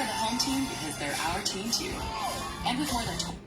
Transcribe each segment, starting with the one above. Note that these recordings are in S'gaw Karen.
The home team because they're our team too. And with more than tw-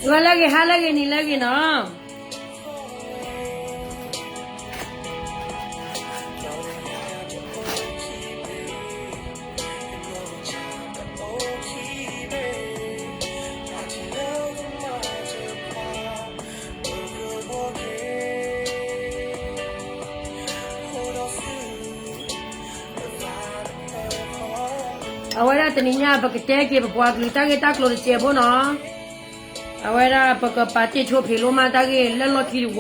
ဂီၤလၢအဂ့ၤ ဟါလၢအဂ့ၤ နံၤလၢအဂ့ၤနီၤ. အဝဲဒၣ်တနံၤညါ ပကတဲက့ၤပပှၤကလုာ်တၢ်ဂ့ၢ်တၢ်ကျိၤတစဲးဖိနီၤ. အဝဲဒၣ်ပကပာ်တ့ၢ်ဆိဖံးလိမၤတၢ်ဂ့ၢ်လၢလီၢ်ခံတဝ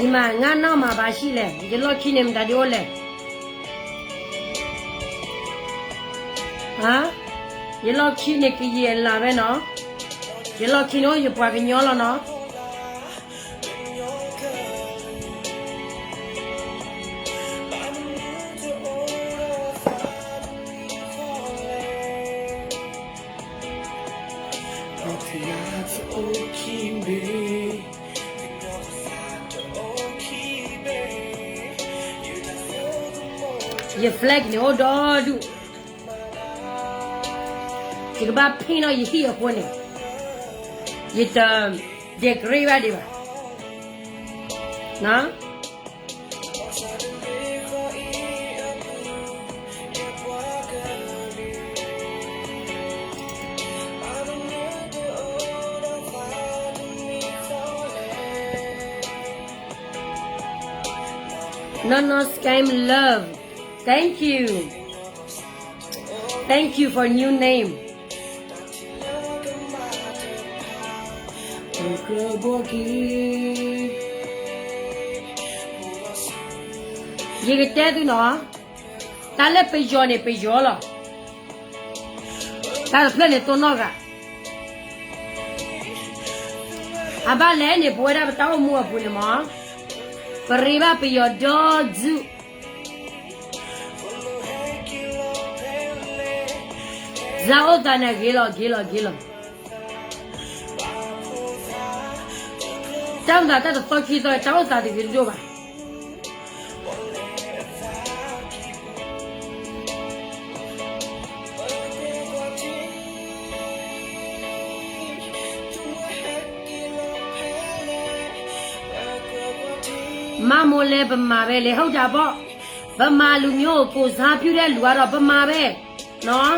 ီ ဒ်မး ငါနီၢ်မၤဘၣ်ဆံးလဲၣ်, ယလီၢ်ခံန့ၣ်မတၤဒ်အိၣ်လဲၣ်. ယလီၢ်ခံန့ၣ်ကယံာ်အလၢ်ဝဲနီၤ, ယလီၢ်ခံန့ၣ်အိၣ်ယပှၤကညီလီၤနီၤ. ယ flag န့ၣ်အိၣ်ဒီဒူၣ်, ယကဘၣ်ဖ့ၣ်နီၣ်ယဟံၣ်အဃိန့ၣ်, ယတ decorate ဘၣ်ဒံးဘၣ်. Nono Scam Love, thank you, thank you for new name. ယကတဲသုနီၤ, တၢ်လၢပယီၤန့ၣ်ပယီၤလီၤ, တၢ်တဖျၢၣ်န့ၣ်တိၢ်နီၣ်ဂၤ, အဘၣ်လဲၣ်န့ၣ် ပဝဲဒၣ်ပတၢ်အိၣ်မူအပူၤန့ၣ်မး, ပရ့ဘၣ်ပယီၤဒီဒူၣ်. တၢ်အိၣ်သးန့ၣ်ဂ့ၤလီၤ ဂ့ၤလီၤ ဂ့ၤလီၤ. တၢ်မၤသးတၢ်တသီခံသီ တၢ်အိၣ်သးတဂ့ၤတဒိၣ်ဘၣ်. မါမိၢ်လဲၤပမၤဝဲလဲၤ ဟုတ်တာပေါ့, ဗမာလူမျိုးကိုယ်စားပြုတဲ့လူကတော့ ဗမာပဲနော်.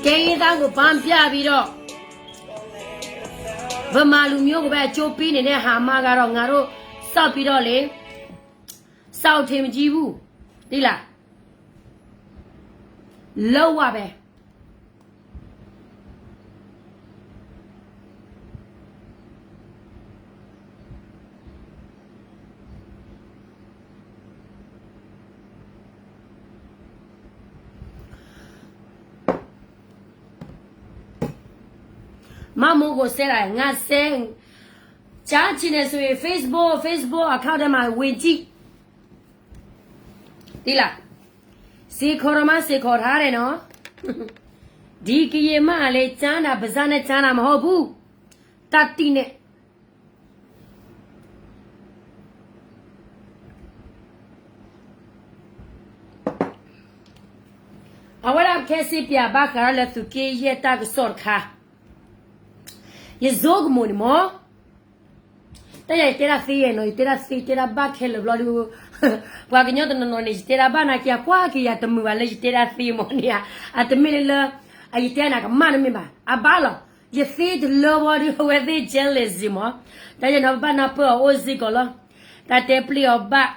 ကဲ ရေးသားကို ဗန်းပြပြီးတော့ ဗမာလူမျိုးကိုပဲ အကျိုးပေးနေတဲ့ဟာမှကတော့ ငါတို့ စောင့်ပြီးတော့လေ စောင့်ထင်မကြည့်ဘူး သိလား. လုံးဝပဲ. မမိုးကို ဆဲတာ ငါဆဲ ကြားချင်တယ်ဆိုရင် Facebook Facebook account ထဲမှာ ဝင်ကြည့်. သ့လၢ်, စ့ၢ်ကီးထီၣ်မး စ့ၢ်ကီးထီၣ်ဒဲးနီၤ, ဒ်ကယဲၢ်မးလၢ ကၠါနၤ ပစၢ်န့ၣ် ကၠါနၤမဟီၣ်ပူၤ, တၢ်တံၢ်န့ၣ် အဝဲဒၣ်ပကဟဲစံးပၠးဘၣ်ဃးဒီးလၢ သုးက့ယဲၢ်တၢ်ကစီၣ်တခါ, ယစိကမိၣ်န့ၣ်မ့ၢ်, တၢ်ယၤယတဲဒၣ်သ့ယဲၢ်နီၤ, ယတဲဒၣ်သ့ တဲဒၣ်ဘၣ်ခဲလၢာ်ဘျီဒုး, ပှၤကညီတနီၤနီၤန့ၣ် ယတဲဒၣ်ဘၣ်နာ်က့ အကွၢ်က့ၤယၤတမုာ်ဘၣ်လၢယတဲဒၣ်သ့မ့ၢ်န့ၣ်ဧါ, အတမ့ၢ်လၢ အယတဲနၤကမၣ်တမ့ၢ်ဘၣ်, အဘၣ်လီၤ, ယသ့တလၢဘၣ်ဒီး အဝဲသ့ၣ် jealous မ့ၢ်, တၢ်ယဲၢ်နီၤ ပဘၣ်နၢ်ပၢၢ်အီၤအိၣ်စ့ၢ်ကီးလီၤ, တၢ်တဲပျ့ၤအီၤဘၣ်,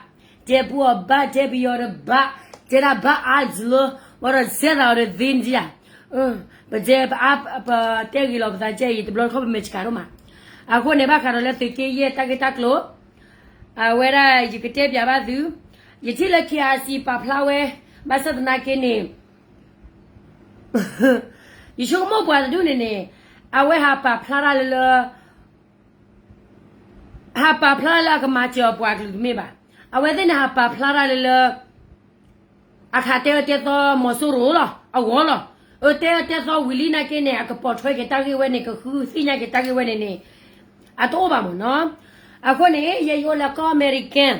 တဲပူအီၤဘၣ်, တဲပယီၤတဘၣ်, တဲဒၣ်ဘၣ်အါစလၢ, ဝဲဒီးစဲသးအီၤဒီးသ့ဒံဧါ, ပတဲပအါ, ပတဲဂ့ၤလီၤပသးကဲအံၤ တဘျီတခီၣ်ပမဲာ်ဆှးဒိၣ်မး, အဃိန့ၣ် ဘၣ်ဃးဒီးလၢသုးက့ယဲၢ်တၢ်ဂ့ၢ်တၢ်ကျိၤ, အဝဲဒၣ်ယကတဲပၠးဘၣ်သု, ယထံၣ်လၢ KIC ပာ်ဖျါဝဲ, ဘၣ်ဆၣ်သနာ်က့န့ၣ် ယဆိကမိၣ်ပှၤတဒူၣ်န့ၣ်န့ၣ်, အဝဲဟးပာ်ဖျါတၢ်လၢလၢ, ဟးပာ်ဖျါတၢ်လၢအကမၤစၢၤအပှၤကလုာ်တမ့ၢ်ဘၣ်, အဝဲသ့ၣ်န့ၣ်ဟးပာ်ဖျါတၢ်လၢလၢ အခါတဲအၢတဲသီမီၤစိရိၤလီၤ အဂီၢ်လီၤ, အၢတဲအၢတဲသီဝံၤလံနာ်က့န့ၣ် အကပိာ်ထွဲက့ၤတၢ်ဂ့ၢ်ဝဲန့ၣ် ကဃုသ့ၣ်ညါက့ၤတၢ်ဂ့ၢ်ဝဲန့ၣ်န့ၣ်, အတအိၣ်ဘၣ်မ့ၢ်နီၤ, အဃိန့ၣ် ယဲယအိၣ်လၢကီၢ်အမဲရကၤ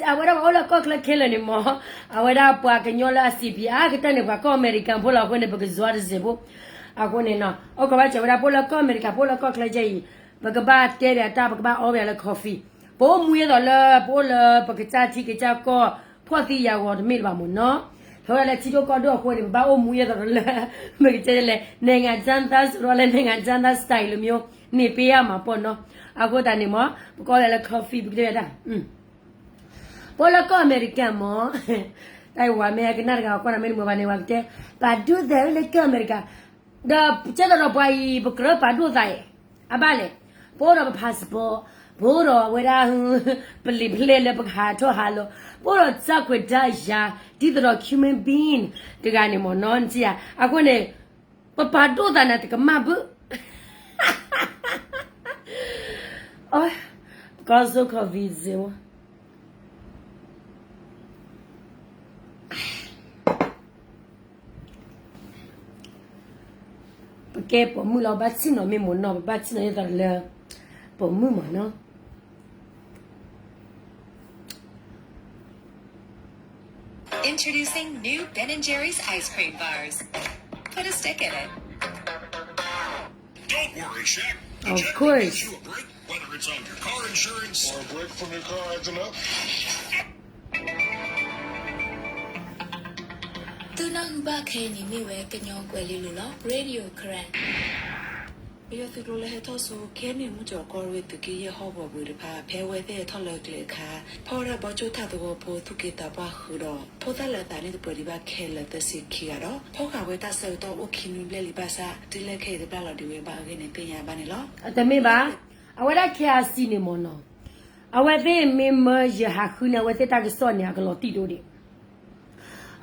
အဝဲဒၣ်ပှၤအိၣ်လၢကီၢ်ချၢခဲလၢာ်န့ၣ်မ့ၢ်, အဝဲဒၣ်ပှၤကညီလၢအစံးပၠးအါကတၢၢ်န့ၣ် ပှၤကီၢ်အမဲရကၤဖိလီၤအဃိန့ၣ် ပကယွၤတစဲးဖိ, အဃိန့ၣ်နီၤ အိၣ်ကီးဘၣ်စၢၤဝဲဒၣ် ပအိၣ်လၢကီၢ်အမဲရကၤဖိလၢကီၢ်ချၢကဲအံၤ, ပကဘၣ်တဲပၠးတၢ် ပကဘၣ်အီပၠးလၢ coffee, ပအိၣ်မူဒ်သိးလၢ ပအိၣ်လၢပကစၢ်ထံကစၢ်ကီၢ် ဖှီၣ်သံယာ်ဂီၤတမ့ၢ်လၢၤဘၣ်မ့ၢ်နီၤ, ဖဲဝဲဒၣ်လၢထံဒိၣ်ကီၢ်ဒိၣ်အဃိန့ၣ် ပဘၣ်အိၣ်မူဒ်သိးလၢ မ့ၢ်ကတဲလဲၣ် နိုင်ငံခြားသားဆိုတော့လည်း နိုင်ငံခြားသား style လိုမျိုး နေပေးရမှာပေါ့နော်, အဃိသတးန့ၣ်မ့ၢ် ပကအီပၠးလၢ coffee ပကတဲပၠးတၢ် ပအိၣ်လၢကီၢ်အမဲရကၤမ့ၢ်, တၢ်အံၤဝဲမ့ၢ်ကနၣ်တဂၤ ကွၢ်နၤမ့ၢ်တမုာ်ဘၣ်န့ၣ် ဝဲကတဲ, ပာ်ဒိၣ်သးလၢကီၢ်အမဲရကၤ, ဒီးကဲသိးဒီးပှၤအံၤ ပကြၢးပာ်ဒိၣ်သးအံၤ, အဘၣ်လဲၣ်, ပအိၣ်ဒီးပ passport, ပအိၣ်ဒီးဝဲဒၣ် ပလံာ်ပလဲၢ်လၢပကဟးထီၣ်ဟးလီၤ, ပအိၣ်ဒီးတၢ်ခွဲးတၢ်ယာ် ဒ်သိးဒီး human being တဂၤန့ၣ်မ့ၢ်နီၤ, နထံၣ်ဧါ, အဃိန့ၣ် ပပာ်ဒိၣ်သးန့ၣ်တကမၣ်ဘၣ် ကီၢ်စိ coffee စ့ၢ်ဝဲ ပကဲပိာ်မုၣ်လီၤ ဘၣ်ဆ့ၣ်နီၤမ့ၢ်မိၢ်နီၤ ပဘၣ်ဆ့ၣ်နီၤဒ်သိးလၢ ပိာ်မုၣ်မ့ၢ်နီၤ Introducing new Ben and Jerry's ice cream bars. Put a stick in it. Don't worry, Shaq. The Of Jack course. Gives you a break, whether it's on your car insurance or a break from your car acting up. သုနၢ်ဟူဘၣ်ခဲအံၤန့ၣ်မ့ၢ်ဝဲကညီကွဲၤလ့လိၤလီၤ Radio Karen. ပယီၤသုးကျိၤလၢဟဲထီၣ်ဆူ KNU မူကၠီၤကီၢ်ရ့ၣ်သုးက့ယဲၢ်ဟီၣ်ကဝီၤပူၤတဖၣ် ဖဲအဝဲသ့ၣ်ဟဲထီၣ်လၢကျဲအခါ ဖီၣ်ဝဲဒၣ်ဘီကၠိၣ်ထၣ်သဝီဖိသူၣ်က့သးပှၢ်ဃုာ်ဒီး ဖိသၣ်လၢအသးန့ၣ်တပှဲၤဒံးဘၣ်ခဲလၢာ်သၢဆံခံဂၤဒီး ဖီၣ်ဃာ်ဝဲတၢ်ဆၢကတီၢ်အိၣ်ခံနွံဘျဲၣ်လံဘၣ်ဆၣ် တုၤလၢခဲအံၤတဘျၣ်လီၤဒံးဝဲဘၣ်အဂ့ၢ်န့ၣ်သ့ၣ်ညါဘၣ်န့ၣ်လီၤ. တမ့ၢ်ဘၣ်, အဝဲဒၣ် KIC န့ၣ်မ့ၢ်နီၤ, အဝဲသ့ၣ်မ့ၢ်မၢယဟးဃုန့ၣ် အဝဲသ့ၣ်တၢ်ကစီၣ်န့ၣ် အကလီၤတံၢ်ဒိၣ်ဒံး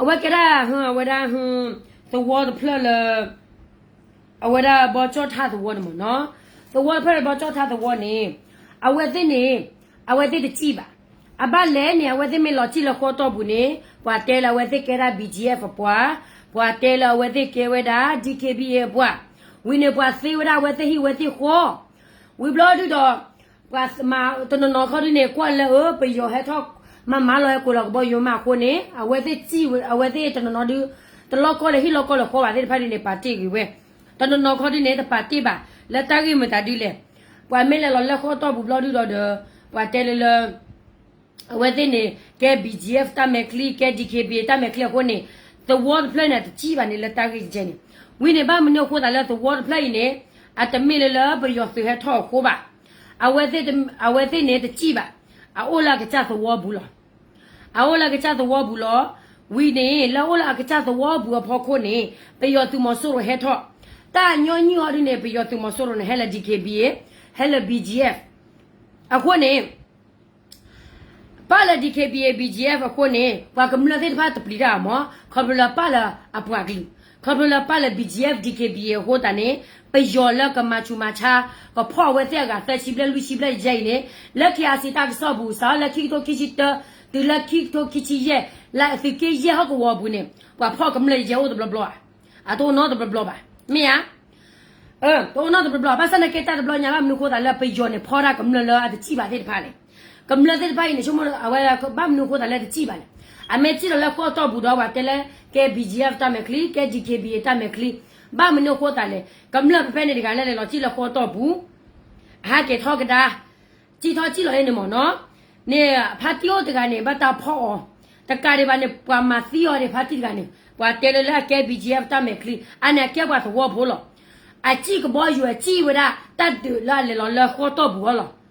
အဝဲကဲဒၣ် အဝဲဒၣ် သဝီတဖျၢၣ်လၢ အဝဲဒၣ်ဘီကၠိၣ်ထၣ်သဝီန့ၣ်မ့ၢ်နီၤ, သဝီတဖျၢၣ်လၢဘီကၠိၣ်ထၣ်သဝီန့ၣ် အဝဲသ့ၣ်န့ၣ် အဝဲသ့ၣ်တစံၣ်ဘၣ်. အဘၣ်လဲၣ်န့ၣ် အဝဲသ့ၣ်မ့ၢ်လီၤစံၣ်လၢဃီတီၢ်ပူၤန့ၣ် ပှၤတဲလၢအဝဲသ့ၣ်ကဲဒၣ် BGF အပှၤ, ပှၤတဲလၢအဝဲသ့ၣ်ကဲဝဲဒၣ် DKBA အပှၤ, ဝံၤန့ၣ်ပှၤသ့ဝဲဒၣ်အဝဲသ့ၣ်ဟံၣ်ဝဲသ့ၣ်ဃီ ဝံၤဘျီဒုဒီး ပှၤမၤတနီၤနီၤခီဒုန့ၣ် ကွၢ်လၢအၢပယီၤဟဲထီၣ်မၤမၤလီၤဟဲကိးလီၤကဘီယူၤမးအဃိန့ၣ် အဝဲသ့ၣ်စံၣ်ဝဲ အဝဲသ့ၣ်တနီၤနီၤဒု တလီၢ်ကီၢ်လၢဟံၣ်လီၢ်ကီၢ်လၢဃီဘၣ်သ့ၣ်တဖၣ်ဒုန့ၣ် ပာ်တ့ၢ်ဂ့ၤဝဲ, တနီၤနီၤခီဒုန့ၣ် တပာ်တ့ၢ်ဘၣ် လၢတၢ်ဂ့ၢ်မတၤဒုလဲၣ်. ပှၤမ့ၢ်လဲၤလီၤလၢဃီတီၢ်ပူၤဘျီဒုဒီးဒီး ပှၤတဲလၢလၢ အဝဲသ့ၣ်န့ၣ် ကဲ BGF တၢ်မဲာ်ချံ ကဲ DKBA တၢ်မဲာ်ချံအဃိန့ၣ် သဝီတဖျၢၣ်န့ၣ် အတစံၣ်ဘၣ်န့ၣ်လၢတၢ်ဂ့ၢ်ကဲန့ၣ်, ဝံၤန့ၣ်ဘၣ်မနုၤအဃိသတးလၢသဝီတဖျၢၣ်အံၤန့ၣ် အတမ့ၢ်လၢလၢပယီၤသုးဟဲထီၣ်အဃိဘၣ်. အဝဲသ့ၣ် အဝဲသ့ၣ်န့ၣ်တစံၣ်ဘၣ်, အအိၣ်လၢအကစၢ်သဝီပူၤလီၤ. အအိၣ်လၢအကစၢ်သဝီပူၤလီၤ. ဝံၤန့ၣ် လၢအအိၣ်လၢအကစၢ်သဝီပူၤအဖီခိၣ်န့ၣ် ပယီၤသုးမီၤစိရိၤဟဲထီၣ်, တၢ်ညီနုၢ်အီၤဒုန့ၣ် ပယီၤသုးမီၤစိရိၤန့ၣ် ဟဲလၢ DKBA ဟဲလၢ BGF အဃိန့ၣ် ပၣ်လၢ DKBA BGF အဃိန့ၣ် ပှၤကမျၢၢ်သ့ၣ်တဖၣ်တပျံၤတၢ်အမး, ခီဖျိလၢပၣ်လၢအပှၤကလုာ်, ခီဖျိလၢပၣ်လၢ BGF DKBA အဃိသတးန့ၣ် ပယီၤလၢကမၤဆူးမၤဆါ ကဖီၣ်အဝဲသ့ၣ်အဂၤသၢဆံဘျဲၣ်လွံၢ်ဆံဘျဲၣ်ယဲအံၤန့ၣ် လၢ KIC တၢ်ကစီၣ်ပူၤ စးထီၣ်လၢခံကထိခံဆံတၢ တုၤလၢခံကထိခံဆံယဲၢ် လါသုးက့ယဲၢ်ဟီၣ်ကဝီၤအပူၤန့ၣ် ပှၤဖီၣ်ကမျၢၢ်ယဲၢ်အိၣ်တဘျီဘျီဧါ. အတအိၣ်နီတဘျီဘျီဘၣ်. မ့ၢ်ဧါ. တအိၣ်နီတဘျီဘျီ. ဘၣ်ဆၣ်သနာ်က့တၢ်တဘျီညါ ဘၣ်မနုၤအဃိသတးလၢပယီၤန့ၣ် ဖီၣ်တၢ်ကမျၢၢ်လၢအတစံၣ်ဘၣ်သ့ၣ်တဖၣ်လဲၣ်. ကမျၢၢ်သ့ၣ်တဖၣ်အံၤန့ၣ် ဆိကမိၣ်အဝဲ ဘၣ်မနုၤအဃိသတးလၢတစံၣ်ဘၣ်လဲၣ်. အမ့ၢ်စံၣ်လီၤလၢဃိးတီၢ်ပူၤဒီး ပှၤတဲလၢ ကဲ B G F တၢ်မဲာ်ချံ ကဲ D K B A တၢ်မဲာ်ချံ ဘၣ်မနုၤအဃိသတးလဲၣ်. ကမျၢၢ်ဖဲဖဲန့ၣ်တဂၤလၢလဲၤလီၤစံၣ်လၢဃိးတီၢ်ပူၤ အဟဲက့ၤထီၣ်ကဒါ စံၣ်ထီၣ်စံၣ်လီၤအံၤန့ၣ်မ့ၢ်နီၤ, န့ၣ်ဖါတံၢ်အိၣ်တဂၤန့ၣ် ဘၣ်တၢ်ဖီၣ်အီၤ, တကးဒံးဘၣ်န့ၣ် ပှၤမၤသံအီၤန့ၣ် ဖါတံၢ်တဂၤန့ၣ် ပှၤတဲလၢလၢအကဲ B G F တၢ်မဲာ်ချံ အန့ၣ်အကဲပှၤသဝီဖိလီၤ. အစံၣ်ကဘီယူၤ အစံၣ်ဝဲဒၣ် တၢ်ဒုးလၢအလဲၤလီၤလၢဃိးတီၢ်ပူၤအီၤလီၤ.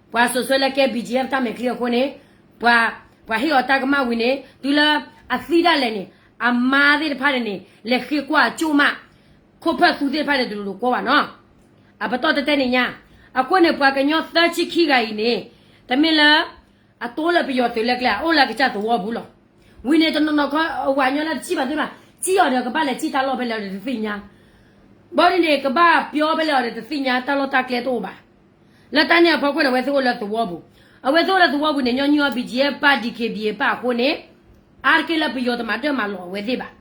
ပှၤစိာ်ဆှၢလၢကဲ B G F တၢ်မဲာ်ချံအဃိန့ၣ် ပှၤ ပှၤဟ့ၣ်အီၤတၢ်ကမၣ်ဝံၤန့ၣ် တုၤလၢအသံဒၣ်လဲာ်န့ၣ် အမါသ့ၣ်တဖၣ်န့ၣ်န့ၣ် လဲၤဃ့ကွၢ်အကၠိၣ်မး ခိၣ်ဖၢၣ်သူသ့ၣ်တဖၣ်န့ၣ် တလိၤလိၤကွီၢ်ဘၣ်နီၤ. အပတီၢ်တဲတဲန့ၣ်ညါ, အဃိန့ၣ် ပှၤကညီသၢဆံခံဂၤအံၤန့ၣ် တမ့ၢ်လၢ အတအိၣ်လၢပယီၤသုးလၢကျဲ အအိၣ်လၢအကစၢ်သဝီပူၤလီၤ. ဝံၤန့ၣ် တနီၤနီၤခီ အဝၤညီလၢတစံၣ်ဘၣ်သ့ၣ်ဘၣ်, စံၣ်အီၤဒီးကဘၣ်လဲၤစံၣ်တၢ်လီၢ်ဖဲလဲၣ်အီၤဒီးတသ့ၣ်ညါ, ဘၣ်ဒ်န့ၣ် ကဘၣ်ပျီဖဲလဲၣ်အီၤဒီးတသ့ၣ်ညါ, တၢ်လီၢ်တၢ်ကျဲတအိၣ်ဘၣ်. လၢတၢ်န့ၣ်အဖီခိၣ်န့ၣ် အဝဲသ့ၣ်အိၣ်လၢသဝီပူၤ, အဝဲသ့ၣ်အိၣ်လၢသဝီပူၤန့ၣ် ညီနုၢ်အီၤ B G F ပၢ် D K B A ပၢ်အဃိန့ၣ် အါတက့ၢ်လၢပယီၤတမၤဒၢၣ်မၤလီၤအဝဲသ့ၣ်ဘၣ်.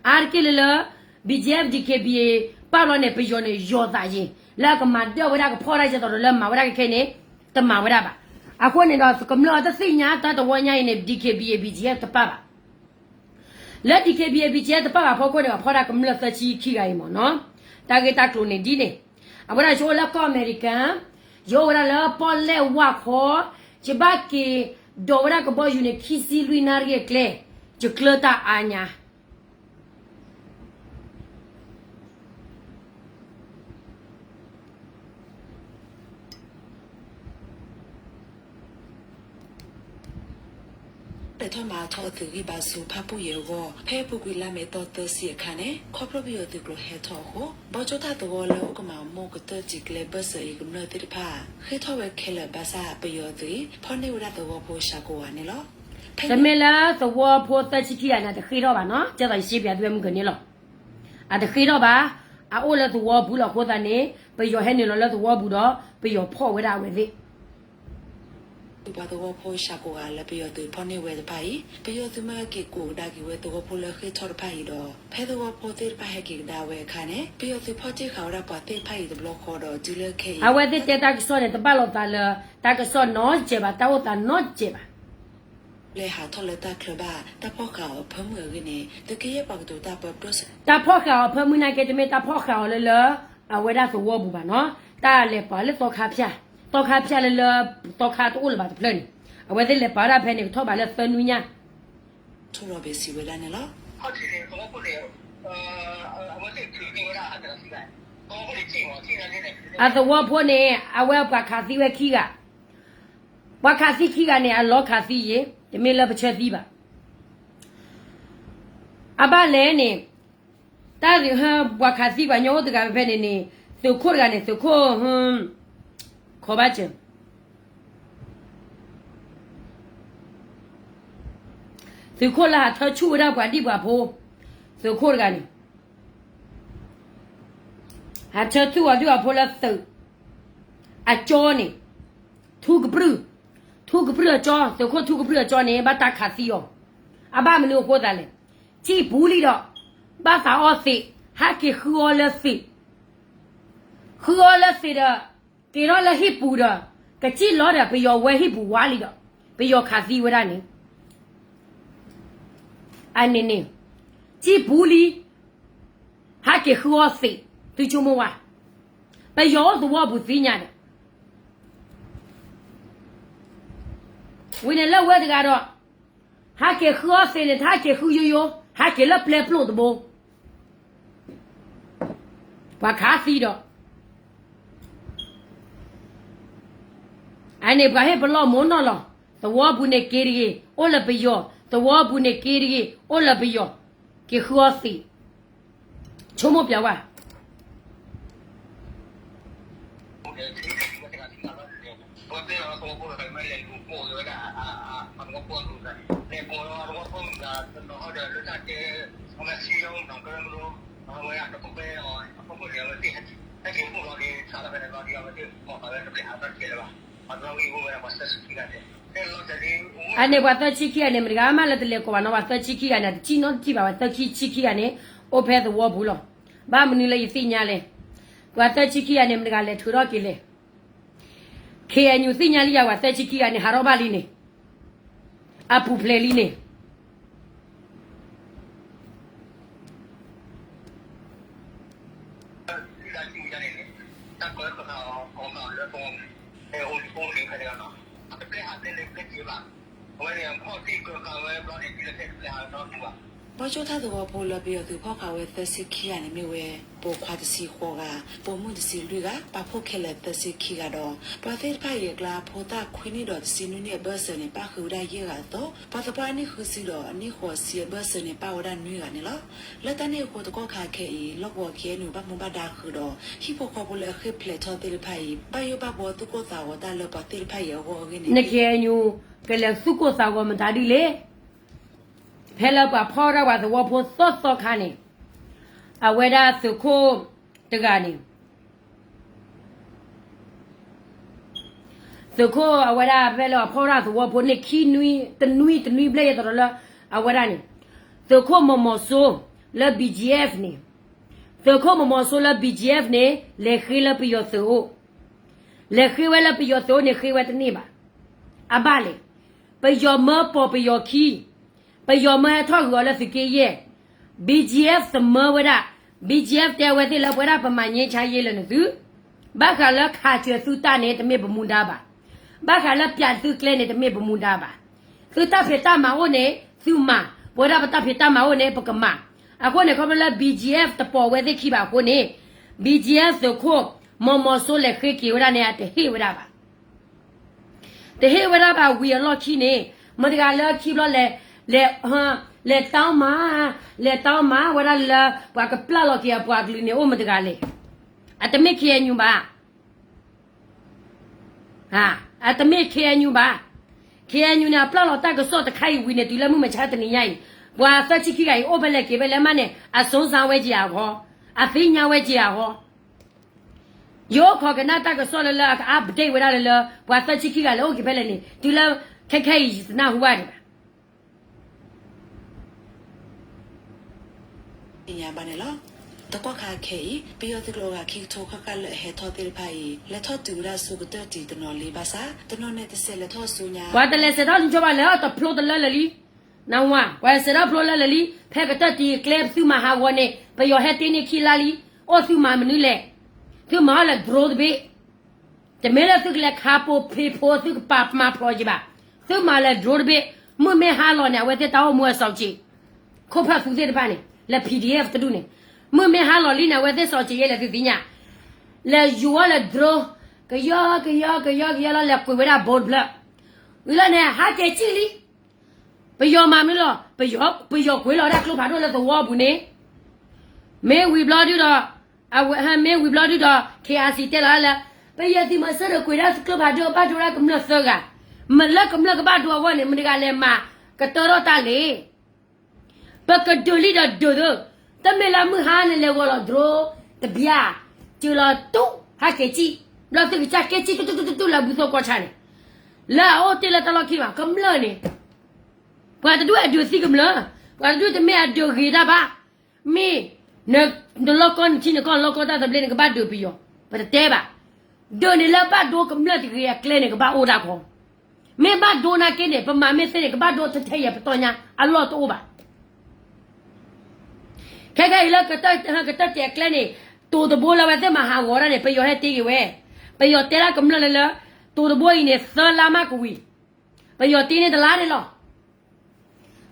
အါတက့ၢ်လၢလၢ B G F D K B A ပၢ်ဘျီန့ၣ် ပယီၤန့ၣ် ယီၤသးယံၤ လၢအကမၤဒၢၣ်ဝဲဒၣ် ကဖီၣ်တၢ်ကဲသိးဒီးလၢမၤဝဲဒၣ်ခဲခဲန့ၣ် တမၤဝဲဒၣ်ဘၣ်. အဃိန့ၣ်ဒီး ကမျၢၢ်အီၤတသ့ၣ်ညါတၢ်တဝီညါအံၤန့ၣ် D K B A B G F တပၢ်ဘၣ်. လၢ D K B A B G F တပၢ်ဘၣ်အဖီခိၣ်န့ၣ် ပှၤဖီၣ်တၢ်ကမျၢၢ်သၢဆံခံဂၤအံၤမ့ၢ်နီၤ, တၢ်ဂ့ၢ်တၢ်ကျိၤန့ၣ်ဒ်န့ၣ်, အဝဲဒၣ်ယအိၣ်လၢကီၢ်အမဲရကၤ, ယအိၣ်ဝဲဒၣ်လၢပီၣ်လဲၣ်ဝၣ်ခီ, ယဘၣ်က့ၤဒိးဝဲဒၣ်ကဘီယူၤန့ၣ် ခံဆံလွံၢ်နၣ်ရံၣ်အကျဲ, ယကျၢၤတၢ်အါညါ လဲၤထီၣ်မၤထီၣ်အသုးဂံၢ်ဘါဆူဖၣ်ပူၣ်ယဲၢ်အဂီၢ် ဖဲအပူၤကွံာ်လါမ့ၤသီသၢဆံအခါန့ၣ် ခီဖျိပယီၤသုးကျိၤဟဲထီၣ်အဃိ ဘီကၠိတၢ်သဝီလၢအအိၣ်ကမၤအမိၢ်ကတၢၢ်တံၤကျဲဘၢၣ်စၢၤအံၤ ကမျၢၢ်သ့ၣ်တဖၣ် ဃ့ထီၣ်ဝဲခဲလၢာ်ဘၣ်ဆၣ် ပယီၤအသုးအံၤ ဖီၣ်န့ၢ်ဝဲဒၣ်သဝီဖိစှၤကိးဂၤန့ၣ်လီၤ. တမ့ၢ်လၢသဝီဖိသၢဆံခံဂၤန့ၣ် တဃ့ထီၣ်ဘၣ်နီၤ, ကဲသိးယစ့ပၠးသုဝဲမုၢ်ကန့ၣ်လီၤ. အတဃ့ထီၣ်ဘၣ်, အအိၣ်လၢသဝီပူၤလီၤအဃိသတးန့ၣ် ပယီၤဟဲနုာ်လီၤလၢသဝီပူၤဒီး ပယီၤဖီၣ်ဝဲဒၣ်အဝဲသ့ၣ် ပှၤသဝီဖိစှၤကိးဂၤလၢပယီၤသုးဖီၣ်န့ၢ်ဝဲတဖၣ်အံၤ ပယီၤသုးမၢက့ၤကိးကဒါက့ၤဝဲသဝီဖိလၢဃ့ထီၣ်တဖၣ်အံၤဒီး ဖဲသဝီဖိသ့ၣ်တဖၣ်ဟဲက့ၤကဒါဝဲအခါန့ၣ် ပယီၤသုးဖီၣ်တ့ၢ်ဃာ်ဝဲဒၣ်ပှၤသ့ၣ်တဖၣ်အံၤတဘျီဃီဒီး တုၤလၢခဲအံၤ အဝဲသ့ၣ်တဲတၢ်ကစီၣ်န့ၣ် တဘၣ်လိာ်သးလၢ တၢ်ကစီၣ်နီတစဲးဘၣ်, တၢ်အိၣ်သးနီတစဲးဘၣ် လဲၤဟးထီၣ်လၢတၢ်ချၢဘၣ် တၢ်ဖီၣ်ဃာ်အီၤအဖၢမုၢ်အဂ့ၢ်န့ၣ် သုးက့ယဲၢ်ပှၤကတိၤတၢ်ပၢ တၢ်ဖီၣ်ဃာ်အီၤအဖၢမုၢ်နာ်က့ တမ့ၢ်တၢ်ဖီၣ်ဃာ်အီၤလၢလၢ အဝဲဒၣ်သဝီပူၤဘၣ်နီၤ, တၢ်လဲၤပာ်လၢသီခါဖၠၣ်, သီခါဖၠၣ်လၢလၢ သီခါတအိၣ်လၢၤဘၣ်တဖျၢၣ်န့ၣ် အဝဲသ့ၣ်လဲၤပာ်ဝဲဒၣ်ဖဲန့ၣ် ကထီၣ်ဘးလၢသၢနွံညါ ထိၣ်လီၤဘ့းစံးဝဲဒၣ်န့ၣ်လီၤ. အသဝီဖိန့ၣ် အဝဲပှၤခးသံဝဲခံဂၤ, ပှၤခးသံခံဂၤန့ၣ် အလီၤခးသံယ့ၤ, တမ့ၢ်လၢပဆၢသံဘၣ်. အဘၣ်လဲၣ်န့ၣ် တၢ်ပှၤခးသံပှၤကညီအိၣ်တဂၤဖဲဖဲန့ၣ်န့ၣ် သုးခိၣ်တဂၤန့ၣ် သုးခိၣ် ခိးဘၣ်စၢၤ သုးခိၣ်လၢဟးထၢဆူၣ်ဝဲဒၣ်ပှၤဒံၣ်ပှၤဖိ, သုးခိၣ်တဂၤန့ၣ် ဟးထၢဆူၣ်ဝဲဒၣ်ပှၤဒံၣ်ပှၤဖိလၢသုး အကၠီန့ၣ်, ထူကပြုၢ်, ထူကပြုၢ်အကၠီ, သုးခိၣ်ထူကပြုၢ်အကၠီန့ၣ် ဘၣ်တၢ်ခးသံအီၤ, အဘၣ်မနုၤအဃိသတးလဲၣ်, စံၣ်ပူၤလံဒီး ဘၣ်သးအီသံး, ဟဲက့ၤဃုအီလၢသံး ဃုအီလၢသံးဒီး က့ၤထီၣ်လၢဟံၣ်ပူၤဒီး ကစံၣ်လီၤဒီး ပယီၤဝဲဟံၣ်ပူၤဝါလံဒီး ပယီၤခးသံဝဲဒၣ်န့ၣ်, အန့ၣ်န့ၣ်, စံၣ်ပူၤလံ, ဟဲက့ၤဃုအီသံး, သုဆိကမိၣ်ဝဲ, ပယီၤအိၣ်သဝီပူၤသ့ၣ်ညါဒီး ဝံၤန့ၣ်လၢဝဲတဂၤဒီး ဟဲက့ၤဃုအီသံးန့ၣ် တဟဲက့ၤဃုယိယိ, ဟဲက့ၤလၢပျဲပျိၢ်တဘိ ပှၤခးသံဒီး အန့ၣ်ပှၤဟ့ၣ်ပလီၢ်မိၢ်နီၢ်လီၤ, သဝီပူၤန့ၣ်က့ၤတဂ့ၤ အိၣ်လၢပယီၤ, သဝီပူၤန့ၣ်က့ၤတဂ့ၤ အိၣ်လၢပယီၤ, က့ၤဃုအီသံး, ဆိကမိၣ်ပျးဝဲ အဝဲသ့ၣ်လီၤသဝီဖိလၢကမၢလဲၤလူၤကိးဝဲဒၣ်အမၤသဝီဖိအကျိၤန့ၣ် လဲၤကိးလီၤသဝီဖိမုၢ်ဂၤတနီၤဟီဒီးလၢတၢ်တဲအမၤဆံယီမနီၤကရၢကရိ အဝဲဒၣ်တခိၣ်ပဲအီၤအခိၣ်ဃိန့ၣ် အဝဲသ့ၣ်ဟဲက့ၤအိၣ်လီၤက့ၤဆးလီၤဖဲန့ၣ်လီၤဒီးအဝဲသ့ၣ်မီၢ်သးဝဲတပျဲၢ်အါတၢ်တကဲလၢၤဘၣ် အသဝီဂံၢ်အိၣ်ဝဲဒၣ်ပှၤသၢဆံခံဂၤန့ၣ် အန့ၣ်ပှၤသၢဆံခံဂၤန့ၣ် မတဂၤမးလၢတလဲၤကိးဘၣ်နီၤ, ပှၤသၢဆံခံဂၤန့ၣ် တစံၣ်နီတစံၣ်ဘၣ်, ပှၤသၢဆံခံဂၤန့ၣ် အိၣ်ဖဲသဝီပူၤလီၤ. ဘၣ်မနုၤလၢယသ့ၣ်ညါလဲၣ်, ပှၤသၢဆံခံဂၤန့ၣ် မတဂၤလဲၤထုးထီၣ်က့ၤလဲၣ်. ခ့ၣ်အဲၣ်ယူၣ်သ့ၣ်ညါလံယၤ ပှၤသၢဆံခံဂၤန့ၣ် ဟးထီၣ်ဘၣ်လံန့ၣ်, အပူၤဖျဲးလံန့ၣ် ဘီကၠိထၣ်သဝီဖိလၢပယီၤသုးဖီၣ်ဃာ်ဝဲသၢဆံခံဂၤန့ၣ်မ့ၢ်ဝဲ ပိာ်ခွါတဆံဃိးဂၤ, ပိာ်မုၣ်တဆံလွံၢ်ဂၤ, ပာ်ဖှိၣ်ခဲလၢာ်သၢဆံခံဂၤဒီး ပှၤသ့ၣ်တဖၣ်အံၤအကျါ ဖိသၣ်ခွံနံၣ်ဒီးတဆံနွံနံၣ်အဘၢၣ်စၢၤန့ၣ် ပၣ်ဃုာ်ဝဲဒၣ်ယဲၢ်ဂၤအသိး ပှၤသပှၢ်နံၣ်ဃုဆံဒီးအနံၣ်ဃိးဆံအဘၢၣ်စၢၤန့ၣ် ပၣ်ဝဲဒၣ်နွံဂၤန့ၣ်လီၤ. လၢတၢ်န့ၣ်အဃိ သကိးခါခဲအံၤ လီၢ်ကဝီၤ ခ့ၣ်အဲၣ်ယူၣ် ဘၣ်မူဘၣ်ဒါဃုာ်ဒီး ဟံၣ်ဖိဃီဖိလၢအဃ့ၢ်ဖျဲးထီၣ်သ့ၣ်တဖၣ်အံၤ ဘၣ်ယိၣ်ဘၣ်ဘှီသူၣ်ကိၢ်သးဂီၤတၢ်လၢပှၤသ့ၣ်တဖၣ်အံၤအဂီၢ်အဂ့ၢ်န့ၣ် နခ့ၣ်အဲၣ်ယူၣ် ကလဲၤသူၣ်ကိၢ်သးဂီၤမတၤဒ်လဲၣ်. ဖဲလၢပှၤဖီၣ်ဒၣ်ပှၤသဝီဖိသီသီခါန့ၣ် အဝဲဒၣ်သုးခိၣ်တဂၤန့ၣ် သုးခိၣ်အဝဲဒၣ်ဖဲလၢအဖီၣ်ဒၣ်သဝီဖိန့ၣ် ခံနွံ တနွံ တနွံဘျဲၣ်ယဲတရီလၢ အဝဲဒၣ်န့ၣ် သုးခိၣ်မီၤမီၤစိ လၢ B G F န့ၣ် သုးခိၣ်မီၤမီၤစိလၢ B G F န့ၣ် လဲၤဃ့လၢပယီၤသုးအိၣ်, လဲၤဃ့ဝဲလၢပယီၤသုးအိၣ်န့ၣ် ဃ့ဝဲတန့ၢ်ဘၣ်. အဘၣ်လဲၣ်, ပယီၤမၢပိာ်ပယီၤခံ ပယီၤမၢဟဲထီၣ်ဂုာ်အီၤလၢသုးက့ယဲၢ်, B G F သမၢဝဲဒၣ်, B G F တဲဝဲသ့ၣ်လၢ ပဝဲဒၣ်ပမၤငြိမ်းချမ်းရေးလၢနသုး, ဘၣ်ဃးလၢခးစၢၤသုတၢ်န့ၣ် တမ့ၢ်ပမူဒါဘၣ်, ဘၣ်ဃးလၢပျးသုကျဲန့ၣ် တမ့ၢ်ပမူဒါဘၣ်. သုတၢ်ဖံးတၢ်မၤအိၣ်န့ၣ် သုမၤ, ပဝဲဒၣ်ပတၢ်ဖံးတၢ်မၤအိၣ်န့ၣ် ပကမၤ. အဃိန့ၣ် ခီဖျိလၢ B G F တပိာ်ဝဲသ့ၣ်ခံဘၣ်အဃိန့ၣ် B G F သုးခိၣ် မီၤမီၤစိလဲၤဃ့က့ၤဝဲဒၣ်န့ၣ် အတဟ့ၣ်ဝဲဒၣ်ဘၣ် တဟ့ၣ်ဝဲဒၣ်ဘၣ်ဝံၤအလီၢ်ခံန့ၣ် မတဂၤလၢခံဘျီလဲၤ, လဲၤ, လဲၤတၢ်မၤ, လဲၤတၢ်မၤဝဲဒၣ်လၢ ပှၤကပျၢ်လီၤက့ၤအပှၤကလုာ်န့ၣ် အိၣ်မတဂၤလဲၣ်. အတမ့ၢ် K N U ဘၣ်. အတမ့ၢ် K N U ဘၣ်. K N U န့ၣ် အပျၢ်လီၤတၢ်ကစီၣ်တခါအံၤဝံၤန့ၣ် တုၤလၢမုၢ်မဆါတနံၤညါအံၤ ပှၤသၢဆံခံဂၤအံၤအိၣ်ဖဲလဲၣ်က့ၤဖဲလဲၣ်မးန့ၣ် အစုံစမ်းဝဲက့ၤအဂီၢ်, အသ့ၣ်ညါဝဲက့ၤအဂီၢ် ယအိၣ်ခိးကနၣ်တၢ်ကစီၣ်လၢလၢအက update ဝဲဒၣ်လၢလၢ ပှၤသၢဆံခံဂၤလၢအိၣ်က့ၤဖဲလဲၣ်န့ၣ် တုၤလၢ ခဲခဲအံၤ ယတနၢ်ဟူဘၣ်ဒံးဘၣ်. သ့ၣ်ညါဘၣ်န့ၣ်လီၤ. သကိးခါခဲအံၤ ပယီၤသုးကျိၤဂၤ ခံကထိဃၣ်ဃၣ်လၢအဟဲထီၣ်သ့ၣ်တဖၣ်အံၤ လဲၤထီၣ်တုၤဝဲဒၣ်ဆူကတၢၢ်တံၤတနီၤလံ ဘၣ်ဆၣ် တနီၤန့ၣ်တစဲးလဲၤထီၣ်ဆူညါ ပှၤတလဲၤစဲးထီၣ်လံဆိဘၣ် လဲၤထီၣ်တဖျိတလၢလၢာ်လံ. နဝၤ ပှၤစဲးထီၣ်ဖျိလၢလၢာ်လံ ဖဲကတၢၢ်တံၤအကျဲ သုမၤဟးဂီၤန့ၣ် ပယီၤဟဲတ့န့ၢ်ခံလါလံ. အိၣ်သုမၤမနုၤလဲၣ်. သုမၤအီၤလၢ drone တဘ့ၣ် တမ့ၢ်လၢသုကလဲၤခးပိာ်ဖ့းဖိ သုကပာ်မၤဖျိးက့ၤဘၣ်. သုမၤလၢ drone တဘ့ၣ် မုၢ်မ့ၢ်ဟါလီၤန့ၣ် အဝဲသ့ၣ်တၢ်အိၣ်မူအစီၤက့ၤ ခိၣ်ဖၢၣ်သူသ့ၣ်တဖၣ်န့ၣ် လၢ P D F တဒူၣ်န့ၣ် မုၢ်မ့ၢ်ဟါလီၤလံန့ၣ် အဝဲသ့ၣ်စီၤက့ၤယဲလဲၣ်သုသ့ၣ်ညါ လဲၤယူၤအီၤလၢ drone ကယီကယီကယီကယီလီၤ လဲၤကွံာ်ဝဲဒၣ် bomb တဖျၢၣ် ဝံၤလီၤန့ၣ် ဟးက့ၤကံၣ်လံ. ပယီၤမၤမနုၤလီၤ. ပယီၤကွံာ်လီၤဝဲဒၣ်ကျိဖးဒိၣ်လၢသဝီပူၤန့ၣ် မ့ၢ်ဝံၤဘျီဒုဒီး အဝဲမ့ၢ်ဝံၤဘျီဒုဒီး K R C တဲလီၤလၢ ပယီၤသုးမီၤစိရိၤကွံာ်ဒၣ်ကျိဖးဒိၣ် ဘၣ်ဒိဝဲဒၣ်ကမျၢၢ်သၢဂၤ, မ့ၢ်လၢကမျၢၢ်ကဘၣ်ဒိအဂီၢ်န့ၣ် မတဂၤလဲၤမၤကတၢၢ်ထီၣ်တၢ်လဲၣ်. ပကဒုးလံဒီးဒုးသၢ, တမ့ၢ်လၢမုၢ်ဟါန့ၣ် လဲၤဂီၤလီၤ drone တဘျီ, စၢလီၤတူၢ် ဟဲက့ၤကံၣ်, ဘျီသုကစၢ်က့ၤကံၣ်တူၢ်တူၢ်တူၢ်လၢဘူၣ်သိကီၢ်ဆၣ်န့ၣ်, လၢအအိၣ်တ့ၢ်လၢတၢ်လီၢ်ခံဘၣ် ကမျၢၢ်န့ၣ် ပှၤတဒူၣ်အဒုးသံကမျၢၢ်, ပှၤတဒူၣ်တမ့ၢ်အဒုးဂ့ၤတၢ်ဘၣ်. မ့ၢ် နလီၢ်ကီၢ်နထံနကီၢ်လီၢ်ကီၢ်တၢ်သဘျ့န့ၣ် ကဘၣ်ဒုးပယီၤ, ပတတဲဘၣ်. ဒုးန့ၣ်လၢဘၣ်ဒိကမျၢၢ်တဂ့ၤအကျဲန့ၣ် ကဘၣ်အိၣ်ဒၣ်ခီ, မ့ၢ်ဘၣ်ဒိနာ်က့န့ၣ် ပမၤမ့ၢ်သ့န့ၣ် ကဘၣ်ဒိထဲထဲအံၤပတီၢ်ညါ အလီၢ်တအိၣ်ဘၣ်. ခဲခဲအံၤလၢကတၢၢ်တံၤအကျဲန့ၣ် တိၤတဘိလၢအဝဲသ့ၣ်မၤဟးဂီၤဒၣ်န့ၣ် ပယီၤဟဲတ့က့ၤဝဲ, ပယီၤတဲဒၣ်ကမျၢၢ်လၢလၢ တိၤတဘိအံၤန့ၣ် သၢလါမးကဝံၤ, ပယီၤတ့န့ၢ်တလါန့ၣ်လီၤ.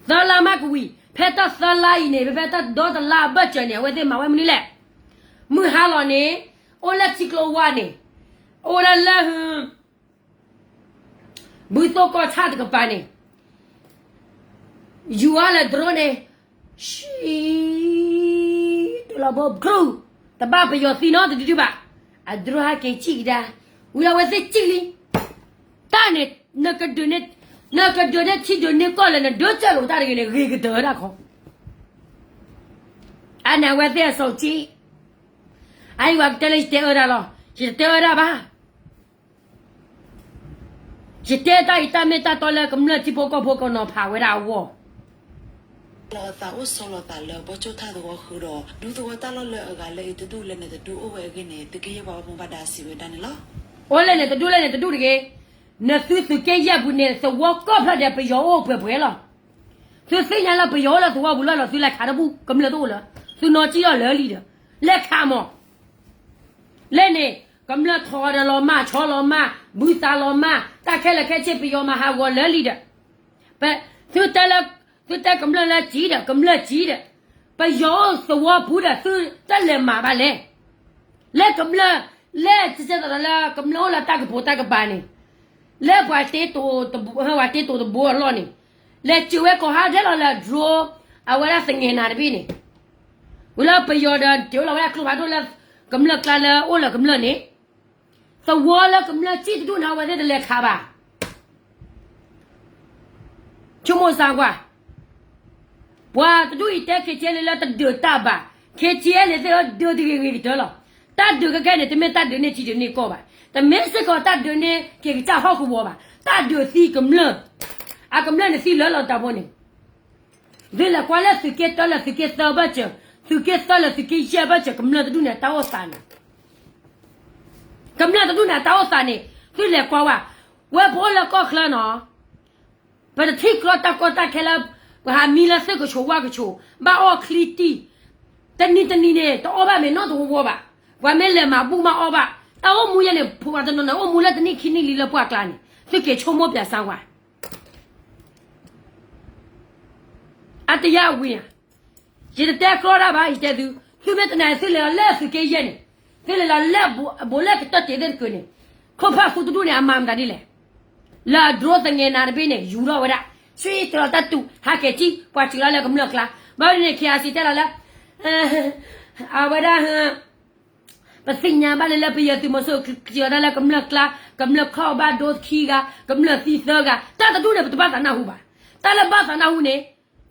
သၢလါမးကဝံၤ, ဖဲတၢ်သၢလါအံၤန့ၣ် ဖဲဖဲတၢ်ဒီတလါအဘၢၣ်စၢၤန့ၣ် အဝဲသ့ၣ်မၤဝဲမနုၤလဲၣ်. မုၢ်ဟါလီၤန့ၣ် အိၣ်လၢထံကျိဝါန့ၣ်, အိၣ်ဒၣ်လၢ ဘူၣ်သိကီၢ်ဆၣ်တကပၤန့ၣ် ယူၤအါလၢ drone န့ၣ် ရှံ တလီၤဘိ ကြူၢ်, တဘၣ်ပယီၤသံနီတဒုဒုဘၣ်, အ drone ဟဲက့ၤကံၣ်ကဒါ, ဝံၤလီၤအဝဲသ့ၣ်ကံၣ်လံ. တၢ်န့ၣ် နကဒုးန့ၢ်, နကဒုးန့ၢ်ထံဒုးန့ၢ်ကီၢ်လၢနဒုးစၢၤလိာ်တၢ်တဂ့ၤန့ၣ် ဂ့ၤကတၢၢ်ဒၣ်ခီ. အန့ၣ်အဝဲသ့ၣ်အစီၤက့ၤ, အအံၤဝဲကတဲလၢယတဲအၢဒၣ်လီၤ, ယတတဲအၢဒၣ်ဘၣ်. ယတဲတၢ်အံၤ တၢ်မ့ၢ်တၢ်တီလၢကမျၢၢ်ထံဖိကီၢ်ဖိကနီၤဖးဝဲဒၣ်အဂီၢ် လီၤအသးအိၣ်ဆီလီၤသးလၢဘီၣ်ကၠိၣ်ထၣ်သဝီဃုာ်ဒီး ဒူသဝီတၢ်လီၢ်လၢအဂၤလၢအံၤတဒူၣ်လဲၣ်န့ၣ်တဒူၣ်အိၣ်ဝဲအဂ့ၢ်န့ၣ် သုးက့ယဲၢ်ပှၤဘၣ်မူဘၣ်ဒါစံးဝဲဒၣ်န့ၣ်လီၤ. အိၣ်လဲၣ်န့ၣ်တဒူၣ်လဲၣ်န့ၣ်တဒူၣ်တဂ့ၤ. နသုသုးက့ယဲၢ်ပူၤန့ၣ် သဝီကီၢ်ဖျၢၣ်ဒီးပယီၤအိၣ်ပှဲၤပှဲၤလီၤ. သုသ့ၣ်ညါလၢပယီၤအိၣ်လၢသဝီပူၤလီၤဒီး သုလဲၤခးဒီးပူၤ ကမျၢၢ်တအိၣ်လၢၤ. သုနီၢ်ကံၣ်အီၤလၢာ်လံဒီး လဲၤခးမး လဲၣ်န့ၣ် ကမျၢၢ်ထီဒီးလီၤမၢ် ဆီလီၤမၢ် ဘုသးလီၤမၢ် တၢ်ခဲလၢာ်ခဲဆ့ပယီၤမၤဟးဂီၤလၢာ်လံဒီး ပ သုတဲလၢ သုတဲကမျၢၢ်လၢကံဒီး ကမျၢၢ်ကံဒီး ပယီၤအိၣ်သဝီပူၤဒီး သုတလဲၤမၤဘၣ်လဲၣ်. လၢကမျၢၢ် လၢကစဲးသိးဒီးလၢကမျၢၢ်အိၣ်လၢတၢ်ကပိာ်တၢ်ကပၤန့ၣ် လၢပှၤတ့တိာ်တဘိ ပှၤတ့တိာ်တဘိအလီၢ်န့ၣ် လဲၤစၢၤဝဲကိးဟါဒဲးလီၤလၢ drone အဝဲဒၣ်သငဲၤနၤတဘ့ၣ်န့ၣ် ဝံၤလၢပယီၤဒီး တ့အိၣ်လီၤဝဲဒၣ်ကျိဖးဒိၣ်လၢ ကမျၢၢ်ကျါလၢအိၣ်လၢကမျၢၢ်န့ၣ် သဝီလၢကမျၢၢ်စံၣ်တဒူၣ်န့ၣ် အဝဲသ့ၣ်တလဲၤခးဘၣ်. ဆိကမိၣ်စၢ်ကွၢ် ပှၤတဒူၣ်အံၤတဲ ခ့ထံလၢတဒုးတၢ်ဘၣ်, ခ့ထံလၢသ့ၣ်အဒုးတဂ့ၤဂ့ၤကတၢၢ်လီၤ. တၢ်ဒုးခဲခဲန့ၣ် တမ့ၢ်တၢ်ဒုးန့ၢ်ထံဒုးန့ၢ်ကီၢ်ဘၣ်, တမ့ၢ်စ့ၢ်ကီးတၢ်ဒုးန့ၢ်က့ၤကစၢ်ဟီၣ်ကဝီၤဘၣ်, တၢ်ဒုးသံကမျၢၢ်, အကမျၢၢ်န့ၣ်သံလၢလီၤတၢ်ဖိန့ၣ် သုလဲၤကွၢ်လၢသုးက့တၢလၢသုးက့သၢဘၢၣ်စၢၤ, သုးက့သၢလၢသုးက့ယဲၢ်ဘၢၣ်စၢၤ ကမျၢၢ်တဒူၣ်န့ၣ် အတၢ်အိၣ်သးန့ၣ်, ကမျၢၢ်တဒူၣ်န့ၣ် အတၢ်အိၣ်သးန့ၣ် သုလဲၤကွၢ်ဝဲ, ဝဲပအိၣ်လၢကီၢ်ချၢနီၤ, ပတထံၣ်ကြီတၢ်ကီတၢ်ခဲလၢ ပှၤဟးမံလၢသ့ၣ်ကဆိးဝၣ်ကဆိး, ဘၣ်အီၣ်ချံတံၢ်, တနံၤတနံၤန့ၣ် တအီၣ်ဘၣ်မ့ၤနီတဝီဝီဘၣ်, ပှၤမ့ၢ်လဲၤမၤဘူၣ်မၤအီၣ်ဘၣ်, တၢ်အိၣ်မူယဲန့ၣ် ဖိဝဲတနီၤန့ၣ် အိၣ်မူလၢတနံၣ်ခံနံၣ်လံလၢပှၢ်ကျါန့ၣ် သုက့ၤဆိကမိၣ်ပၠးစၢ်ဝဲ အတယၢ်ဝံၤဧါ, ယတတဲကြီတၢ်ဘၣ် ယတဲသု, သုမ့ၢ်တနာ်သုလဲၤလီၤလၢသုးက့ယဲၢ်န့ၣ်, သုလဲၤလီၤလၢဘိးလၢကတၢၢ်တ့ၢ်သ့ၣ်တကုာ်န့ၣ်, ခိၣ်ဖၣ်ဃူတဒူၣ်န့ၣ် အမၤမတၤဒ်လဲၣ်, လၢအ drone သငဲၤနၤတဘ့ၣ်န့ၣ် ယူၤထီၣ်ဝဲဒၣ်, ဆှံတလီၤတၢ်တူာ် ဟးက့ၤကံၣ် ပှၤစံးလီၤလၢကမျၢၢ်ကျါ, ဘၣ်ဝဲဒ်န့ၣ် KIC တဲလီၤလၢ အဝဲဒၣ် ပသ့ၣ်ညါဘၣ်လၢလၢပယီၤသုးမီၤစိရိၤစံးလီၤတၢ်လၢကမျၢၢ်ကျါ, ကမျၢၢ်ခီၣ်ဘၣ်ဒိခံဂၤ, ကမျၢၢ်သံသၢဂၤ, တၢ်တဒူၣ်န့ၣ် ပတဘၣ်သးနၢ်ဟူဘၣ်, တၢ်လၢဘၣ်သးနၢ်ဟူန့ၣ်,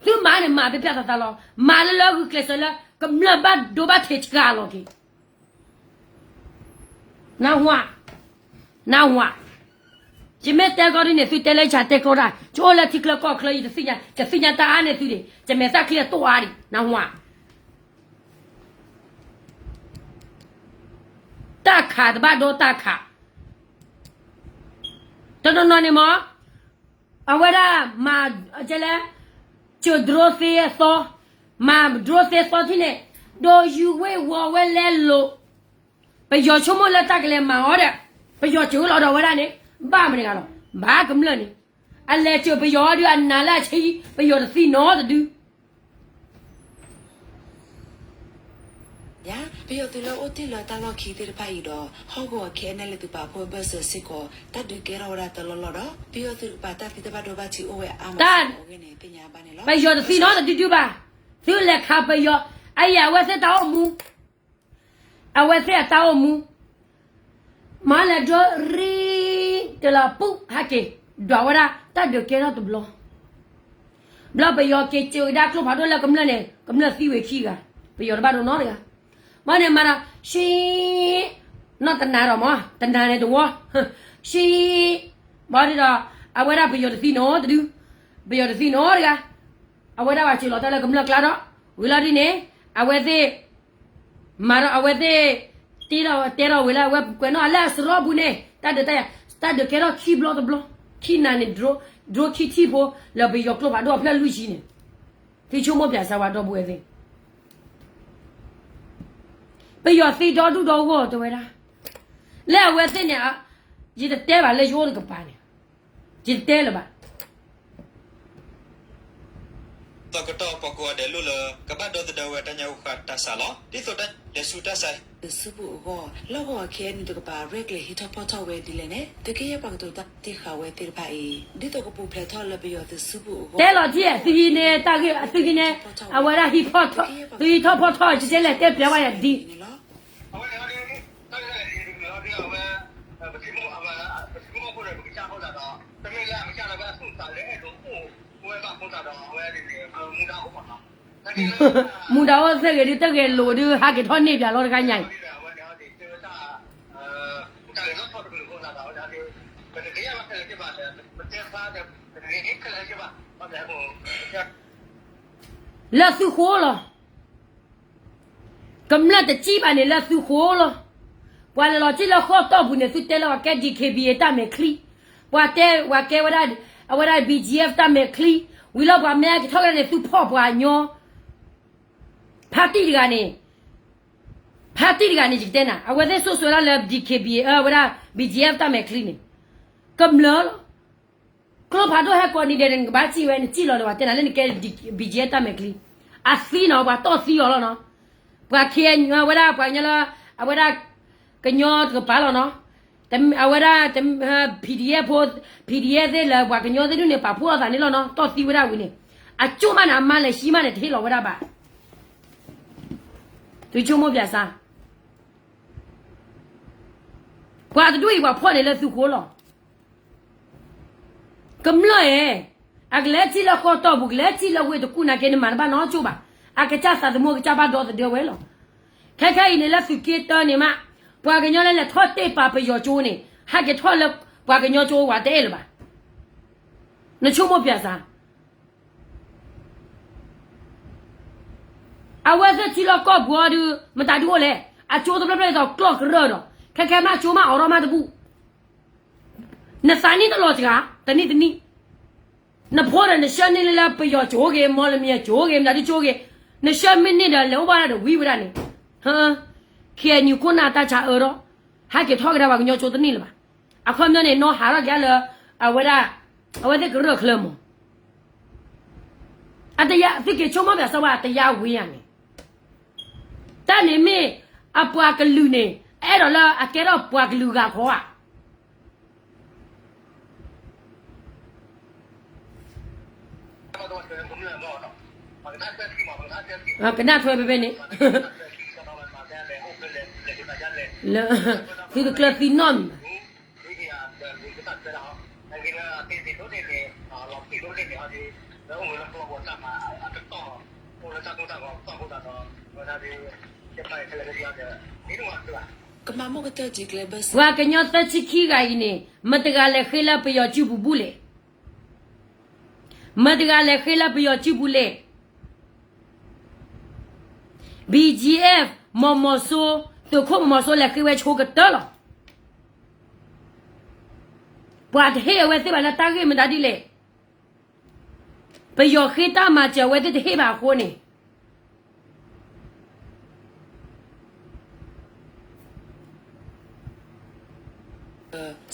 သုမၤန့ၣ်မၤပျဲပျဲသးသးလီၤ, မၤလၢလၢဂုာ်ကျဲးစၢးလၢ ကမျၢၢ်ဘၣ်ဒိဘၣ်ထံးဆှးလီၤက့ၤ နၢ်ဟူဧါ, နၢ်ဟူဧါ, ယမ့ၢ်တဲကီၢ်ဒ်န့ၣ် သုတဲလၢယတဲကီၢ်တၢ်, ယအိၣ်လၢထံချၢကီၢ်ချၢ ယတသ့ၣ်ညါ, ယသ့ၣ်ညါတၢ်အါန့ၢ်သုန့ၣ်, ယမဲာ်သၣ်ချံအတိၢ်အါဒံး, နၢ်ဟူဧါ, တၢ်ခးတဘၣ်ဒီးတၢ်ခး, တနီၤနီၤန့ၣ်မ့ၢ် အဝဲဒၣ်မၤ ကဲလဲၣ်, ကၢၤ drone သ့အသီ, မၤ drone သ့သီထံၣ်န့ၣ်, ဒီးယူၤဝ့ၢ်ဝီၤဝဲလဲလိာ်, ပယီၤဆိကမိၣ်လၢတၢ်ကလဲၤမၤအီၤဒီး, ပယီၤစၢၤဝဲလီၤဒီးဝဲဒၣ်န့ၣ်, ဘၣ်မတၤတဂၤလီၤ, ဘၣ်ကမျၢၢ်န့ၣ်, အလဲၤစၢၤပယီၤဒုးအနၤလၢအဆံ, ပယီၤတသံနီတဒု ပယီၤသုးလၢအိၣ်တ့ၢ်လၢတၢ်လီၢ်ခံသ့ၣ်တဖၣ်အံၤဒီး ဟီၣ်ကဝီၤ KNLA သုးပာ်ဖှိၣ်အဘၢၣ်စၢၤစ့ၢ်ကီး တၢ်ဒုးကဲထီၣ်ဝဲဒၣ်တလီၢ်လီၢ်ဒီး ပယီၤသုးတကပၤတၢ်သံတၢ်ဘၣ်ဒိဘၣ်ထံးအိၣ်ဝဲအါမးစ့ၢ်ကီးအဂ့ၢ်န့ၣ် သ့ၣ်ညါဘၣ်န့ၣ်လီၤ. ပယီၤတသံနီတဒုဒုဘၣ်, သုလဲၤခးပယီၤ, အအံၤအဝဲသ့ၣ်တၢ်အိၣ်မူ အဝဲသ့ၣ်အတၢ်အိၣ်မူ, မၤလဲၤဒိရံ တလီၤပူၤဟဲက့ၤ, ဒွးဝဲဒၣ် တၢ်ဒုးကဲထီၣ်တဘျီ, ဘျီပယီၤက့ၤစၢၤကဒါကျိဖးဒိၣ်လၢကမျၢၢ်န့ၣ် ကမျၢၢ်သံဝဲခံဂၤ, ပယီၤတဘၣ်ဒိနီတဂၤ, ဘၣ်န့ၣ်မၤဒီး ဆှံ နီၢ်တနၤဒီးမး တနၤန့ၣ်တဝီ, ဆှံ, ဘၣ်ဒီး အဝဲဒၣ်ပယီၤတသံနီတဒု, ပယီၤတသံနီတဂၤ, အဝဲဒၣ်ဘၣ်စၢၤလီၤတၢ်လၢကမျၢၢ်ကျါဒီး, ဝံၤလီၤဒ်န့ၣ်, အဝဲသ့ၣ် မၤဒီးအဝဲသ့ၣ် တ့ထီၣ်တဲထီၣ်ဝံၤလၢအဝဲကွဲးနီၣ်လၢအစရီပူၤန့ၣ် တၢ်ဒုးတၢ်ယၤ, တၢ်ဒုးကဲထီၣ်ခံဘျီတဘျီ, ခံနၤန့ၣ် drone ခံထံၣ်ဖိ လၢပယီၤကျိဖးဒိၣ်အဖျၢၣ်လွံၢ်ဆံန့ၣ်, သုဆိကမိၣ်ပၠးစၢ်ဝဲဒီပုၢ်ဝဲၢ်သ့ၣ်, ပယီၤသံဒီဒူၣ်ဒီဂီၢ်တဲဝဲဒၣ်, လၢအဝဲသ့ၣ်န့ၣ်, ယတတဲဘၣ်လၢယအိၣ်တကပၤန့ၣ်, ယတတဲလၢၤဘၣ် သီကတီၢ်ပှၤကိးဂၤဒဲးလိၣ်လၢ ကဘၣ်ဒီသဒၢဝဲတၢ်ညါဃၣ်တၢ်စၢ်လီၤ. ဒ်သိးတၢ်လဲၤဆူတၢ်စၢ် သုးဆူပူၤအဂီၢ် လီၢ်ကဝီၤ KNU တကပၤ ရဲၣ်ကျဲၤဟံးထီၣ်ဖီၣ်ထီၣ်ဝဲဒ်လဲၣ်န့ၣ် သုးက့ယဲၢ်ပှၤကတိၤတၢ်သ့ၣ်ဃာ်ဝဲသ့ၣ်တဖၣ်အံၤ ဒ်သိးကပူၤဖျဲးထီၣ်လၢပယီၤသုးဆူပူၤအဂီၢ် တဲလီၤတံၢ် သုဟံးန့ၢ်တၢ်ဂ့ၢ် သုဟံးန့ၢ် အဝဲဒၣ်ဟံးဖီၣ်ထီၣ် သုဟံးထီၣ်ဖီၣ်ထီၣ် ကကဲလဲၣ်တဲပျးဝဲယၤဒ် မူဒါအိၣ်သ့ၣ်ဂ့ၤဒုး တဂ့ၤလိာ်ဒုး ဟးက့ၤထီၣ်န့ၢ်ပၠးလီၤတခါညါအံၤ. လၢသုဃိလီၤ. ကမျၢၢ်တစံၣ်ဘၣ်န့ၣ်လၢသုဃိလီၤ. ပှၤလဲၤလီၤစံၣ်လၢဃီၣ်တီၢ်ပူၤန့ၣ် သုတဲလၢပှၤကဲ D K B A တၢ်မဲာ်ချံ, ပှၤတဲပှၤကဲဝဲဒၣ် အဝဲဒၣ် B G F တၢ်မဲာ်ချံ, ဝံၤလီၤပှၤမ့ၢ်ကထီၣ်ကဒါန့ၣ် သုဖီၣ်ပှၤညီ ဖါတံၢ်တဂၤန့ၣ်, ဖါတံၢ်တဂၤန့ၣ် ယကတဲနၤ အဝဲသ့ၣ်စိၣ်စွဲဒၣ်လၢ D K B A အဝဲဒၣ် B G F တၢ်မဲာ်ချံန့ၣ်, ကမျၢၢ်လီၤ. ကျိဖးဒိၣ်ဟဲကိးနံၤဒဲးန့ၣ် နကဘၣ်စံၣ်ဝဲ နစံၣ်လီၤဒီးပှၤတဲနၤလၢနကဲ B G F တၢ်မဲာ်ချံ, အသံနီၤ ပှၤတီၢ်သံအီၤလီၤနီၤ, ပှၤ K N U အဝဲဒၣ်ပှၤကညီလၢ အဝဲဒၣ် ကညီတကပၤလီၤနီၤ, အဝဲဒၣ် P D F ဖိ P D F သ့ၣ်လၢပှၤကညီသ့ၣ်ဒူၣ်န့ၣ် ပာ်ဖှိၣ်အသးန့ၣ်လီၤနီၤ, တီၢ်သံဝဲဒၣ်ဝံၤန့ၣ်, အကၠိၣ်မးန့ၣ် အမါလဲၤဆှံမးန့ၣ် တဟ့ၣ်လီၤဝဲဒၣ်ဘၣ်. သုဆိကမိၣ်ပၠးစါ, ပှၤတဒူၣ်အံၤပှၤဖီၣ်န့ၢ်လၢသုဃိလီၤ. ကမျၢၢ်ဧၢ, အကလဲၤထံၣ်လၢဃီၣ်တီၢ်ပူၤ ကလဲၤထံၣ်လၢဝ့ၢ်တကူၣ်နာ်က့ နမၤတဘၣ်နီတကၠိၣ်ဘၣ်, အကစၢ်သးသမူကစၢ်ဘၣ်ဒီသဒၢဝဲလီၤ. ခဲခဲအံၤန့ၣ်လၢသုးက့တၢန့ၣ်မး, ပှၤကညီလၢလဲၤထီၣ်တ့ၢ်ပာ်ပယီၤကၠိန့ၣ် ဟဲက့ၤထီၣ်လၢပှၤကညီကၠိဝဲတအဲၣ်လၢၤဘၣ်. နဆိကမိၣ်ပၠးစါ အဝဲသ့ၣ်ထံလီၢ်ကီၢ်ပူၤအီၤဒုး မတၤဒုးအိၣ်လဲၣ်, အကၠိတဖျၢၣ်ဖျၢၣ်အသိးကျီၢ်ကရၢၢ်ဒီး ခဲခဲမးကၠိမးအိးထီၣ်မးတဘူၣ်, နသးနံၣ်တလီၤစှၤ တနံၣ်တနံၣ်, နဖိဒီးနဆှၢန့ၢ်လၢပယီၤကၠိဂ့ၤ မီၣ်လမံၤကၠိဂ့ၤ မတၤဒုကၠိဂ့ၤ, နဆှၢမ့ၢ်န့ၢ်ဒီးလဲၤအိၣ်ဘၣ်ဒီးဝံၤဝဲဒၣ်န့ၣ်, K N U ခိၣ်နၢ်တၢ်ဆါအၢဒီး ဟဲက့ၤထီၣ်ကဒါပှၤကညီကၠိတန့ၢ်လၢၤဘၣ်. အခီပညီန့ၣ် နီၢ်ဟးထီၣ်က့ၤလၢ အဝဲဒၣ် အဝဲသ့ၣ်ကရၢၢ်ချၢမး အတယါ သုက့ၤဆိကမိၣ်ပၠးစၢၤဝဲ အတယါဝံၤဧါန့ၣ်, တၢ်န့ၣ်မ့ၢ်အပှၤကလုာ်န့ၣ် အဲၣ်ဒိးလၢအကဲထီၣ်ပှၤကလုာ်ဂၤခီဧါ. ကနၣ်ထွဲဖဲဖဲန့ၣ် လၢ သုတကျၢၤသံနီၢ်မံၤဘၣ်. ပှၤကညီသၢဆံခံဂၤအံၤန့ၣ် မတၤတဂၤလဲၤဃ့လၢပယီၤစုပူၤဘူးလဲၣ်. မတၤတဂၤလဲၤဃ့လၢပယီၤစုပူၤလဲၣ်. B G F မီၢ်မီၢ်စိ သုးခိၣ်မီၢ်မီၢ်စိလဲၤဃ့ဝဲဆိကတၢၢ်လီၤ. ပှၤတဟ့ၣ်အဝဲသ့ၣ်ဘၣ်လၢတၢ်ဂ့ၢ်မတၤဒ်လဲၣ်. ပယီၤဃ့တၢ်မၤစၢၤအဝဲသ့ၣ်တဟ့ၣ်ဘၣ်အဃိန့ၣ်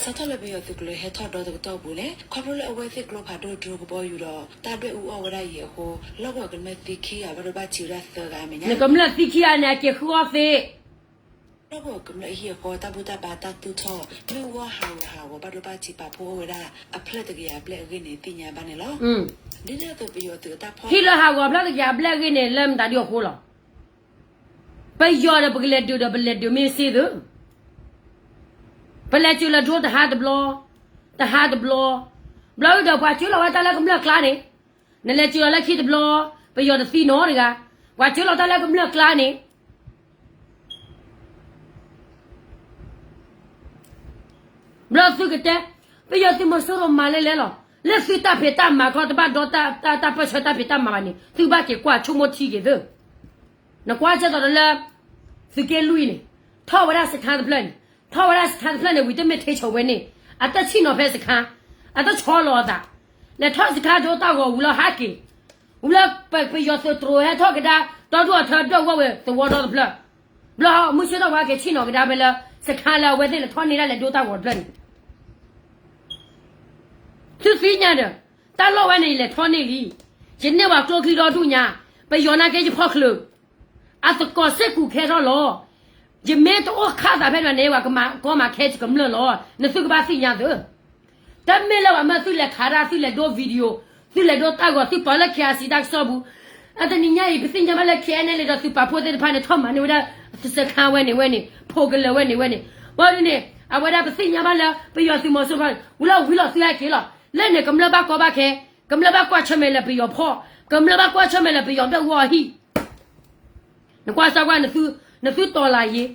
စးထီၣ်လၢပယီၤသုးကျိၤဟဲထီၣ်ဒီတကတီၢ်ပူၤန့ၣ် ခီဖျိလၢအဝဲသ့ၣ်ကျိဖးဒိၣ်ဒိကဘီယူၤဒီး တၢ်ဒွဲၣ်အူအီၣ်ဝဲဒၣ်အံၤအဃိ လီၢ်ကဝီၤကမျၢၢ်သံခံဂၤ ဘၣ်ဒိဘၣ်ထံးဝဲဒၣ်သၢဂၤအမဲာ်ညါ နကမျၢၢ်သံခံဂၤန့ၣ် အက့ၤဃုအီၣ်သ့ လီၢ်ကဝီၤကမျၢၢ်အဟံၣ်အဃီ တၢ်ဘူၣ်တၢ်ဘါတၢ်သူၣ်ထီၣ် မ့ၣ်အူအီၣ်ဟးဂူာ်ဟးဂီၤ ဘၣ်ဒိဘၣ်ထံးပာ်ဖှိၣ်အိၣ်ဝဲဒၣ် အဖျၢၣ်တကယၤဘျဲၣ်အဂ့ၢ်န့ၣ် သ့ၣ်ညါဘၣ်န့ၣ်လီၤ. ဒ်န့ၣ်အသိးပယီၤသုးအတၢ်ဖီၣ် ဟံၣ်လၢဟးဂီၤဖျၢၣ်တကယၤဘျဲၣ်အဂ့ၢ်န့ၣ် လၢမတၤဒုအဃိလီၤ. ပယီၤဒီးပကလဲၤဒုးဒီးပလဲၤဒုးမ့ၢ်စ့ၢ်သု ပလဲၤစၢၤလီၤဒိတဟါတဘျီ, တဟါတဘျီ, ဘျီဒုဒီးပှၤစၢၤလီၤဝဲတၢ်လၢကမျၢၢ်ကျါန့ၣ်, နလဲၤစၢၤလီၤလၢခံတဘျီ, ပယီၤတသံနီတဂၤ, ပှၤစၢၤလီၤတၢ်လၢကမျၢၢ်ကျါန့ၣ် ဘျီသုကတဲ, ပယီၤသုးမီၤစိရိၤမၤလဲၣ်လဲၣ်လီၤ. လၢသုတၢ်ဖံးတၢ်မၤခီ တဘၣ်ဒီတၢ်ပၢၢ်ဆၢတၢ်ဖံးတၢ်မၤဘၣ်န့ၣ် သုဘၣ်က့ၤကွၢ်ဆိကမိၣ်ထံက့ၤသု. နကွၢ်ကဲသိးဒီးလၢ သုးက့လွံၢ်န့ၣ် ထီၣ်ဝဲဒၣ်စခါတဖျၢၣ်န့ၣ်, ထီၣ်ဝဲဒၣ်စခါတဖျၢၣ်န့ၣ် ဝံၤတမ့ၢ်ထ့ဆိဝဲန့ၣ်, အတဆံၣ်နီၤဖဲစခါ, အတဆီလီၤအသး, လဲၤထီၣ်စခါဒိတၢ်ဂီၤဝံၤလီၤဟးက့ၤ, ဝံၤလၢပယီၤသုးတြိၤဟဲထီၣ်ကဒါ ဒီဒူၣ်အထၢဒွဲၣ်ဝီဝဲသဝီဒီတဖျၢၣ် ဘျီမုၢ်ဆ့ၣ်ထီၣ်ဝဲက့ၤဆ့ၣ်နီၤကဒါဖဲလၢ စခါလၢအဝဲသ့ၣ်လဲၤထီၣ်န့ၢ်ဒၣ်လဲၤဒိတၢ်ဂီၤတဖျၢၣ်န့ၣ်, သုသ့ၣ်ညါဒီး တၢ်လီၢ်ဝဲန့ၣ် ယလဲၤထီၣ်န့ၢ်လံ. ယန့ၢ်ဝဲကျိချံဒီဒူၣ်ညါ, ပယီၤနာ်က့ယဖီၣ်ချုး, အသကိးစ့ၢ်ကီးခဲထီၣ်လီၤ. ယမ့ၢ်တအိၣ်ခးသးဖဲန့ၣ်ဘၣ်န့ၣ် ပှၤကမၤကီမၤခဲကမျၢၢ်လီၤ. နသုကဘၣ်သ့ၣ်ညါသု တမ့ၢ်လၢပှၤမၢသုလဲၤခးတၢ် သုလဲၤဒိ video, သုလဲၤဒိတၢ်ဂီၤ သုပာ်လၢ K I C တၢ်ကစီၣ်ပူၤ, အတနံၤညါအံၤ ပသ့ၣ်ညါဘၣ်လၢ K N L A ဒီးသုးပာ်ဖှိၣ်သ့ၣ်တဖၣ်န့ၣ် ထီၣ်မၤန့ၢ်ဝဲဒၣ် စခါဝဲန့ၣ်ဝဲန့ၣ် ဖိကလၢၤဝဲန့ၣ်ဝဲန့ၣ်, ဘၣ်ဒ်န့ၣ် အဝဲဒၣ်ပသ့ၣ်ညါဘၣ်လၢ ပယီၤသုးမီၤစိရိၤတဖၣ်န့ၣ် ဝံၤလီၤဝံၤလီၤသုဟဲက့ၤလီၤ. လၢန့ၣ်ကမျၢၢ်ဘၣ်ကီဘၣ်ခဲ, ကမျၢၢ်ဘၣ်ကွၢ်ဆၢၣ်မဲာ်လၢပယီၤဖီၣ်, ကမျၢၢ်ဘၣ်ကွၢ်ဆၢၣ်မဲာ်လၢပယီၤဒွဲၣ်ဝီအဟံၣ် နကွၢ်စၢ်ကွၢ် နသုတီၤလၢ်ယ့ၤ,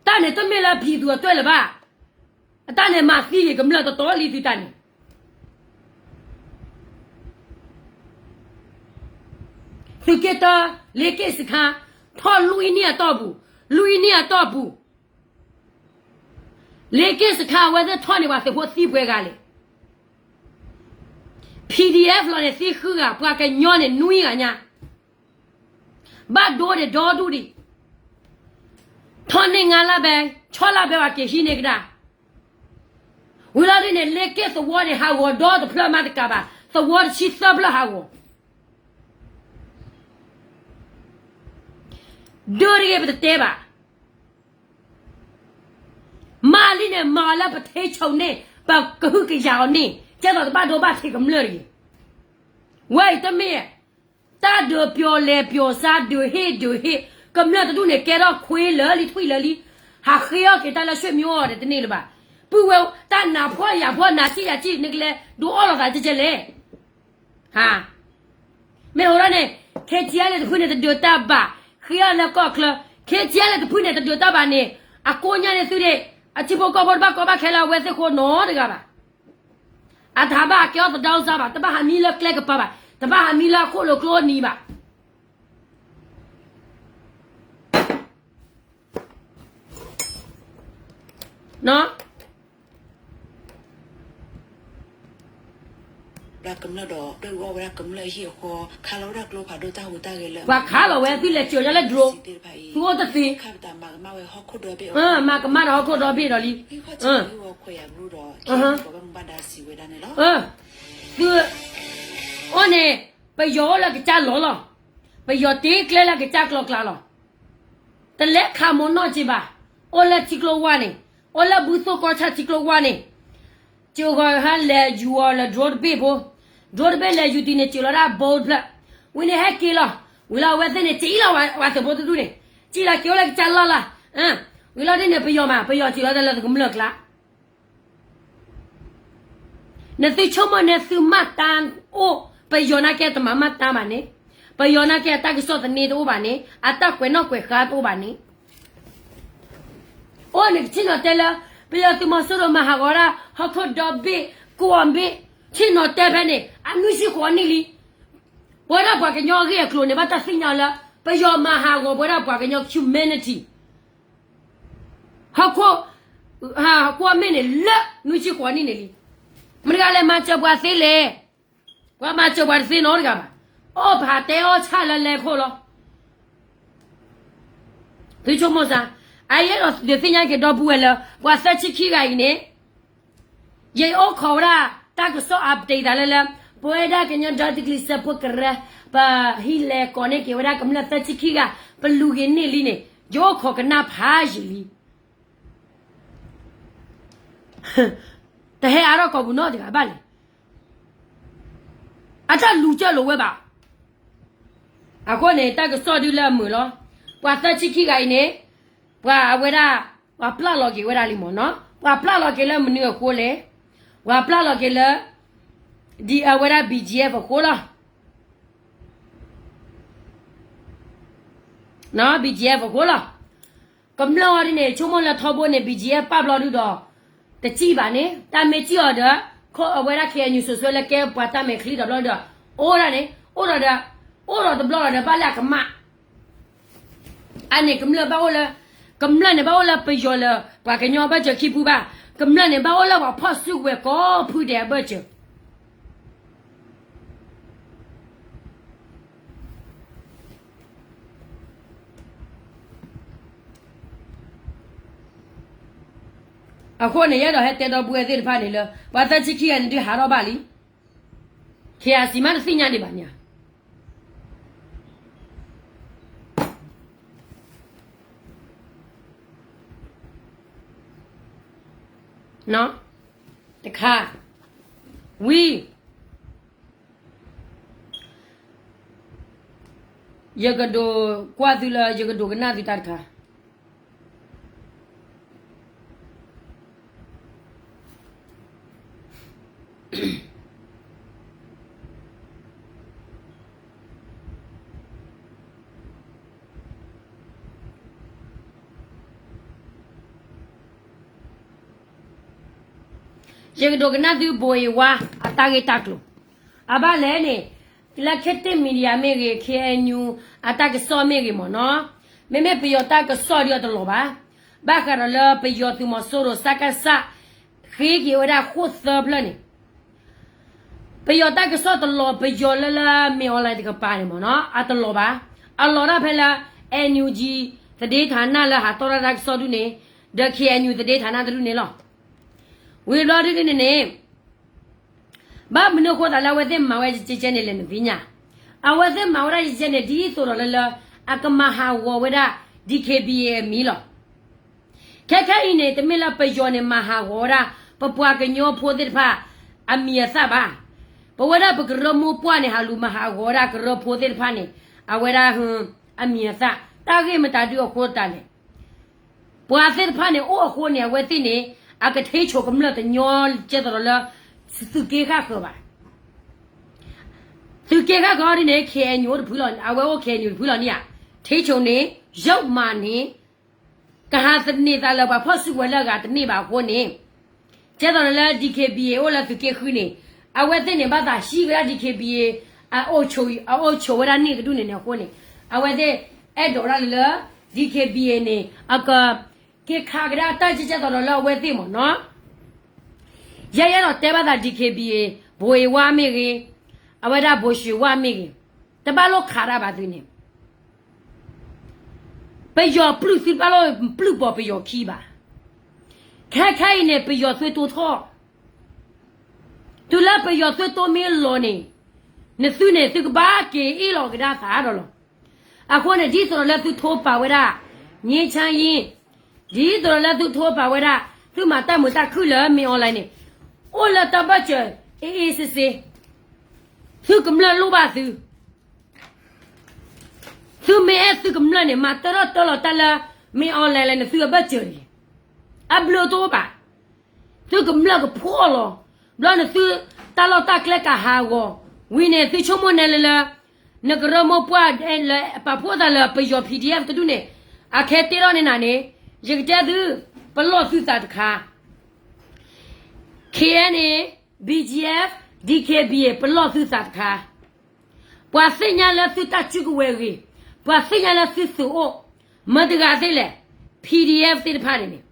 တၢ်န့ၣ်တမ့ၢ်လၢဖံးသူအတွဲၣ်လၢၤဘၣ်. တၢ်န့ၣ်မၤသံဂ့ၤကမျၢၢ်တတီလံသုတၢ်န့ၣ် သုးက့တၢ လ့က့ၣ်စခါ ထီၣ်လွံၢ်နံၣ်အတီၢ်ပူၤ, လွံၢ်နံၣ်အတီၢ်ပူၤ, လ့က့ၣ်စခါအဝဲသ့ၣ်ထီၣ်န့ၣ် ပှၤသုးဖိသံပှဲၤဂၤလဲၣ်. P D F လီၤန့ၣ်သံဃုဂၤ, ပှၤကညီန့ၣ်နွံဂၤညါ, ဘၣ်ဒိဒီးဒီဒူၣ်ဒံး, ထီၣ်န့ၢ်ငါးလါဘဲ, ဆီလါဘဲပှၤက့ၤဟံးန့ၢ်ကဒါ ဝံၤလီၤဒ်န့ၣ် လ့က့ၣ်သဝီန့ၣ် ဟးဂီၤဒီတဖျၢၣ်မးတကးဘၣ်, သဝီတဆံသၢဖျၢၣ်ဟးဂီၤ, ဒၢတဂ့ၤပတတဲဘၣ်, မၤလံန့ၣ် မၤလၢပထ့ဆိၣ်န့ၣ် ပကဟုကယာ်အီၤန့ၣ် ကဲသိးတဘၣ်ဒိဘၣ်ထံးကမျၢၢ်တဂ့ၤ, ဝဲအံၤတမ့ၢ် တၢ်ဒုးပျီၤလဲၤပျီၤဆါ ဒုးဟ့ၣ်ဒုးဟ့ၣ်, ကမျၢၢ်တဒူၣ်န့ၣ် ကဲထီၣ်ခွ့လၢာ်လံထွံၣ်လၢာ်လံ, ဟးဃ့အီၣ်က့ၤတၢ်လၢဆွေမျိုးအီၤဒီးတန့ၢ်လၢၤဘၣ်, ပုၢ်ဝဲၢ်တၢ်နးဖှီၣ်ယာ်ဖှီၣ်နးစံၣ်ယၤစံၣ် နကလဲၤဒုးအီၣ်လီၤသးကဲကဲလဲၣ်, ဟါ, မ့ၢ်အိၣ်ဒၣ်န့ၣ် K T L တဖုန့ၣ်တဒုးတၢ်ဘၣ်, ဃ့အီၣ်လၢကီၢ်ချၢ, K T L တဖုန့ၣ်တဒုးတၢ်ဘၣ်န့ၣ် အကိးညါန့ၣ်သုန့ၣ် အထံဖိကီၢ်ဖိတဘၣ်ကီဘၣ်ခဲလၢအဝဲသ့ၣ်ဃိနီတဂၤဘၣ် အတၢ်ဘၣ်ကဲအီၣ်သဒါအုးစၢ်ဘၣ်, တဘၣ်ဟးမံလၢကျဲကပၤဘၣ်, တဘၣ်ဟးမံလၢအခိၣ်လိာ်ကျိနံၤဘၣ်. ကမျၢၢ်ဒီး ဒွဲၣ်အူအီၣ်ဝဲဒၣ်ကမျၢၢ်အဟံၣ်အဃီ, ခးလီၤဝဲဒၣ်ကျိဖးဒိၣ်တၢ်ဟူးတၢ်ဂဲၤလၢ ပှၤခးလီၤဝဲသုလဲၤစၢၤဒၣ်လၢ drone, သုအိၣ်တသ့, မၤကမၣ်ဒီးဟီၣ်ခိၣ်ဒီဘ့ၣ်ဒီးလံ, အၢ, အိၣ်န့ၣ် ပယီၤအိၣ်လၢကစၢ်လီၤလီၤ, ပယီၤတ့ကျဲလၢကစၢ်ကျီကျါလီၤ. တလဲၤခးမိၢ်နီၢ်က့ဘၣ်, အိၣ်လၢထံကျိဝါန့ၣ်, အိၣ်လၢဘုသိၣ်ကီၢ်ဆၣ်ထံကျိဝါန့ၣ်, စၢၤဂီၤဟဲလဲၤယူၤအီၤလၢ drone တဘ့ၣ်ဖိ, drone တဘ့ၣ်လဲၤယူၤတုၤန့ၣ် စၢၤလီၤဒၣ် bomb တဖျၢၣ်, ဝံၤန့ၣ်ဟဲက့ၤလီၤ, ဝံၤလီၤအဝဲသ့ၣ်န့ၣ် စံၣ်လီၤဝဲသုဒူၣ်န့ၣ်, စံၣ်လီၤက့ၤအိၣ်လၢကစၢ်လီၢ်လီၤ, ဝံၤလီၤဒ်န့ၣ် ပယီၤမး ပယီၤစံၣ်လီၤတၢ်လၢကမျၢၢ်ကျါ နသုဆိကမိၣ်န့ၣ် သုမၤတၢ်အိၣ် ပယီၤနာ်က့တမၤမၤတၢ်ဘၣ်န့ၣ်, ပယီၤနာ်က့အတၢ်ကစီၣ်သန့တအိၣ်ဘၣ်န့ၣ်, အတၢ်ကွဲးနီၣ်ကွဲးဃါတအိၣ်ဘၣ်န့ၣ်, အိၣ်န့ၣ်ကဆ့ၣ်နီၤတဲလၢ ပယီၤသုးမီၤစိရိၤမၤဟးဂီၤဒၣ် ဟီၣ်ခိၣ်ဒီဘ့ၣ် ကိးအီၤဘ့ၣ်, ဆ့ၣ်နီၤတဲဖဲန့ၣ် အနွံဆံဃိးနံၣ်လံ. ပဝဲဒၣ်ပှၤကညီအဂ့ၢ်အကျိၤန့ၣ် ဘၣ်တၢ်သ့ၣ်ညါလၢ ပယီၤမၤဟးဂီၤပဝဲဒၣ်ပှၤကညီ humanity ဟီၣ်ခိၣ်, ဟးကွၢ်မ့ၢ်န့ၣ်လၢနွံဆံဃိးနံၣ်န့ၣ်လံ. မတၤတဂၤလဲၤမၤစၢၤပှၤသ့လဲၣ်. ပှၤမၤစၢၤပှၤတသ့နီတဂၤဘၣ်. အီၣ်ဖးတဲအီၣ်ဆၣ်လၢလဲၤခိၣ်လီၤ. သုဆိကမိၣ်စ့ၢ်, အအံၤအဲၣ်ဒိးဒုးသ့ၣ်ညါက့ၤဒီပုၢ်ဝဲၢ်လၢ ပှၤသၢဆံခံဂၤအံၤန့ၣ် ယအိၣ်ခိးဝဲဒၣ် တၢ်ကစီၣ် update သးလၢလၢ ပဝဲဒၣ်ကညီဒီတကလံၤစဲးဖိကရၢ ပဟံးလဲၤကိးန့ၢ်က့ၤဝဲဒၣ်ကမျၢၢ်သၢဆံခံဂၤ ပလူၤက့ၤန့ၢ်လံန့ၣ် ယအိၣ်ခိးကနၣ်ဖးယံာ်လံ. တဟဲအါထီၣ်ကိာ်ပူၤနီတဂၤဘၣ်လဲၣ်. အတၢ်လူၤကၢၢ်လိာ်ဝဲဘၣ်. အဃိန့ၣ် တၢ်ကစီၣ်ဒုလၢအမုာ်လီၤ. ပှၤသၢဆံခံဂၤအံၤန့ၣ် ပှၤအဝဲဒၣ် ပှၤပျၢ်လီၤက့ၤဝဲဒၣ်လံမ့ၢ်နီၤ. ပှၤပျၢ်လီၤက့ၤလၢမနုၤအဃိလဲၣ်. ပှၤပျၢ်လီၤက့ၤလၢ ဒ်အဝဲဒၣ် B G F အဃိလီၤ. B G F အဃိလီၤ. ကမျၢၢ်အီၤဒ်န့ၣ် ဆိကမိၣ်လၢထီဘိန့ၣ် B G F ပာ်ဘျီဒုဒီး တစံၣ်ဘၣ်န့ၣ် တၢ်မ့ၢ်စံၣ်အီၤဒီး အဝဲဒၣ် K N U စိၤဆှၢလၢကဲပှၤတၢ်မဲာ်ချံတဘျီဒီး အိၣ်ဒၣ်န့ၣ် အိၣ်ဒီးဒီး အိၣ်ဒီးတဘျီလီၤဒီး ဘၣ်လၢအကမၣ် အန့ၣ်ကမျၢၢ်ဘၣ်အိၣ်လၢ ကမျၢၢ်န့ၣ်ဘၣ်အိၣ်လၢပယီၤလၢ ပှၤကညီဘၢၣ်စၢၤခံပူၤဘၣ်. ကမျၢၢ်န့ၣ်ဘၣ်အိၣ်လၢပှၤဖီၣ်စုကဝဲၤကိးဖုဒဲးအဘၢၣ်စၢၤ အဃိန့ၣ် ယအဲၣ်ဒိးဟဲတဲဒီပုၢ်ဝဲၢ်သ့ၣ်တဖၣ်န့ၣ်လၢ ပှၤသၢဆံခံဂၤန့ၣ်ဒုးဟးထီၣ်ဘၣ်လံ. K I C မးတသ့ၣ်ညါဒံးဘၣ်န့ၣ် တခါ ဝံၤ ယကဒိးကွၢ်သုလၢ ယကဒိးကနၣ်သုတၢ်တခါ ယကဒိကနၣ်သုဘိးအ့ဝါအတၢ်ဂ့ၢ်တၢ်ကျိၤ, အဘၣ်လဲၣ်န့ၣ်, လၢ ခေတ်သစ် Media မ့ၢ်ဂ့ၤ, K N U အတၢ်ကစီၣ်မ့ၢ်ဂ့ၤမ့ၢ်နီၤ, မ့မ့ၢ်ပယီၤတၢ်ကစီၣ်ဒီးအတလီၤဘၣ်. ဘၣ်ဃးဒီးလၢပယီၤသုးမီၤစိရိၤ စကစ ဃ့က့ၤဝဲဒၣ်ဃိၣ်သၢဖျၢၣ်န့ၣ် ပယီၤတၢ်ကစီၣ်တလီၤ, ပယီၤလၢလၢ မင်းအောင်လှိုင် တကပၤန့ၣ်မ့ၢ်နီၤ အတလီၤဘၣ်. အလီၤတၢ်ဖဲလၢ NUG သတင်းဌာန လၢဟးတီၣ်တၢ်ကစီၣ်ဒုန့ၣ်, ဒီး K N U သတင်းဌာန တဒုန့ၣ်လီၤ. ဝံၤဘျီဒုန့ၣ်န့ၣ် ဘၣ်မနုၤအဃိသးလၢအဝဲသ့ၣ်မၤဝဲကဲကဲန့ၣ်လဲၣ်နသ့ၣ်ညါ, အဝဲသ့ၣ်မၤဝဲဒၣ်ကဲကဲန့ၣ် ဒ်သိးဒီးလၢလၢ အကမၤဟးဂီၤဝဲဒၣ် D K B A အမံၤလီၤ. ခဲခဲအံၤန့ၣ် တမ့ၢ်လၢပယီၤန့ၣ် မၤဟးဂီၤဝဲဒၣ် ပပှၤကညီဖိသ့ၣ်တဖၣ် အမံၤအသၣ်ဘၣ်. ပဝဲဒၣ်ပကရၢမိၢ်ပှၢ်န့ၣ် ဟးလူၤမၤဟးဂီၤဝဲဒၣ်ကရၢဖိသ့ၣ်တဖၣ်န့ၣ် အဝဲဒၣ် အမံၤအသၣ်. တၢ်ဂ့ၢ်မတၤဒုအဃိတၢ်လဲၣ်. ပှၤသ့ၣ်တဖၣ်န့ၣ် အိၣ်အဃိန့ၣ် အဝဲသ့ၣ်န့ၣ် အကထ့ဆိကမျၢၢ်တညီကဲသိးဒီးလၢ သုးက့ဃၣ်ဃၢၤဘၣ်. သုးက့ဃၣ်ဃၢၤဒ်န့ၣ် K N U အိၣ်တဖုလီၤ, အဝဲအိၣ် K N U တဖုလီၤန့ၣ်ဧါ. ထ့ဆိန့ၣ် ယုၢ်မၤန့ၣ် ကဟးသန့ၤသးလၢပှၤဖီၣ်စုကဝဲၤလၢအဂၤတန့ၢ်ဘၣ်အဃိန့ၣ်, ကဲသိးဒီးလၢ D K B A အိၣ်လၢသုးက့ဃုန့ၣ်, အဝဲသ့ၣ်န့ၣ် ဘၣ်သးဟံးဝဲဒၣ် D K B A အအိၣ်ဆိးဝဲဒၣ်န့ၣ်တဒူၣ်န့ၣ်န့ၣ်အဃိန့ၣ်, အဝဲသ့ၣ်အဲၣ်ဒိးဒၣ်လၢလၢ D K B A န့ၣ် အက က့ၤခးကဒါတၢ်ကဲကဲသိးဒီးလၢအဝဲသ့ၣ်မ့ၢ်နီၤ. ယဲယအဲၣ်ဒိးတဲဘၣ်သး D K B A ဘိးအ့ဝါမ့ၢ်ဂ့ၤ, အဝဲဒၣ်ဘိးၡ့ဝါမ့ၢ်ဂ့ၤ, တဘၣ်လိၣ်ခးတၢ်ဘၣ်သုန့ၣ် ပယီၤပျုၢ်သုတဘၣ်လိၣ်ပျုၢ်ပိာ်ပယီၤခံဘၣ်. ခဲခဲအံၤန့ၣ် ပယီၤသွ့တိထီၣ်, တုၤလၢပယီၤသွ့တိမ့ၢ်လီၤန့ၣ်, နသုန့ၣ် သုကဘၣ်က့ၤအ့ၣ်လီၤကဒါသးဒီးလီၤ. အဃိန့ၣ် ဒ်သိးဒီးလၢသုထိပာ်ဝဲဒၣ် ငြိမ်းချမ်းရေး, ဒ်သိးဒီးလၢသုထိပာ်ဝဲဒၣ် သုမၤတၢ်မုာ်တၢ်ခုၣ်လၢ မင်းအောင်လှိုင် န့ၣ်, အိၣ်လၢတၢ်ဘၢၣ်စၢၤ အေးအေးဆေးဆေး, သုကမျၢၢ်လိၣ်ဘၣ်သု သုမ့ၢ်အဲၣ်သုကမျၢၢ်န့ၣ် မၤတၢထီၣ်တၢလီၤတၢ်လၢ မင်းအောင်လှိုင် လဲၣ် နသုအဘၢၣ်စၢၤန့ၣ်, အဘျုးတအိၣ်ဘၣ်. သုကမျၢၢ်ကဖှီၣ်လီၤ. ဘျီနသုတၢ်လီၢ်တၢ်ကျဲကဟးဂီၤ, ဝံၤန့ၣ် သုဆိကမိၣ်နဲလၢလၢ နကရၢမိၢ်ပှၢ်လၢပာ်ဖှိၣ်သးလၢပယီၤ P D F တဒူၣ်န့ၣ်, အခဲတ့ထီၣ်န့ၢ်နၤန့ၣ်, ယကတဲသု, ပလီၢ်သုသးတခါ, K N A, B G F, D K B A ပလီၢ်သုသးတခါ. ပှၤသ့ၣ်ညါလၢသုတၢ်စုကဝဲၤဂ့ၤ, ပှၤသ့ၣ်ညါလၢသုသုးအိၣ်, မတၤတဂၤသ့လဲၣ်, P D F သ့ၣ်တဖၣ်န့ၣ်န့ၣ်.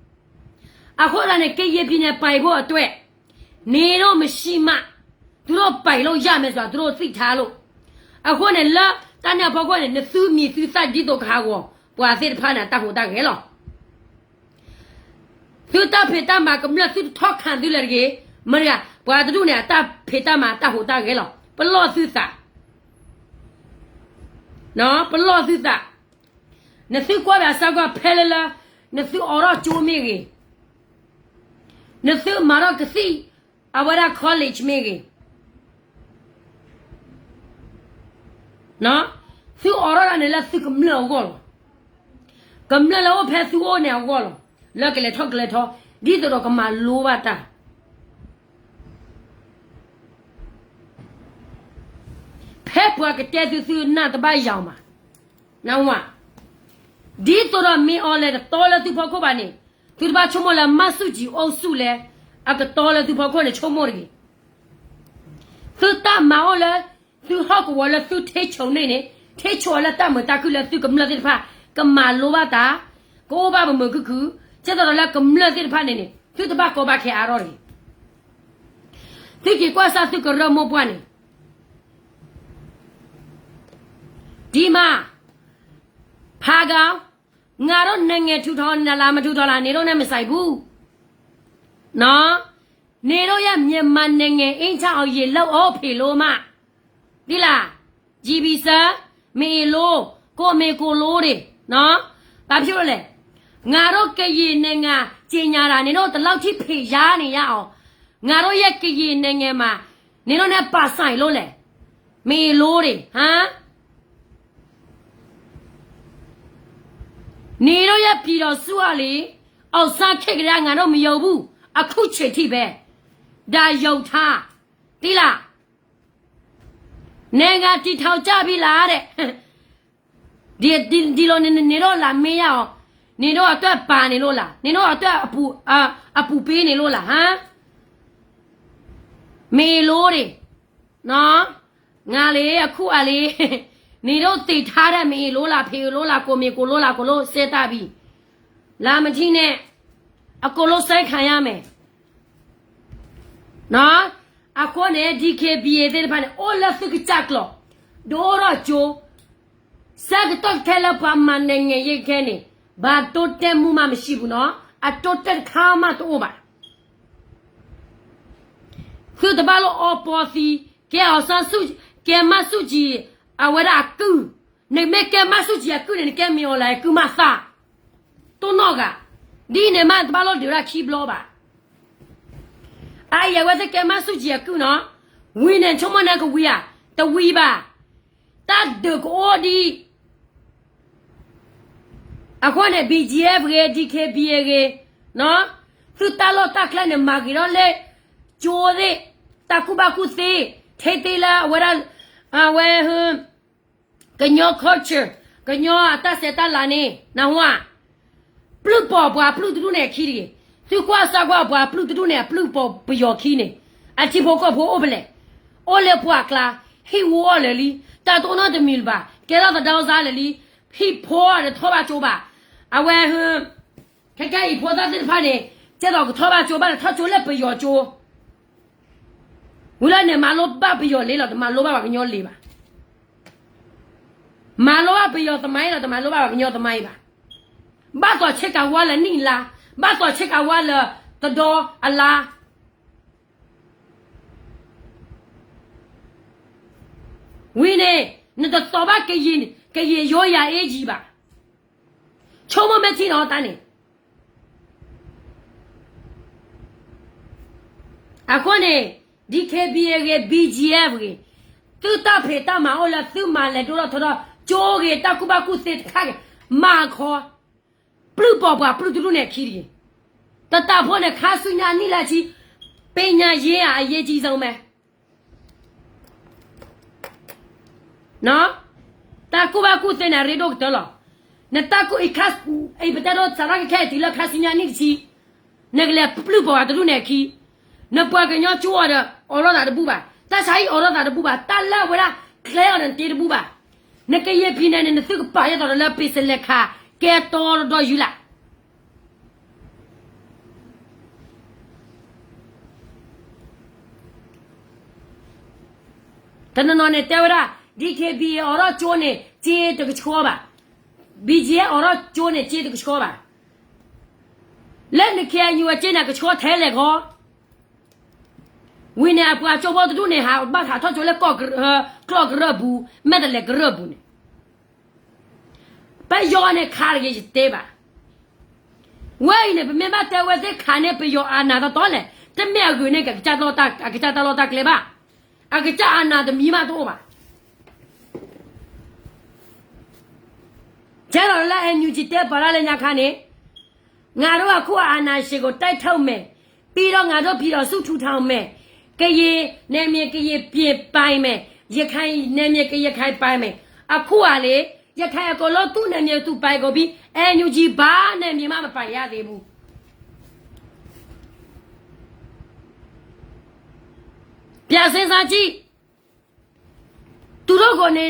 အဃိသတးန့ၣ် ကရင်ပြည်နယ်ပိုင်ဖို့အတွက် နေတော့မရှိမှ သူတို့ပိုင်လို့ရမယ်ဆိုတာ သူတို့သိထားလို့. အဃိန့ၣ် လၢတၢ်န့ၣ်အဖီခိၣ်န့ၣ် နသုမံၤသုသၣ်ဒ်သိးကဟးဂီၤ ပှၤသ့ၣ်တဖၣ်န့ၣ် တၢ်ဟူးတၢ်ဂဲၤလီၤ. သုတၢ်ဖံးတၢ်မၤကမျၢၢ် သုတထီၣ်ခးသုလၢၤတဂ့ၤ. မတၤတဂၤ, ပှၤတဒူၣ်န့ၣ် အတၢ်ဖံးတၢ်မၤတၢ်ဟူးတၢ်ဂဲၤလီၤ. ပလီၢ်သုသး, ပလီၢ်သုသး. နသုကွၢ်ဘၣ်စ့ၢ်ကီးဖဲလၢလၢ နသုအိးထီၣ်ကၠိမ့ၢ်ဂ့ၤ, နသုမၤထီၣ်ကသံၣ်, အဝဲဒၣ် college မ့ၢ်ဂ့ၤ သုအိးထီၣ်တၢ်န့ၣ်လၢသုကမျၢၢ်အဂီၢ်လီၤ. ကမျၢၢ်လၢအိၣ်ဖဲသုအိၣ်န့ၣ်အဂီၢ်လီၤ. လၢကလဲၤထီၣ်ကလဲၤထီ, ဒ်သိးဒီးကမၤလိဘၣ်တၢ်. ဖဲပှၤကတဲသု သုနၢ်တဘၣ်ယၤမး, နဝၤ, ဒ်သိးဒီး မင်းအောင်လှိုင် တတီလၢသုဖီခိၣ်ဘၣ်န့ၣ်, သုတဘၣ်ဆိကမိၣ်လၢ မဆူၣ်ကၠံအုပ်စု လဲၣ်, အကတီလၢသုဖီခိၣ်န့ၣ် ဆိကမိၣ်တဂ့ၤ. သုတၢ်မၤအိၣ်လၢ သုဟီၣ်ကဝီၤလၢသုထ့ဆိန့ၣ်န့ၣ်, ထ့ဆိအီၤလၢတၢ်မုာ်တၢ်ခုၣ်လၢသုကမျၢၢ်သ့ၣ်တဖၣ် ကမၤလိဘၣ်တၢ်, ကအိၣ်ဘၣ်မုာ်မုာ်ခုၣ်ခုၣ်, ကဲသိးဒီးလၢကမျၢၢ်သ့ၣ်တဖၣ်န့ၣ်န့ၣ် သုတဘၣ်ကီဘၣ်ခဲအါထီၣ်တဂ့ၤ. သုက့ၤကွၢ်စၢ်သုကရၢမိၢ်ပှၢ်န့ၣ်, ဒီမှာ, ဖားကန့်, ငါတို့နိုင်ငံထူထောင်တာလား မထူထောင်လား နေတို့နဲ့မဆိုင်ဘူးနော်. နေတို့ရဲ့ မြန်မာနိုင်ငံ အိမ်ထောင်အရေး လုပ်အုပ်ဖယ်လို့မှ သိလား, ကြည့်ပြီစမ်း, မင်းအလို, ကိုမင်းကိုလိုတွေနော်. ဘာဖြစ်လို့လဲ, ငါတို့ကရင်နိုင်ငံ ကြေညာတာ နေတို့ ဒီလောက်ထိ ဖယ်ရနေရအောင်, ငါတို့ရဲ့ ကရင်နိုင်ငံမှာ နေတို့နဲ့ ဘာဆိုင်လို့လဲ, မင်းအလိုတွေ, ဟမ်. နေတို့ရဲ့ ပြည်ထောင်စုကလေ, အောင်ဆန်းခေတ်ကတည်းက ငါတို့မယုံဘူး, အခုချိန်ထိပဲ, ဒါယုံထား, သိလား. နိုင်ငံတည်ထောင်ကြပြီလားတဲ့, ဒီ, ဒီ, ဒီလိုနေ, နေ, နေတော့လာမေးရအောင်, နေတော့အတွက်ပါနေလို့လား, နေတော့အတွက်အပူ, အ, အပူပေးနေလို့လား, ဟမ်. မ့ၢ်လိန့ၣ်, ငါလံ အခုအလံ, နံၤဒိၣ်သ့ၣ်ထါဒဲး မ့ၢ်လိလၢ ဖ့ၣ်လိလၢ ကိၣ်မ့ၢ်ကိၣ်လိလၢ ကိၣ်လိစဲတၢ်ဘံၣ်, လၢမထံၣ်န့ၣ် အကိၣ်လိစဲခါယါမဲာ်, အဃိန့ၣ် DKBA သ့ၣ်တဖၣ်န့ၣ် အိၣ်လၢသုကစၢ်ကျိာ်, ဒိၣ်ထီၣ်ကၠိ ဆၢကတီၢ်ခဲလၢာ်ပှၤမၤနံၤငဲၤယဲခဲန့ၣ်, ဘၣ်တိတဲမူမးမ့ၢ်စံးပူၤနီၤ, အတိတဲတခါမးတအိၣ်ဘၣ်. သုတဘၣ်လၢအီပီသံ, ကဲအီၤစၢ်ဆူၣ်, ကဲမၤဆူၣ်ကံၤ, အဝဲဒၣ်အကုၢ်, နမ့ၢ်ကဲမၤဆူၣ်ကံၤအကုၢ်န့ၣ် နကဲမ့ၢ်အီၤလၢအကုၢ်မးသး, တိၢ်နီၣ်ဂၤ, ဒ်န့ၣ်မးတဘၣ်လီၤဒုးဒၣ်ခံဘျီဘၣ်. အအံၤအဝဲသ့ၣ်ကဲမၤဆူၣ်ကံၤအကုၢ်နီၤ, ဝံၤန့ၣ်ဆိကမိၣ်န့ၣ်ကဝံၤဧါ, တဝံၤဘၣ်. တၢ်ဒုးကအိၣ်ဒံး, အဃိန့ၣ် BGF ဂ့ၤ DKBA ဂ့ၤ, သုတၢ်လီၢ်တၢ်ကျဲန့ၣ် မၤဂ့ၤထီၣ်လၢ ကၠိသ့ၣ်, တၢ်ကူၣ်ဘၣ်ကူၣ်သ့, ထဲသ့လၢအဝဲဒၣ်, အဝဲ, ကညီ culture, ကညီအတၢ်ဆဲးတၢ်လၤန့ၣ် နၢ်ဟူဧါ, ပျုၢ်ပိာ်ပှၤပျုၢ်တဒူၣ်န့ၣ်အခံတဂ့ၤ, သုကွၢ်စၢ်ကွၢ်ပှၤပျုၢ်တဒူၣ်န့ၣ် အပျုၢ်ပိာ်ပယီၤခံန့ၣ်, အထံဖိကီၢ်ဖိအိၣ်ဖဲလဲၣ်, အိၣ်လၢပှၢ်ကျါ, ဟံၣ်ဝီအီၣ်လၢာ်လံ, တၢ်တအိၣ်နီတမံၤလၢၤဘၣ်, ကဲထီၣ်သဒၢစါလၢာ်လံ, ဟံၣ်ဖိအီၣ်ဒီးထီၣ်ဘၣ်ကၠိဘၣ်, အဝဲ ခဲကဲအံၤဖိသၣ်သ့ၣ်တဖၣ်န့ၣ်, ကဲသိးကထီၣ်ဘၣ်ကၠိဘၣ်ဒီးထီၣ်ကၠိလၢပယီၤကၠိ, ဝံၤလီၤန့ၣ် မၤလိဘၣ်ပယီၤလံလီၤ, တမၤလိဘၣ်ပှၤကညီလံဘၣ်. မၤလိဘၣ်ပယီၤသမိုင်းလီၤ, တမၤလိဘၣ်ပှၤကညီသမိုင်းဘၣ်. ဘၣ်သိးဆ့ကၤဝါလၢနံၣ်လါ, ဘၣ်သိးဆ့ကၤဝါလၢတဒီအလါ ဝံၤန့ၣ်, နတသိးဘၣ်ကယံာ်, ကယံာ်ယိယၤအ့ယံၤဘၣ်. ဆိကမိၣ်မ့ၢ်ထံၣ်နီၤတၢ်န့ၣ်. အဃိန့ၣ်, DKBA ဂ့ၤ, BGF ဂ့ၤ, သုတၢ်ဖံးတၢ်မၤအိၣ်လၢသုမၤလဲၤဒိၣ်ထီၣ်ထီထီၣ်, ကၠိဂ့ၤ, တၢ်ကူၣ်ဘၣ်ကူၣ်သ့တခါဂ့ၤ, မၤခီ, ပျုၢ်ပိာ်ပှၤပျုၢ်တဒူၣ်န့ၣ်အခံတဂ့ၤ. တၢ်တၢ်ဖိန့ၣ် ခါဆူညါနံၣ်လၢဆံ, ပညာရေး အရေးကြီးဆုံး မ့ၢ် တၢ်ကူၣ်ဘၣ်ကူၣ်သ့န့ၣ် အရ့ဒိၣ်ကတၢၢ်လီၤ. နတၢ်ကူၣ်အံၤခါ, အံၤပတဲဒိစးထီၣ်ကခဲအံၤတုၤလၢခါဆူညါနံၣ်တဆံ, နကလဲၤပျုၢ်ပိာ်ပှၤတဒူၣ်န့ၣ်အခံ, နပှၤကညီကၠိအီၤဒီး အိးထီၣ်သးတဘူၣ်ဘၣ်, တၢ်ဆါဟံၣ်အိးထီၣ်သးတဘူၣ်ဘၣ်, တၢ်လၢအဝဲဒၣ်ကျဲအီၤန့ၣ်တ့တဘူၣ်ဘၣ်. နကယဲၢ်ဖံးနဲၣ်န့ၣ် နသုကပာ်ယဲၢ်သိးဒီးလၢပ့ၤစလဲၤခး ကဲတီဒီးယူၤလၢ် တနီၤနီၤန့ၣ်တဲဝဲဒၣ် DKBA အိးထီၣ်ကၠိန့ၣ် စ့တကဆှီဘၣ်, BGF အိးထီၣ်ကၠိန့ၣ် စ့တကဆှီဘၣ်, လၢန KNU အစ့န့ၣ် ကဆှီထဲလဲၣ်ခီ, ဝံၤန့ၣ် အပှၤကၠိဖိတဒူၣ်န့ၣ် ဟးဘၣ်ဟးထီၣ်ကၠိလၢ ကျီၢ်ကရၢၢ်ပူၤ, မဲာ်တဲးလဲးကရၢၢ်ပူၤန့ၣ် ပယီၤန့ၣ်ခးတဂ့ၤယတဲဘၣ်. ဝဲအံၤန့ၣ် ပမ့ၢ်ဘၣ်တဲဝဲသ့ၣ်ခးန့ၢ်ပယီၤအနၢ်တီတီလဲၣ်, တမ့ၢ်အဂ့ၢ်န့ၣ် အကစၢ်တၢ်လီၢ်တၢ်ကျဲဘၣ်, အကစၢ်အနၢ်တမံၤမးတအိၣ်ဘၣ်. ကဲလီၤလၢ NUG တဲပာ်တၢ်လၢညါခါန့ၣ်, ငါတို့အခုအာဏာရှင်ကိုတိုက်ထုတ်မယ်, ပြီးတော့ငါတို့ပြည်ထောင်စုထူထောင်မယ်, ကရင်နယ်မြေကရင်ပိုင်မယ်, ရခိုင်နယ်မြေကရခိုင်ပိုင်မယ်, အခုကလေ, ရခိုင်အကုန်လုံးသူ့နယ်မြေသူပိုင်ကုန်ပြီ, NUG ဘာနယ်မြေမှမပိုင်ရသေးဘူး. ပြန်စဉ်းစားကြည့်. သူတို့ကိုနေ,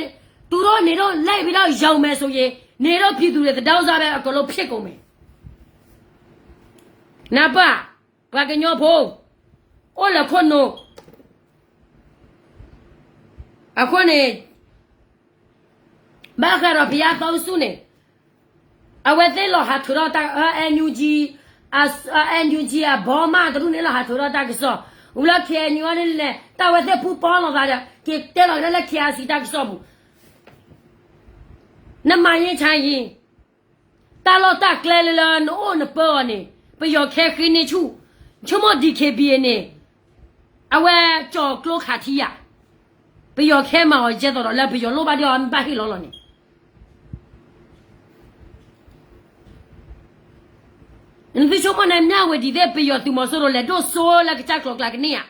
သူတို့နေတော့လိုက်ပြီးတော့ယုံမယ်ဆိုရင်, နေတော့ပြည်သူတွေသဒၢစပဲအကုန်လုံးဖြစ်ကုန်မယ်. နပၢ်, ပှၤကညီဖိ, အိၣ်လၢခိၣ်နူာ်, အဃိန့ၣ် ဘၣ်ဃးဒီးဘုရားသုံးဆူန့ၣ်, အဝဲသ့ၣ်လီၤဟးထုးထီၣ်တၢ် NUG, NUG အဘီမးတဒူၣ်န့ၣ်လီၤဟးထုးထီၣ်တၢ်ကစီၣ်, ဝံၤလၢ KNU န့ၣ်လဲၣ် တၢ်ဝဲသ့ၣ်ဖူပီလီၤသးဒီး က့ၤတဲလီၤကဒါလၢ KIC တၢ်ကစီၣ်ပူၤ, နမၤယ့ၢ်ဆါယံၤ တၢ်လီၢ်တၢ်ကျဲလၢလၢနအိၣ်နပၢအီၤန့ၣ် ပယီၤခဲဃ့န့ၢ်ဆူၣ်, ဆိကမိၣ် DKBA န့ၣ်, အဝဲကၠီၤကျိခးထံယၤ, ပယီၤခဲမၤအီၤယဲသိးဒီးလၢပယီၤလိၣ်ဘၣ်ဒ်အီၤမ့ၢ်ဘၣ်ဟ့ၣ်လီၤလီၤန့ၣ်, နသုဆိကမိၣ်န့ၣ် မြဝတီသ့ၣ် ပယီၤသုးမီၤစိရိၤလဲၤဒိၣ်စိလၢကစၢ်ကျိၤကျါကန့ၢ်ဧါ,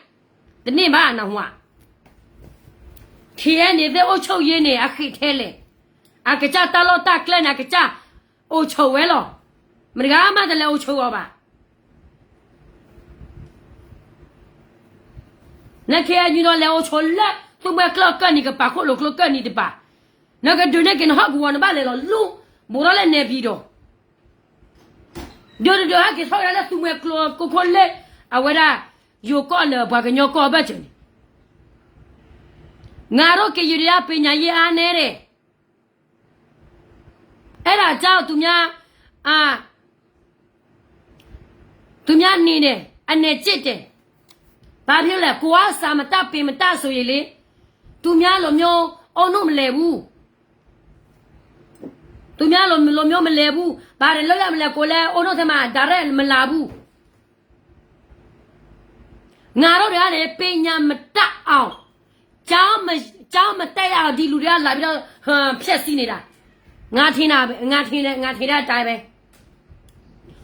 တန့ၢ်ဘၣ်နဟူဧါ. ထံအဲန့ၣ်သ့ၣ်အိၣ်ဆိၣ်ယ့ၢ်န့ၣ် အဃံးထဲလဲၣ်, အကစၢ်တၢ်လီၢ်တၢ်ကျဲန့ၣ် အကစၢ်အိၣ်ဆိးဝဲလီၤ, မတဂၤမးတလဲၤအိၣ်ဆိးအီၤဘၣ်. န ခ့ၣ်အဲၣ်ယူၣ် ဒီးလဲၤအိၣ်ဆိးလၢ သုးမွဲကျိကၢၢ်နံၤကပၤ ခိၣ်လိာ်ကျိကၢၢ်နံၤတပၤ, နကဒုးန့ၢ်က့ၤနဟီၣ်ကဝီၤ နဘၣ်လဲၤလီၤလူၤ ဘူးထီၣ်လၢနဲပၠံၤဒီး ဒုးဒုးဒုးဟဲက့ၤထီၣ်ဝဲဒၣ်လၢသုးမွဲကျိကိခိၣ်လၢ အဝဲဒၣ် ယိၤကီၢ်လၢပှၤကညီကီၢ်ဘၢၣ်စၢၤန့ၣ်, ငါတို့ကရင်တွေက ပညာရေးအားနည်းတယ်. အဲဒါကြောင့် သူများ အာ သူများအနေနဲ့ အနယ်ကျစ်တယ်. ဘာဖြစ်လဲ ကိုယ်ကစာမတတ် ပေမတတ်ဆိုရင်လေ သူများလိုမျိုး အုံနောက်မလဲဘူး. သူများလိုလိုမျိုးမလဲဘူး. ဘာတွေလုပ်ရမလဲ ကိုယ်လည်း အုံနောက်ထဲမှာ ဒါရဲမလာဘူး. ငါတို့တွေကလည်း ပညာမတတ်အောင် ကျောင်းမကျောင်းမတက်ရအောင် ဒီလူတွေကလာပြီးတော့ ဟိုဖျက်ဆီးနေတာ. ငါထင်တာပဲ ငါထင်တယ် ငါထင်တဲ့အတိုင်းပဲ.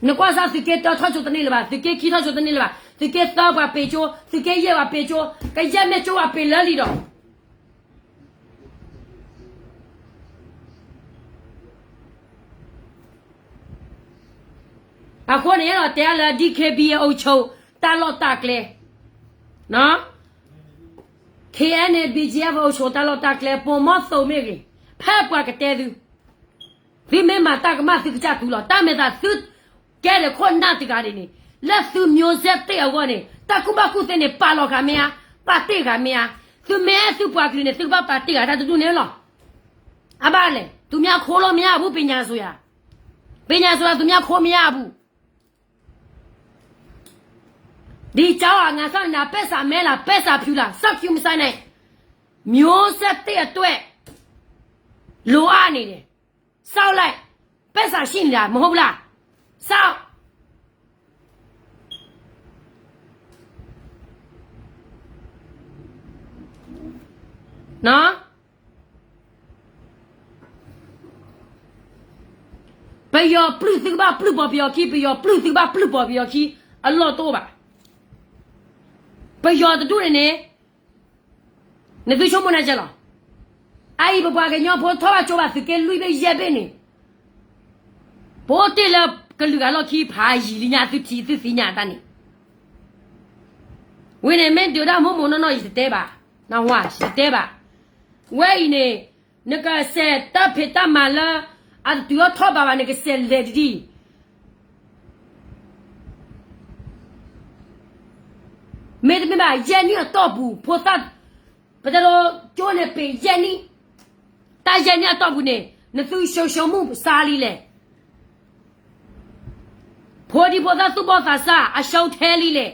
နကွၢ်စၢ် သုးက့တၢထီၣ်ကၠိတန့ၢ်လၢၤဘၣ်, သုးက့ခံထီၣ်ကၠိတန့ၢ်လၢၤဘၣ်, သုးက့သၢပှၤပ့ၤကၠိ, သုးက့ယဲၢ်ပှၤပ့ၤကၠိ, ကယဲၢ်မ့ၢ်ကၠိပှၤပ့ၤလၢလံဒီး အဃိန့ၣ်ဒီး တဲလၢ DKBA အုပ်ချုပ် တၢ်လီၢ်တၢ်ကျဲ, နော်, KNA BGF အုပ်ချုပ် တၢ်လီၢ်တၢ်ကျဲ ပိာ်မီၢ်သိးမ့ၢ်ဂ့ၤ, ဖဲပှၤကတဲသု, သုမ့ၢ်မၤတၢ်ကမၣ် သုကစၢ်သူလီၤ. တၢ်မဲာ်သးသုကဲဒီးခိၣ်နၢ်တဂၤဒ်န့ၣ်, လၢသု မျိုးဆက်သစ် အဂီၢ်န့ၣ် တၢ်ကူၣ်ဘၣ်ကူၣ်သ့န့ၣ် ပာ်လီၤဃာ်မ့ၢ်ဧါ, ပာ်တ့ၢ်ဃာ်မ့ၢ်ဧါ. သုမ့ၢ်အဲၣ်သုပှၤကလုာ်န့ၣ် သုကဘၣ်ပာ်တ့ၢ်ဃာ်တၢ်တဒူၣ်န့ၣ်လီၤ. အဘၣ်လဲၣ်, သူများခိုးလို့မရဘူး ပညာဆိုတာ, ပညာဆိုတာ သူများခိုးမရဘူး. ဒီကျောင်းက ငါစောင့်နေတာ ပက်ဆာမဲလား ပက်ဆာဖြူလား စောင့်ကြည့်မဆိုင်နဲ့. မျိုးဆက်သစ်အတွက် လိုအပ်နေတယ်. စောင့်လိုက်, ပက်ဆာရှိနေတာ မဟုတ်ဘူးလား. စောင့်, နော်. ပယီၤပျုၢ်သုကဘၣ်ပျုၢ်ပီၤပယီၤခံ, ပယီၤပျုၢ်သုကဘၣ်ပျုၢ်ပီၤပယီၤခံ, အလီၢ်တအိၣ်ဘၣ်. ပယီၤတဒူၣ်န့ၣ်န့ၣ် နသုဆိကမိၣ်နၤကဲလီၤ. အအံၤပပှၤကညီဖိထီၣ်ဘၣ်ကၠိဘၣ် သုးက့လွံၢ်ဘ့ၣ်ယဲၢ်ဘ့ၣ်န့ၣ်, ပအိၣ်တ့ၢ်လၢကလုာ်ဂၤလီၢ်ခံ ဖးယံာ်လံညါ သုထံၣ်သုသ့ၣ်ညါတၢ်န့ၣ်. ဝဲန့ၣ် မ့ၢ်ဒုးဒၣ်မိၢ်မိၢ်နီၢ်နီၢ် ယတတဲဘၣ်, နဝၤ ယတတဲဘၣ်. ဝဲအံၤန့ၣ် နကစဲးတၢ်ဖံးတၢ်မၤလၢ အတတုၤထီၣ်ထီၣ်ဘးဘၣ် နကစဲးလဲၤတဒံး မ့တမ့ၢ်ဘၣ် ယဲၢ်နံၣ်အတီၢ်ပူၤ ဖိသၣ်, ပတဲဒိ ကၠိန့ၣ်ပ့ၤယဲၢ်နံၣ်, တၢ်ယဲၢ်နံၣ်အတီၢ်ပူၤန့ၣ် နသုဆိဆိမုၢ်စါလံလဲၣ်. ဖိဒံဖိသၣ်သူၣ်ဘီၣ်သးစၢ် အရှုံးထဲလံလဲၣ်. ဒ်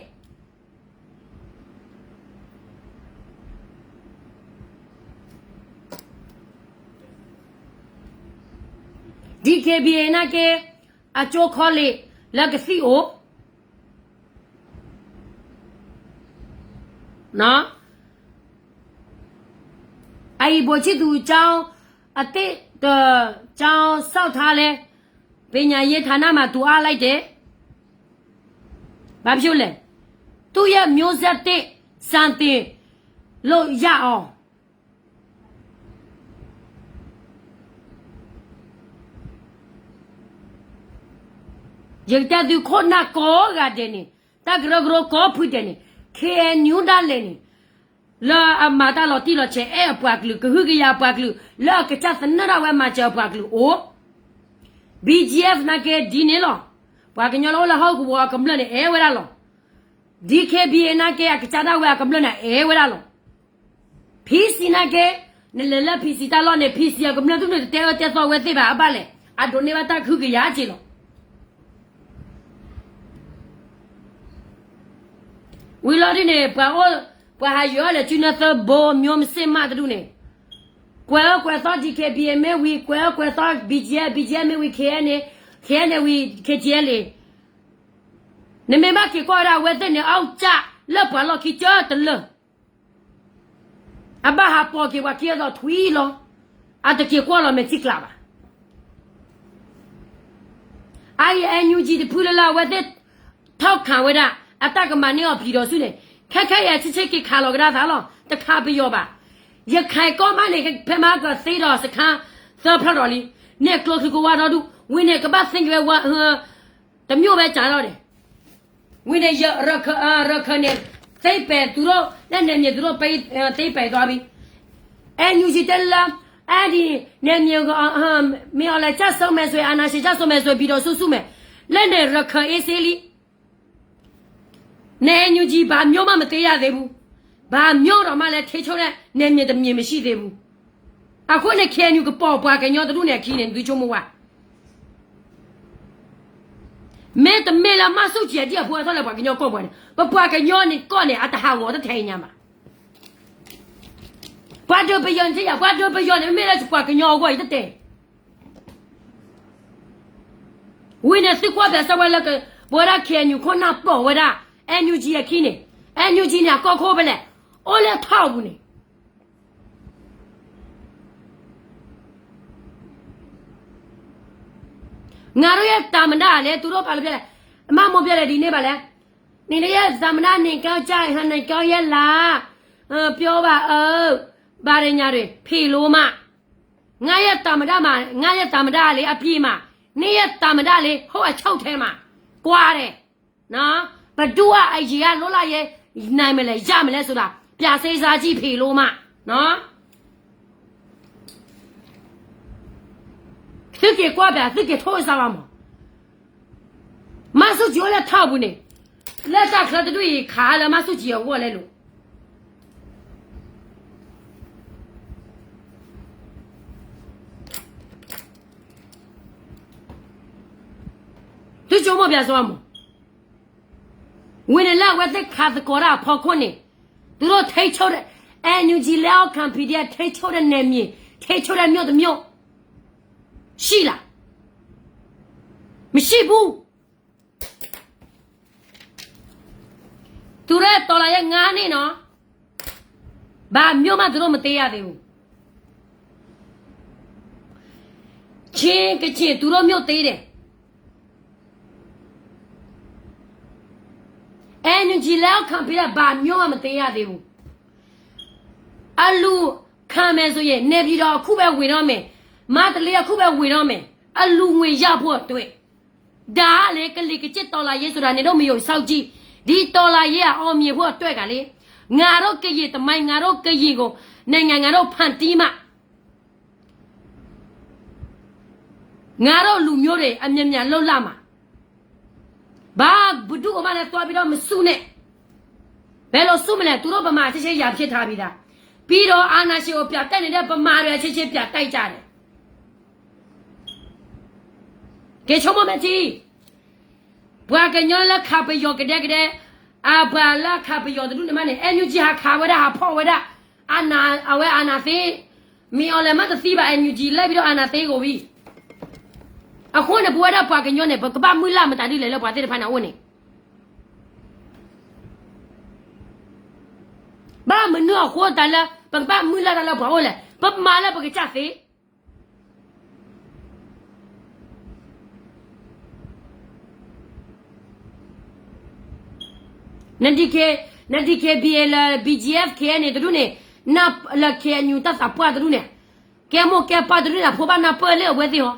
DKBA နာ်က့ အကၠိခီလ့ၣ် လၢကသံၣ်အိၣ်, အံၤ ဗိုလ်ချစ်သူ ကျောင်းအသစ် ကျောင်းဆောက်ထားလဲ ပညာရေးဌာနမှာ သူအားလိုက်တယ်. ဘာဖြစ်လဲ သူ့ရဲ့မျိုးဆက်သစ် စံသင်လို့ရအောင် ယကတဲသုခိၣ်နၢ်ကိးဂၤဒဲးန့ၣ် တၢ်ကရၢကရိကိးဖုဒဲးန့ၣ် ခ့ၣ်အဲၣ်ယူၣ်ဒၣ်လဲာ်န့ၣ် လၢအမၤတၢ်လီၤတံၢ်လီၤဆဲး အဲၣ်အပှၤကလုာ် ကဟုကယာ်အပှၤကလုာ် လၢအကစၢ်သနၢၣ်ဒၣ်ဝဲအမၤစၢၤအပှၤကလုာ်အိၣ်. BGF နာ်က့ဒ်န့ၣ်လီၤ. ပှၤကညီလၢအိၣ်လၢဟီၣ်ကဝီၤအကမျၢၢ်န့ၣ် အဲၣ်ဝဲဒၣ်လီၤ. DKBA နာ်က့ အကစၢ်ဒၣ်ဝဲအကမျၢၢ်န့ၣ် အဲၣ်ဝဲဒၣ်လီၤ. PC နာ်က့ နလဲၤလၢ PC တၢ်လီၢ်န့ၣ် PC အကမျၢၢ်ဒူၣ်န့ၣ် တတဲအၢတဲသီဝဲသ့ၣ်ဘၣ် အဘၣ်လဲၣ် အဒိးန့ၢ်ဘၣ်တၢ်ကဟုကယာ်က့လီၤ. ဝံၤလီၤဒ်န့ၣ် ပှၤအိၣ် ပှၤဟးယီၤလဲၤစုနၢသၢဘိ မျိုးမစ့ၢ်မးတဒူၣ်န့ၣ် ကွဲးအၢကွဲးသီ DKBA မ့ၢ်ဝံၤ ကွဲးအၢကွဲးသီ BGF, BGF မ့ၢ်ဝံၤ KNA, KNA ဝံၤ KTLA န့ၣ် နမ့ၢ်ဘၣ်က့ၤကွၢ်ဝဲဒၣ်အဝဲသ့ၣ်န့ၣ် အီၣ်ကၢ်လၢပှၤလီၢ်ခံကၢတလၢာ် အဘၣ်ဟးပိာ်က့ၤပှၤခံအသိးထွံလီၤ. အတက့ၤကွၢ်လီၤမဲာ်ထံကလၤဘၣ်. အအံၤ NUG တဖုလၢ်လၢ် အဝဲသ့ၣ် ထောက်ခံ ဝဲဒၣ် အတၢ်ကမၤန့ၢ်အီၤ ပြည်ထောင်စု န့ၣ် ခဲခဲအံၤ ဆ့ဆ့က့ၤခးလီၤကဒါသးလီၤ. တခးပယီၤဘၣ်. ရခိုင်ကီၢ်မးန့ၣ် ဖဲမဟါကသ့ဒီး စခန်း သၢဖျၢၣ်ဒီးလံ. န့ၣ်ကျိချံကဝါဒီဒူၣ် ဝံၤန့ၣ် ကဘၣ်သ့က့ၤဝဲ တမျိုးပဲ ကျန်တော့တယ်. ဝံၤန့ၣ် ရခ ရခ န့ၣ် သိမ်းပိုက် သူတို့ လၢနယ်မြေ သူတို့ သိမ်းပိုက်သွားပြီ. NUG တဲလၢ အဲဒီ နယ်မြေကို မင်းအောင်လှိုင် ကျဆုံးမယ်ဆိုရင် အာဏာရှင် ကျဆုံးမယ်ဆိုရင် ပြည်ထောင်စု ဆုတ်မယ်. လက်နက် ရခိုင် အေးဆေးလံ. နယ် NUG ဘာမျိုးမှ မသိရသေးဘူး. ဘာမျိုးတောင်မှလည်း ထိန်းချုပ်တဲ့ နယ်မြေ တစ်မြေ မရှိသေးဘူး. အဃိန့ၣ် KNU ကပိာ်ပှၤကညီတဒူၣ်န့ၣ်အခံန့ၣ် သုဆိကမိၣ်ဝဲ မ့တမ့ၢ်လၢမၤဆူၣ်ကံအဒံၣ်အဖိအထီၣ်လၢပှၤကညီကီၢ်ပှၤန့ၣ် ပပှၤကညီန့ၣ်ကီၢ်န့ၣ် အတဟးဂီၤတထဲအံၤညါဘၣ်. ပှၤဒုးပယီၤန့ၣ် ပှၤဒုးပယီၤန့ၣ် မ့မ့ၢ်လၢပှၤကညီအဂီၢ်အံၤတတဲ ဝံၤန့ၣ်သုကွၢ်ပၠးစၢၤဝဲလၢ ပဝဲဒၣ် KNU ခိၣ်နၢ်ပိာ်ဝဲဒၣ် NUG အခံန့ၣ် NUG န့ၣ် အကီၢ်ခိၣ်ဖဲလဲၣ် အိၣ်လၢထီၣ်ပူၤန့ၣ် ငါတို့ရဲ့ သမ္မတ လဲၣ် သူတို့ ဘာလို့ ပြောလဲ အမမိုး ပြောတယ် ဒီနေ့ ဘာလဲ နေလည်း သမ္မတ နေကောင်း ကြိုက် ဟန် နေကောင်း ရဲ့ လား ပြောပါဦး ဘာတွေ ညာတွေ ဖေလိုမှ ငါ့ရဲ့ သမ္မတ မှာ ငါ့ရဲ့ သမ္မတ လေး အပြည့်မှာ နင့်ရဲ့ သမ္မတ လေး ဟိုအချုပ်ထဲမှာ ကွာတယ်နော် ဘယ်သူက အရင်က လွတ်လပ်ရေး နိုင်မလဲ ရမလဲဆိုတာ ပြန်စဉ်းစားကြည့် ဖေလိုမှ နော် သုက့ၤကွၢ်ပၠး သုက့ၤထိၣ်စၢ်ဘၣ်မး မၤဆူၣ်ကံအိၣ်လၢထီၣ်ပူၤန့ၣ် လၢတၢ်ချၢတဒူၣ်အံၤ ခးလၢမၤဆူၣ်ကံအဂီၢ်လဲၣ်လိၤ သုဆိကမိၣ်ပၠးစၢၤမး ဝံၤန့ၣ်လၢအဝဲသ့ၣ်ခးသကိးတၢ်အဖီခိၣ်န့ၣ် သူတို့ ထိန်းချုပ်တဲ့ NUG လက်အောက်ခံ PDF ထိန်းချုပ်တဲ့ နယ်မြေ ထိန်းချုပ်တဲ့ မြို့တစ်မြို့ ရှိလား မရှိဘူး သူတို့ တော်လှန်ရေး ငါးနှစ်နော် ဘာမျိုးမှ သူတို့ မသိရသေးဘူး ချင်း ကချင် သူတို့ မြို့သေးတယ် NUG လက်အောက်ခံ PDF ဘာမျိုးမှ မသိရသေးဘူး အလူၤခံမယ်ဆိုရင် နေပြည်တော် အခုပဲ ဝင်တော့မယ် မန္တလေး အခုပဲ ဝင်တော့မယ် အလူငွေရဖို့အတွက် ဒါကလေ ကလီကလီ တော်လှန်ရေးဆိုတာ နင်တို့ မယုံ စောင့်ကြည့် ဒီ တော်လှန်ရေးက အောင်မြင်ဖို့အတွက်ကလေ ငါတို့ ကရင်သမိုင်း ငါတို့ ကရင်ကို နိုင်ငံ ငါတို့ ဖန်တီးမှ ငါတို့ လူမျိုးတွေ အမြန်မြန်လွတ်လပ်မှာ ဘာ ဘယ်သူ့ကိုမှလည်း သွားပြီးတော့ မစူးနဲ့ ဘယ်လိုစူးမလဲ သူတို့ ဗမာ အချင်းချင်း ရန်ဖြစ်ထားပြီးသား ပြီးတော့ အာဏာရှင်ကို ပြန်တက်နေတဲ့ ဗမာတွေ အချင်းချင်း ပြန်တိုက်ကြတယ် ကဲ ဆိကမိၣ်မဲာ်ထံ ပှၤကညီလၢခးပယီၤကဒဲကဒဲ အပှၤလၢခးပယီၤတဒူၣ်န့ၣ်မးန့ၣ် NUG ဟးခးဝဲဒၣ် ဟးဖီၣ်ဝဲဒၣ် အဝဲ အာဏာသိမ်း မင်းအောင်လှိုင် မ့ၢ်တသံဘၣ် NUG လဲၤပြီးတော့ အာဏာသိမ်း ကုန်ပြီ အဃိန့ၣ် ပဝဲဒၣ်ပှၤကညီန့ၣ် ပကဘၣ်မုၢ်လၢ်မတၤဒ်လဲၣ်လၢပှၤသ့ၣ်တဖၣ်န့ၣ်အအိၣ်န့ၣ် ဘၣ်မနုၤအဃိတၢ်လၢ ပကဘၣ်မုၢ်လၢ်တၢ်လၢပှၤအိၣ်လဲၣ် ပမၤလၢပကစၢ်သ့ န DK န DKBA လၢ BGF KNA တဒူၣ်န့ၣ် နလၢ KNU တၢ်သးပှၢ်တဒူၣ်န့ၣ် ကဲမိၢ်ကဲပၢ်တဒူၣ်န့ၣ် ဖိဘၣ်နၢ်ပၢၢ်လၢအဝဲသ့ၣ်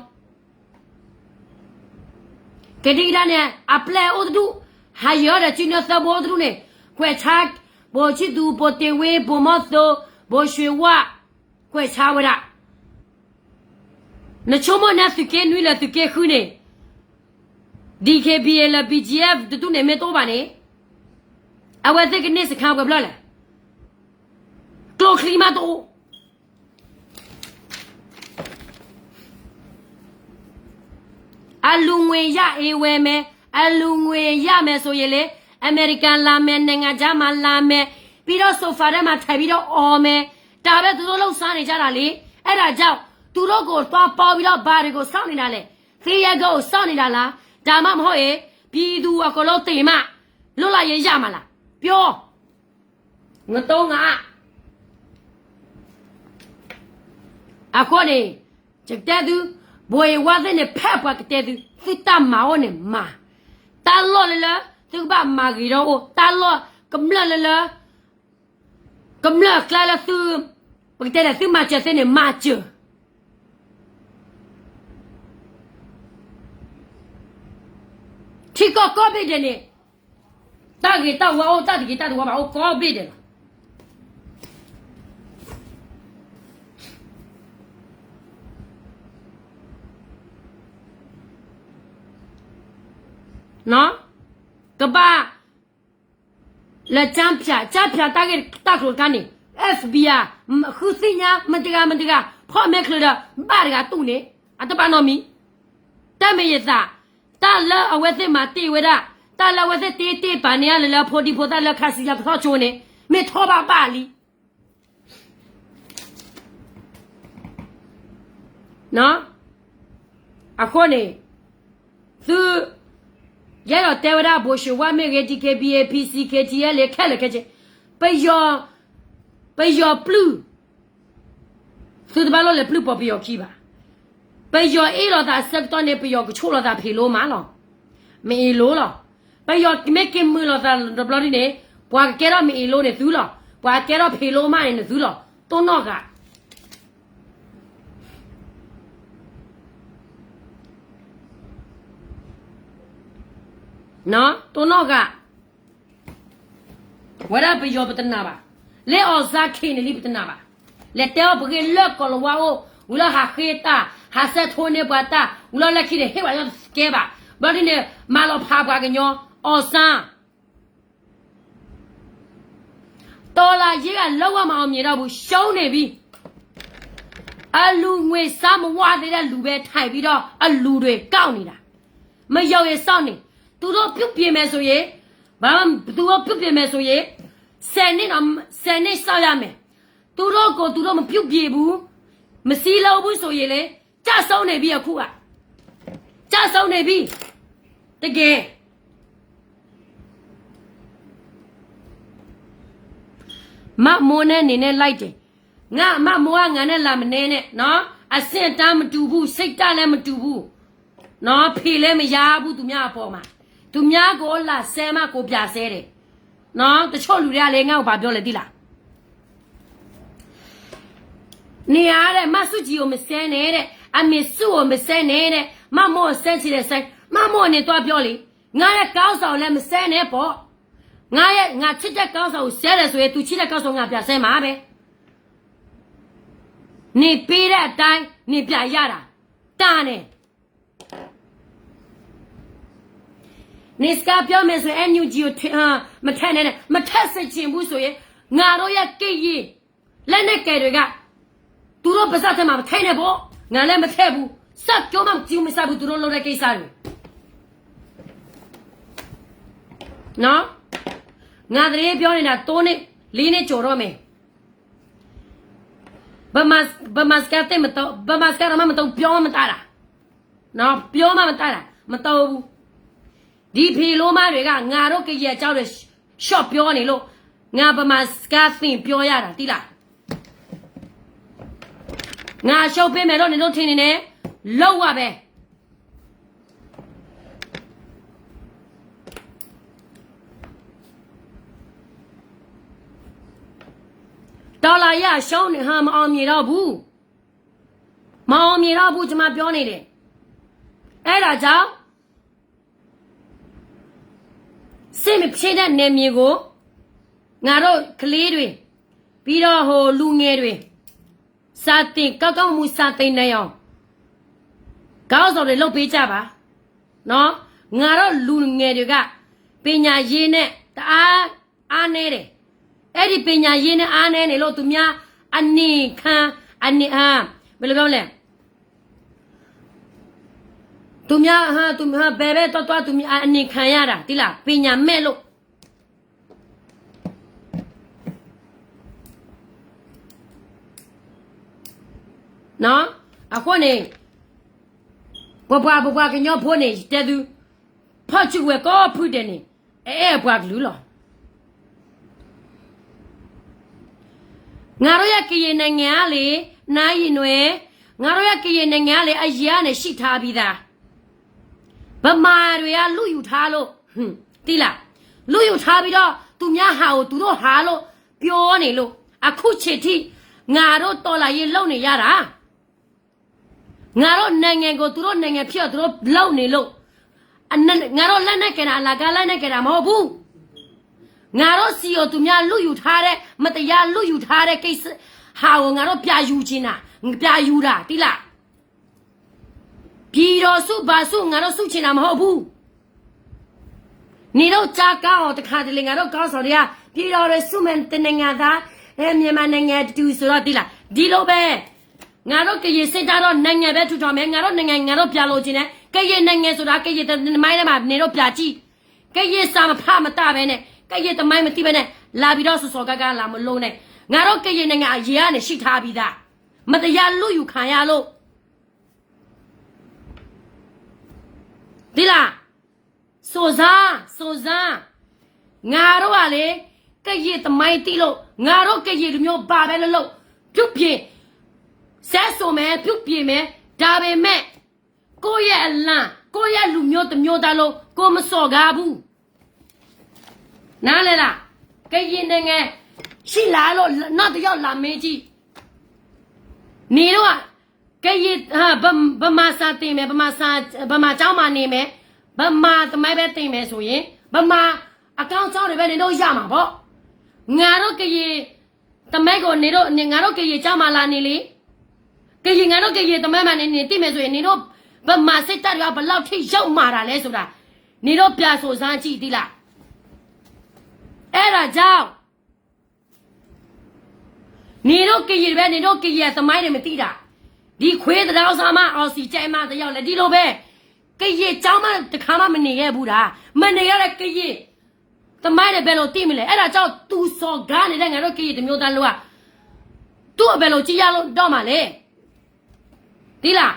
ဟီ ကဒံကဒါန့ၣ် အပျဲၢ်အိၣ်တဒူၣ် ဟးယၢၤဒီး ကၠံၣ်နၢသၢဘိတဒူၣ်န့ၣ် ကွဲးဆါ ဘိၣ်ဆံၣ်သူ ဘိၣ်တ့ၢ်ဝ့ ဘိၣ်မီၢ်သိ ဘိၣ်ရွှ့ၤဝၣ် ကွဲးဆါဝဲဒၣ် နဆိကမိၣ်န့ၣ် သုးက့နွံလၢသုးက့ဃုန့ၣ် DKBA လၢ BGF တဒူၣ်န့ၣ် မ့ၢ်တအိၣ်ဘၣ်န့ၣ် အဝဲသ့ၣ်ကန့ၢ်စခါပှဲၤဖျၢၣ်လဲၣ် ကျိချံမးတအိၣ် အလူငွေရအေးဝဲမယ် အလူငွေရမယ်ဆိုရင်လေ အမေရိကန်လာမယ် နိုင်ငံခြားမှာလာမယ် ပြီးတော့ ဆိုဖာထဲမှာထိုင်ပြီးတော့အော်မယ် ဒါပဲသူတို့လုပ်စားနေကြတာလေ အဲ့ဒါကြောင့် သူတို့ကိုသွားပေါင်းပြီးတော့ ဘာတွေကိုစောင့်နေတာလဲ သင်္ကြန်ကိုစောင့်နေတာလား ဒါမှမဟုတ်ရင် ပြည်သူအကုန်လုံးသေမှ လွတ်လပ်ရေးရမှာလား ပြော ငတုံးငအါ အဃိန့ၣ် ယကတဲသု ဘိးအ့ဝါသ့ၣ်န့ၣ် ဖဲပှၤကတဲသု သုတၢ်မၤအိၣ်န့ၣ်မၤ တၢ်လီၢ်လၢလၢ သုကဘၣ်မၤဂ့ၤထီၣ်အိၣ် တၢ်လီၢ်ကမျၢၢ်လၢလၢ ကမျၢၢ်အကျါလၢသု ပကတဲလဲၣ် သုမၤစၢၤသ့န့ၣ် မၤစၢၤ ထံကီၢ်ကိးဘ့ၣ်ဒဲးန့ၣ် တၢ်ဂ့ၤတၢ်ဝါအိၣ် တၢ်တဂ့ၤတၢ်တဝါဘၣ်အိၣ်ကိးဘ့ၣ်ဒဲးလီၤ. ကဘၣ် လၢကၠၢဖၠး ကၠၢဖၠးတၢ်ဂ့ၢ်တၢ်ကျိၤတခါန့ၣ် F B I ဃုသ့ၣ်ညါ မတဂၤမတဂၤ ဖီၣ်မဲာ်ချၢဒီး ဘၣ်တဂၤတူၢ်န့ၣ် အတဘၣ်နီတမံၤ တၢ်မ့ၢ်ယသး တၢ်လၢအဝဲသ့ၣ်မၤတ့ၢ်ဝဲဒၣ် တၢ်လၢအဝဲသ့ၣ်တ့ပာ်န့ၢ်အါလၢလၢအဖိဒံဖိသၣ်လၢခါဆူညါကထီၣ်ကၠိန့ၣ် မ့ၢ်ထီၣ်ဘၣ်ဘၣ်လံ အဃိန့ၣ် သု ယအဲၣ်ဒိးတဲဝဲဒၣ် ဘိၣ်ၡ့ဝါမ့ၢ်ဂ့ၤ D K B A P C K T L ခဲလၢာ်ခဲဆ့ ပယီၤ ပယီၤပျုၢ် သုတဘၣ်လိၣ်လဲၤပျုၢ်ပိာ်ပယီၤခံဘၣ်. ပယီၤအ့ၣ်လိာ်သးအဆၢကတီၢ်န့ၣ် ပယီၤကဆိၣ်လိာ်သးဖံးလိမးလီၤ. မ့ၢ်အ့ၣ်လိလီၤ. ပယီၤမ့ၢ်က့ၤမုာ်လိာ်သးတဘျီဒ်န့ၣ် ပှၤကကဲထီၣ်မ့ၢ်အ့ၣ်လိန့ၣ်သုလီၤ. ပှၤကကဲထီၣ်ဖံးလိမးန့ၣ်န့ၣ်သုလီၤ. တိၢ်နီၣ်ဂၤ တိၢ်နီၣ်ဂၤ ဝဲဒၣ်ပယီၤပတနာ်ဘၣ်. လၢ အောင်ဆန်း ခံးန့ၣ်လံ ပတနာ်ဘၣ်. လဲၤတဲအီၣ်ပဂ့ၢ်လၢကီၢ်လၤဝါအိၣ် ဝံၤလီၤဟးဃ့တၢ် ဟးဆဲးထိန့ၢ်ပှၤတၢ် ဝံၤလီၤလၢခံန့ၣ် ဟ့ၣ်ဝဲယီၤတကဲဘၣ်. ဘျီဒ်န့ၣ် မၤလီၤဖးပှၤကညီ အောင်ဆန်း တော်လှန်ရေးက လုံးဝမအောင်မြင်တော့ဘူး ရှုံးနေပြီ. အလူငွေစမ်းမဝသေးတဲ့လူပဲ ထိုင်ပြီးတော့ အလူတွေကောက်နေတာ. မယုံရင်စောင့်နေ. သူတို့ပြုတ်ပြင်မယ်ဆိုရင် ဘာမှ သူတို့ပြုတ်ပြင်မယ်ဆိုရင် ဆယ်နှစ်တော့ ဆယ်နှစ်စောင့်ရမယ်. သူတို့ကို သူတို့မပြုတ်ပြင်ဘူး မစည်းလုံးဘူးဆိုရင်လေ ကျဆုံးနေပြီ အခုက ကျဆုံးနေပြီ တကယ် မမိုးနဲ့ နေနဲ့ လိုက်တယ်. ငါ မမိုးက ငါနဲ့ လာမနဲနဲ့နော်. အဆင့်အတန်းမတူဘူး စိတ်ဓာတ်လည်းမတူဘူးနော်. ဖေလည်းမရဘူး သူများအပေါ်မှာ သူများကို လာဆဲမှ ကိုပြဆဲတယ်နော်. တချို့လူတွေကလည်း ငါ့ကို ဘာပြောလဲ သိလား? နေရတဲ့ မဆုကြည်ကို မဆဲနဲ့တဲ့ အမေစုကို မဆဲနဲ့တဲ့ မမိုးကို ဆဲချင်တယ် ဆဲ မမိုးနဲ့ သွားပြောလေ. ငါရဲ့ ခေါင်းဆောင်ကိုလည်း မဆဲနဲ့ပေါ့. ငါရဲ့ ငါချစ်တဲ့ ခေါင်းဆောင်ကို ဆဲတယ်ဆိုရင် သူချစ်တဲ့ ခေါင်းဆောင် ငါပြဆဲမှာပဲ. နေပေးတဲ့အတိုင်း နေပြရတာ တာနဲ့ နေစကားပြောမယ်ဆိုရင် NUG ကို ထ- အာ မထည့်နဲ့နဲ့ မထည့်စေချင်ဘူးဆိုရင် ငါတို့ရဲ့ ကရင် လက်နက်ကိုင်တွေက သူတို့ပါးစပ်ထဲမှာ မထည့်နဲ့ပေါ့. ငါလည်း မထည့်ဘူး. စက်ကျိုးမှ ကျူမစားဘူး သူတို့လုပ်တဲ့ကိစ္စတွေ နော်. ငါသတင်းပြောနေတာ သုံးနှစ် လေးနှစ်ကျော်တော့မယ်. ဗမာ- ဗမာစကားသ့မသုံး- ဗမာစကားတောင်မှ မသုံး- ပြောမှ မတတ်တာ. နော် ပြောမှ မတတ်တာ မသုံးဘူး. ဒီဖံးလိမးတွေက ငါတို့ကယဲၢ်အကြောင်းတွေ ရှော့ပြောနေလို့ ငါဗမာစကားသင်ပြောရတာ သိလား. ငါအရှုံးပေးမယ်လို့ နင်တို့ထင်နေတယ် လုပ်ရပဲ. တော်လှန်ရေးအရှုံးနေ- ဟာ မအောင်မြင်တော့ဘူး. မအောင်မြင်တော့ဘူး ကျွန်မပြောနေတယ်. အဲ့ဒါကြောင့် စစ်မဖြစ်တဲ့နယ်မြေကို ငါတို့ကလေးတွေ ပြီးတော့ ဟို လူငယ်တွေ စာသင်- ကောင်းကောင်းမွန်မွန် စာသင်နိုင်အောင် ခေါင်းဆောင်တွေ လုပ်ပေးကြပါနော်. ငါတို့လူငယ်တွေက ပညာရေးနဲ့ တအား အားနည်းတယ်. အဲ့ဒီပညာရေးနဲ့ အားနည်းနေလို့ သူများအနှိမ်ခံ- အနှိမ်- အာ- ဘယ်လိုပြောမလဲ သူများ- ဟာ- သူ- ဟာ- ဘယ်ဘက်သွားသွား သူများအနှိမ်ခံရတာ သိလား ပညာမဲ့လို့ နော်. အဃိန့ၣ် ပပှၤ- ပပှၤကညီဖိန့ၣ် တဲသု ဖီၣ်စုကဝဲၤကိးဖုဒဲးန့ၣ် အအဲၣ်အပှၤကလုာ်လီၤ. ငါတို့ရဲ့ကရင်နိုင်ငံကလေ နားရင်နွဲ ငါတို့ရဲ့ကရင်နိုင်ငံကလေ အရင်ကနေ ရှိထားပြီးသား ဗမာတွေက လုယူထားလို့ ဟွန်း သိလား လုယူထားပြီးတော့ သူများဟာကို သူတို့ဟာလို့ ပြောနေလို့ အခုချိန်ထိ ငါတို့တော်လှန်ရေးလုပ်နေရတာ ငါတို့နိုင်ငံကို သူတို့နိုင်ငံဖြစ်အောင် သူတို့လုပ်နေလို့ အ- ငါတို့လက်နက်ကိုင်တာ အလကားလက်နက်ကိုင်တာ မဟုတ်ဘူး. ငါတို့စံးအီၤ သူများလုယူထားတဲ့ မတရားလုယူထားတဲ့ကိစ္စ ဟာကို ငါတို့ပြန်ယူချင်တာ ပြန်ယူတာ သိလား ပြည်တော်စု ဘာစု ငါတို့ စုချင်တာ မဟုတ်ဘူး နင်တို့ ကြားကောင်းအောင် တစ်ခါတလေ ငါတို့ ခေါင်းဆောင်တွေက ပြည်တော်တွေ စုမယ် တစ်နိုင်ငံသား အဲ မြန်မာနိုင်ငံ တူ ဆိုတော့ သိလား ဒီလိုပဲ ငါတို့ ကရင် စိတ်ဓာတ်တော့ နိုင်ငံပဲ ထူထောင်မယ် ငါတို့ နိုင်ငံ ငါတို့ ပြန်လိုချင်တယ် ကရင် နိုင်ငံ ဆိုတာ ကရင် သမိုင်းထဲမှာ နင်တို့ ပြန်ကြည့် ကရင် စာမဖတ်မတတ်ပဲနဲ့ ကရင် သမိုင်း မသိပဲနဲ့ လာပြီးတော့ စော်စော်ကားကား လာမလုပ်နဲ့ ငါတို့ ကရင် နိုင်ငံ အရင်ကနေ ရှိထားပြီးသား မတရားလုယူခံရလို့ သိလား စော်စား စော်စား ငါတို့ကလေ ကရင် သမိုင်း သိလို့ ငါတို့ ကရင် လူမျိုး ဘာပဲလုပ်လုပ် ပြုတ်ပြင် စက်ဆိုမယ် ပြုတ်ပြင်မယ် ဒါပေမဲ့ ကိုယ့်ရဲ့အလံ ကိုယ့်ရဲ့လူမျိုးတစ်မျိုးသားလုံး ကိုယ်မစော်ကားဘူး နားလည်လား ကရင် နိုင်ငံ ရှိလားလို့ နောက်တစ်ယောက် လာမေးကြည့် နင်တို့က ကရင် ဗမာစာသင်မယ် ဗမာစာ ဗမာကျောင်းမှာနေမယ် ဗမာသမိုင်းပဲသင်မယ်ဆိုရင် ဗမာအကောင်းကျောင်းတွေပဲ နင်တို့ရမှာပေါ့ ငါတို့ ကရင် သမိုင်းကို နင်တို့ ငါတို့ ကရင်ကျောင်းမှာလာနေလေ ကရင် ငါတို့ ကရင် သမိုင်းမှာနေ နင်သိမယ်ဆိုရင် နင်တို့ ဗမာစစ်တပ်တွေက ဘယ်လောက်ထိ ယုတ်မာတာလဲဆိုတာ နင်တို့ ပြန်စောင့်ကြည့် သိလား အဲ့ဒါကြောင့် နင်တို့ ကရင်ပဲ နင်တို့ ကရင် သမိုင်းတွေ မသိတာ ဒီခွေးသဒါအုပ်စုမှ အောင်စည်ကြိုက်မ တစ်ယောက်လည်း ဒီလိုပဲ ကရင်ကျောင်းမှ တစ်ခါမှ မနေခဲ့ဘူးတာ မနေခဲ့တဲ့ ကရင် သမိုင်းတွေ ဘယ်လိုသိမလဲ အဲ့ဒါကြောင့် သူစော်ကားနေတဲ့ ငါတို့ ကရင် တစ်မျိုးသားလုံးက သူ့ကို ဘယ်လိုကြည့်ရလို့ တော့မှာလဲ သိလား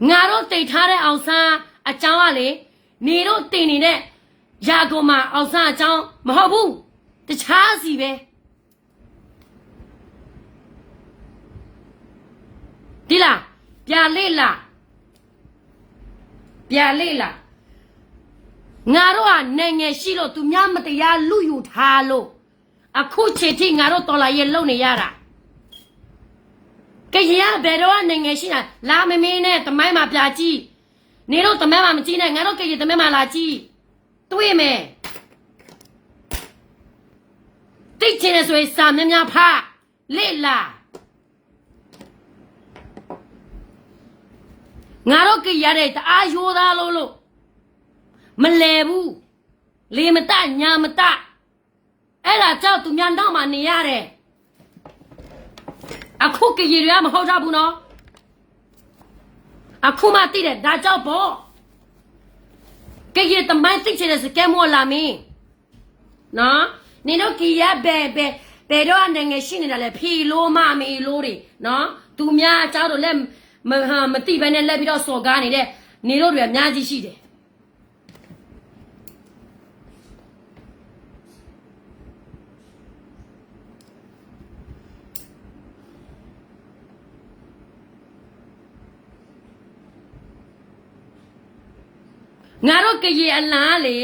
ငါတို့ တင်ထားတဲ့ အောင်ဆန်းအကြောင်းကလေ နင်တို့ တင်နေတဲ့ ရန်ကုန်မှာ အောင်ဆန်းအကြောင်း မဟုတ်ဘူး တခြားစီပဲ သိလား ပြန်လေ့လာ ပြန်လေ့လာ ငါတို့ဟာ နိုင်ငံရှိလို့ သူများ မတရားလုယူထားလို့ အခုချိန်ထိ ငါတို့ တော်လှန်ရေး လုပ်နေရတာ ကရင်က ဘယ်တော့မှ နိုင်ငံရှိတာ လာမမေးနဲ့ သမိုင်းမှာ ပြန်ကြည့် နင်တို့ သမိုင်းမှာ မကြည့်နဲ့ ငါတို့ ကရင် သမိုင်းမှာ လာကြည့် တွေ့မယ် သိချင်တယ်ဆိုရင် စာများများဖတ် လေ့လာ ငါတို့ ကရင်တွေ တအားရိုးသားလို့လို့ မလဲၤဘူး လေမတတ် ညမတတ် အဲ့ဒါကြောင့် သူများနောက်မှာ နေရတယ် အခု ကရင်တွေက မဟုတ်တော့ဘူးနော် အခုမှ သိတယ် ဒါကြောင့်ပေါ့ ကရင် သမိုင်း သိချင်တယ်ဆို ကဲမို့ လာမင်း နော် နင်တို့ ကရင်က ဘယ် ဘယ် ဘယ်တော့ နိုင်ငံရှိနေတာလဲ ဖီလိုမ မေလိုတွေ နော် သူများအကြောင်းတို့လည်း မ မသိပဲနဲ့ လိုက်ပြီးတော့ စော်ကားနေတဲ့ နင်တို့တွေ အများကြီးရှိတယ် ငါတို့ ကရင်အလံကလေ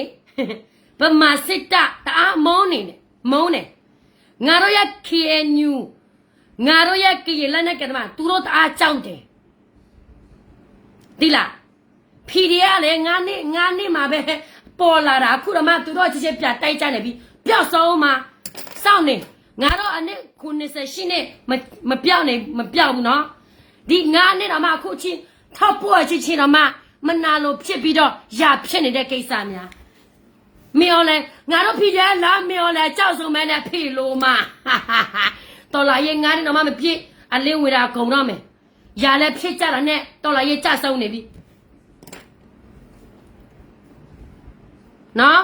ဗမာစစ်တပ် တအားမုန်းနေတယ် မုန်းတယ် ငါတို့ရဲ့ KNU ငါတို့ရဲ့ ကရင်လက်နက်ကိုင်သမား သူတို့ တအားကြောက်တယ် သိလား PDF လည်း ငါးနှစ် ငါးနှစ်မှာပဲ ပေါ်လာတာ အခုတော့မှ သူတို့ ချက်ချင်း ပြန်တိုက်ကြနေပြီ ပျောက်ဆုံးမှာ စောင့်နေ ငါတို့ အနှစ် ခုနှစ်ဆယ့်ရှစ်နှစ် မ မပျောက်နေ မပျောက်ဘူးနော် ဒီ ငါးနှစ်တောင်မှ အခုချင်း ထောက်ပို့အချင်းချင်းတောင်မှ မနာလိုဖြစ်ပြီးတော့ ရန်ဖြစ်နေတဲ့ ကိစ္စများ မင်းအောင်လှိုင် ငါတို့ PDF လား မင်းအောင်လှိုင် အကြောက်ဆုံးပဲနဲ့ ဖီလိုမ တော်လှန်ရေး ငါးနှစ်တောင်မှ မပြည့် အလင်းဝင်တာ ကုန်တော့မယ် ရန်လည်းဖြစ်ကြတာနဲ့ တော်လှန်ရေး ကျဆုံးနေပြီ နော်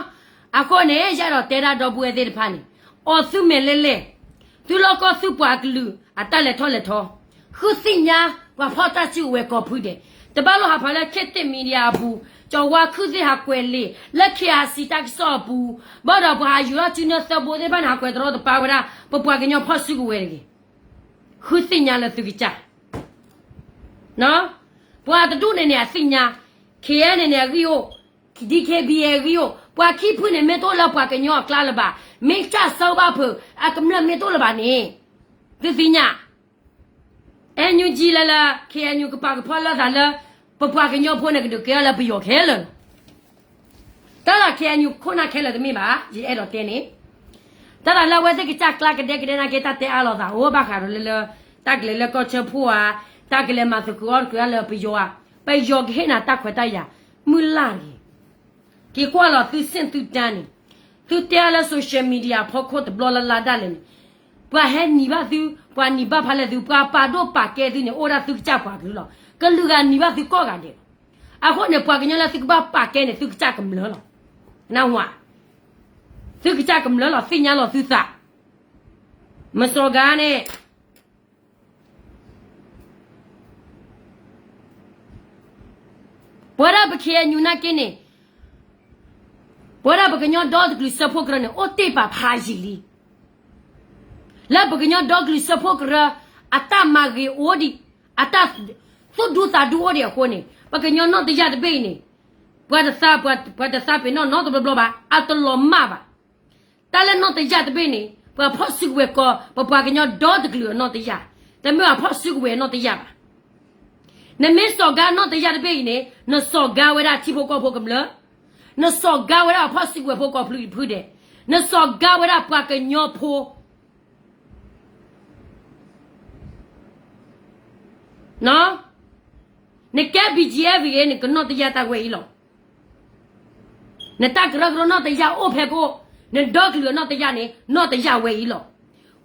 အဃိန့ၣ် ယအဲၣ်ဒိးတဲဒၣ် ဒီပုၢ်ဝဲၢ်သ့ၣ်တဖၣ်န့ၣ် အီၣ်သုမဲာ်လဲၢ်လဲၢ် သုလီၢ်ကီၢ် သုပှၤကလုာ် အတၢ်လဲၤထီၣ်လဲၤထီ ဃုသ့ၣ်ညါ ပှၤဖီၣ်တၢ်စုကဝဲၤ ကိးဖုဒဲး တဘၣ်လိၣ်ဟးဖးလၢ ခေတ်သစ် Media အပူၤ ကၠီၤဝါ ခုသ့ၣ်ဟးကွဲးလံာ် လၢ KIC တၢ်ကစီၣ်အပူၤ ဘၣ်ဒီး ပှၤဟးယူၤထီၣ် စုနၢသၢဘိသ့ၣ်တဖၣ်န့ၣ် ဟးကွဲးတရီတပါဝဲဒၣ် ပပှၤကညီဖီၣ်စုကဝဲၤတဂ့ၤ ဃုသ့ၣ်ညါလၢသုကစၢ် ပှၤတဒူၣ်န့ၣ်န့ၣ် အသ့ၣ်ညါ KNU န့ၣ်န့ၣ် အဂံၢ်အိၣ် DKBA အဂံၢ်အိၣ် ပှၤခံဖုန့ၣ် မ့ၢ်တအိၣ်လၢပှၤကညီအကျါလၢၤဘၣ် မ့ၢ်ကစၢ်စီၤဘၣ်ဖုး အကမျၢၢ်မ့ၢ်တအိၣ်လၢၤဘၣ်န့ၣ် သုသ့ၣ်ညါ NUG လၢလၢ KNU ကပာ်ကဖၢလၢသးလၢ ပပှၤကညီဖိန့ၣ် ကဒုးကဲထီၣ်လၢပယီၤခဲလၢာ်လီၤ တၢ်လၢ KNU ခိၣ်နၢ်ခဲလၢာ်တမ့ၢ်ဘၣ်, ယအဲၣ်ဒိးတဲန့ၣ်, တၢ်လၢအဝဲသ့ၣ်ကစၢ်ကျါကဒဲကဒဲနာ်က့ တၢ်တဲအါလိာ်သးအိၣ်ဘၣ်ဃးဒီးလၢ တၢ်ကလဲၤလၢကီၢ်ဆၢဖှိၣ်ဧါ, တၢ်ကလဲၤမၤသကိးအီၣ်သကိးလၢပယီၤဧါ, ပယီၤကဟ့ၣ်နၤတၢ်ခွဲးတၢ်ယာ်, မုၢ်လၢ်တဂ့ၤ. က့ၤကွၢ်လီၤသုစ့ၣ်သုတၢ်န့ၣ်, သုတဲအါလၢ social media ဖီခိၣ်တဘျီလၢ်လၢ်ဒၣ်လဲာ်န့ၣ်, ပှၤဟဲနံၤဘၣ်သု, ပှၤနံၤဘၣ်ဖးလဲၢ်သု, ပှၤပာ်ဒိၣ်ပာ်ကဲသုန့ၣ် အိၣ်ဒၣ်သုကစၢ်ပှၤကလုာ်လီၤ. ကလုာ်ဂၤနံၤဘၣ်သုကိးဂၤဒဲးလီၤ. အဃိန့ၣ် ပှၤကညီလၢသုကဘၣ်ပာ်ကဲန့ၣ် သုကစၢ်ကမျၢၢ်လီၤ. နဝၤ, သုကစၢ်ကမျၢၢ်လီၤ, သ့ၣ်ညါလီၤသုသး. မစီၤဂၤန့ၣ် ပဝဲဒၣ်ပ KNU နာ်က့န့ၣ်, ပဝဲဒၣ်ပကညီဒီတကလုာ်စၢဖှိၣ်ကရၢန့ၣ် အိၣ်တ့ၢ်ပာ်ဖးယံာ်လံ. လၢပကညီဒီကလုာ်စၢဖှိၣ်ကရၢ အတၢ်မၤဂ့ၤအိၣ်ဒံး, အတၢ်သူၣ်ဒူသးဒူအိၣ်ဒံးအဃိန့ၣ်, ပကညီနီၢ်တယၢ်တဘ့ၣ်အံၤန့ၣ်, ပှၤတသး, ပှၤတသးပ့ၤနီၣ်နီတဘျီဘျီဘၣ်, အတလီၤမၢ်ဘၣ်. တၢ်လၢနီၢ်တယၢ်တဘ့ၣ်န့ၣ် ပှၤဖီၣ်စုကဝဲၤကီး ပပှၤကညီဒီတကလုာ်အနီၢ်တယၢ်, တမ့ၢ်ပှၤဖီၣ်စုကဝဲၤအနီၢ်တယၢ်ဘၣ်. နမ့ၢ်စီၤဂၤနီၢ်တယၢ်တဘ့ၣ်အံၤန့ၣ် နစီၤဂၤဝဲဒၣ်ထံဖိကီၢ်ဖိကမျၢၢ်, နစီၤဂၤဝဲဒၣ်အဖီၣ်စုကဝဲၤဖိကီးဖုဒဲး, နစီၤဂၤဝဲဒၣ်ပှၤကညီဖိ နကဲ BGF ဂ့ၤ နကနီၢ်တယၢ်တၢ်ဝဲအံၤလီၤ. နတၢ်ကရၢကရိနီၢ်တယၢ်အိၣ်ဖဲကအိၣ်, နဒီကလုာ်အနီၢ်တယၢ်န့ၣ် နီၢ်တယၢ်ဝဲအံၤလီၤ.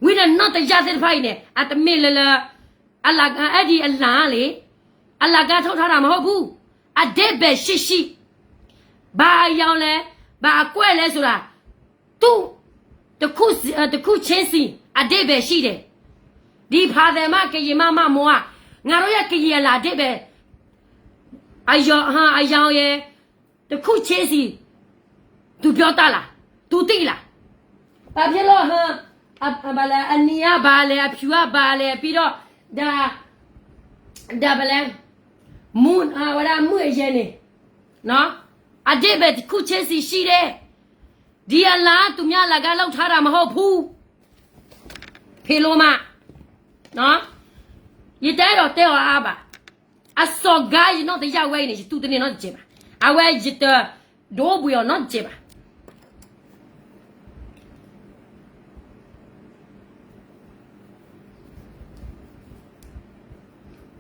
ဝံၤဒီးနီၢ်တယၢ်သ့ၣ်တဖၣ်အံၤန့ၣ် အတမ့ၢ်လၢလၢ အလၤ, အဲၣ်ဒ်အလၤလံ, အလၤကါထုတ်ထားတာမဟုတ်ဘူး, အဓိပ္ပာယ်ရှိရှိ, ဘာအရောင်လဲ, ဘာအကွက်လဲဆိုတာ သူ့ တစ်ခုစီ, တစ်ခုချင်းစီ အဓိပ္ပာယ်ရှိတယ်. ဒီဖာတယ်မကရင်မမမော ကငါတို့ရဲ့ကရင်အလၤအဓိပ္ပာယ် အရောင်, အရောင်ရယ်, တစ်ခုချင်းစီ သူပြောတတ်လား, သူသိလား. ဘာဖြစ်လို့ ဟ, အ, ဘာလဲ, အနီကဘာလဲ, အဖြူကဘာလဲ, ပြီးတော့ ဒါ, ဒါဘာလဲ, မူ, အဝဲဒၣ်မူအယဲန့ၣ်, နော်, အဓိပ္ပာယ်တစ်ခုချင်းစီရှိတယ်. ဒီအလၤ သူများအလၤကလုပ်ထားတာမဟုတ်ဘူး. ဖံးလိမး, နော်, ယတအဲၣ်ဒိးတဲအီၤအါဘၣ်. အစီၤဂၤယနီၢ်တယၢ်ဝဲအံၤန့ၣ် ယတူၢ်တန့ၢ်နီတစဲးဘၣ်. အဝဲယတဒိးဘှံးအီၤနီတစဲးဘၣ်.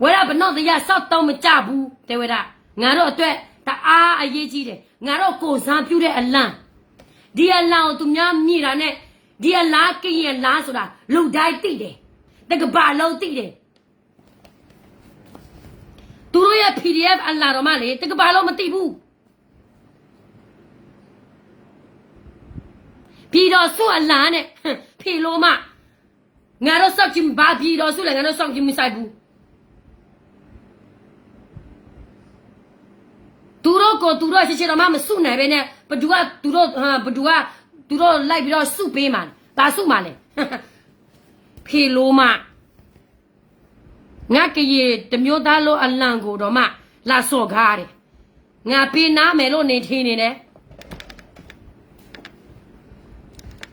ဝဲဒၣ်ပနီၢ်တယၢ် စောင့်တုန်းမကျဘူး တဲဝဲဒၣ်, ငါတို့အတွက် တအားအရေးကြီးတယ်, ငါတို့ကိုယ်စားပြုတဲ့အလံ, ဒီအလံကို သူများမြင်တာနဲ့ ဒီအလံ ကရင်အလံဆိုတာ လူတိုင်းသိတယ်, တကမ္ဘာလုံးသိတယ်. သူတို့ရဲ့ PDF အလံတောင်မှလေ တကမ္ဘာလုံးမသိဘူး. ပြည်ထောင်စုအလံနဲ့ ဖံးလိမး, ငါတို့စောင့်ကြည့်, ဘာပြည်ထောင်စုလဲ, ငါတို့စောင့်ကြည့်မဆိုင်ဘူး. သူတို့ကိုယ်သူတို့ ရှင်းရှင်းတော့မှ မစုနိုင်ပဲနဲ့ ဘယ်သူကသူတို့, ဘယ်သူကသူတို့လိုက်ပြီးတော့ စုပေးမှာလဲ, ဘာစုမှာလဲ. ဖံးလိမး, ငါကရင်တစ်မျိုးသားလုံးအလံကိုတောင်မှ လာစော်ကားတယ်. ငါပေးနားမယ်လို့ နေထင်နေတယ်.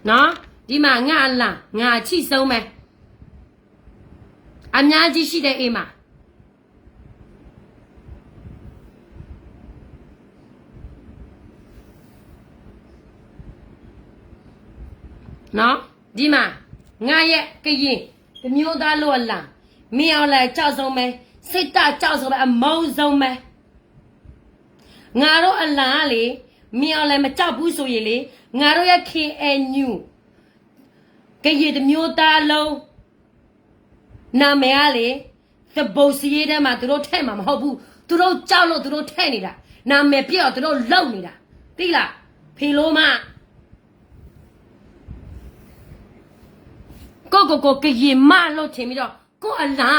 နော်, ဒီမှာ ငါအလံ, ငါအချစ်ဆုံးပဲ. အများကြီးရှိတယ် အိမ်မှာ. နော်, ဒီမှာ ငါရဲ့ကရင်တစ်မျိုးသားလုံးအလံ, မင်းအောင်လှိုင်အကြောက်ဆုံးပဲ, စစ်တပ်အကြောက်ဆုံးပဲ, အမုန်းဆုံးပဲ. ငါတို့အလံကလေ, မင်းအောင်လှိုင်မကြောက်ဘူးဆိုရင်လေ, ငါတို့ရဲ့ KNU ကရင်တစ်မျိုးသားလုံး နာမည်ကလေ, သဘိုးစာရင်းထဲမှာ သူတို့ထည့်မှာမဟုတ်ဘူး. သူတို့ကြောက်လို့ သူတို့ထည့်နေတာ. နာမည်ပျက်အောင် သူတို့လုပ်နေတာ. သိလား? ဖံးလိမး. ကိုယ့်ကိုယ်ကို ကရင်မလို့ထင်ပြီးတော့ ကိုယ့်အလံ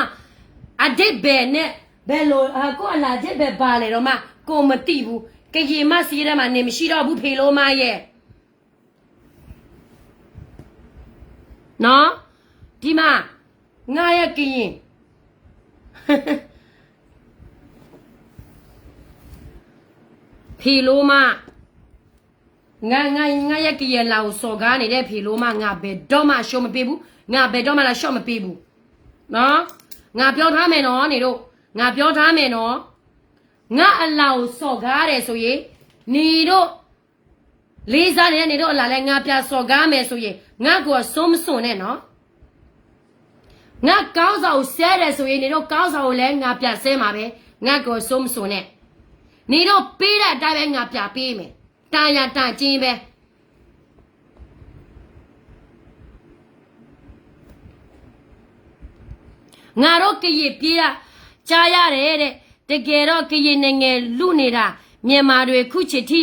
အဓိပ္ပာယ်နဲ့ ဘယ်လို, အာ, ကိုယ့်အလံအဓိပ္ပာယ်ဘာလဲတော့မှ ကိုယ်မသိဘူး. ကရင်မစာရင်းထဲမှာ နေမရှိတော့ဘူး ဖံးလိမးရဲ့. နော်, ဒီမှာ ငါရဲ့ကရင် ဖံးလိမး, ငါ, ငါ, ငါရဲ့ကရင်အလံကို စော်ကားနေတဲ့ ဖံးလိမး, ငါဘယ်တော့မှ အရှုံးမပေးဘူး, ငါဘယ်တော့မှ လည်း အရှုံးမပေးဘူး. နော်, ငါပြောထားမယ်နော် နေတို့, ငါပြောထားမယ်နော်. ငါအလံကို စော်ကားတယ်ဆိုရင် နေတို့ လေးစားနေတဲ့ နေတို့အလာလဲ ငါပြစော်ကားမယ်ဆိုရင် ငါ့ကိုအဆုံးမစွန့်နဲ့နော်. ငါခေါင်းဆောင်ကိုဆဲတယ်ဆိုရင် နေတို့ခေါင်းဆောင်ကိုလည်း ငါပြဆဲမှာပဲ, ငါ့ကိုအဆုံးမစွန့်နဲ့. နေတို့ပေးတဲ့အတိုင်းပဲ ငါပြပေးမယ်, တန်ရာတန်ကြေးပဲ. ငါတို့ကရင်ပြေးတာ ကြားရတယ်တဲ့. တကယ်တော့ ကရင်နိုင်ငံလုနေတာ မြန်မာတွေ ခုချိန်ထိ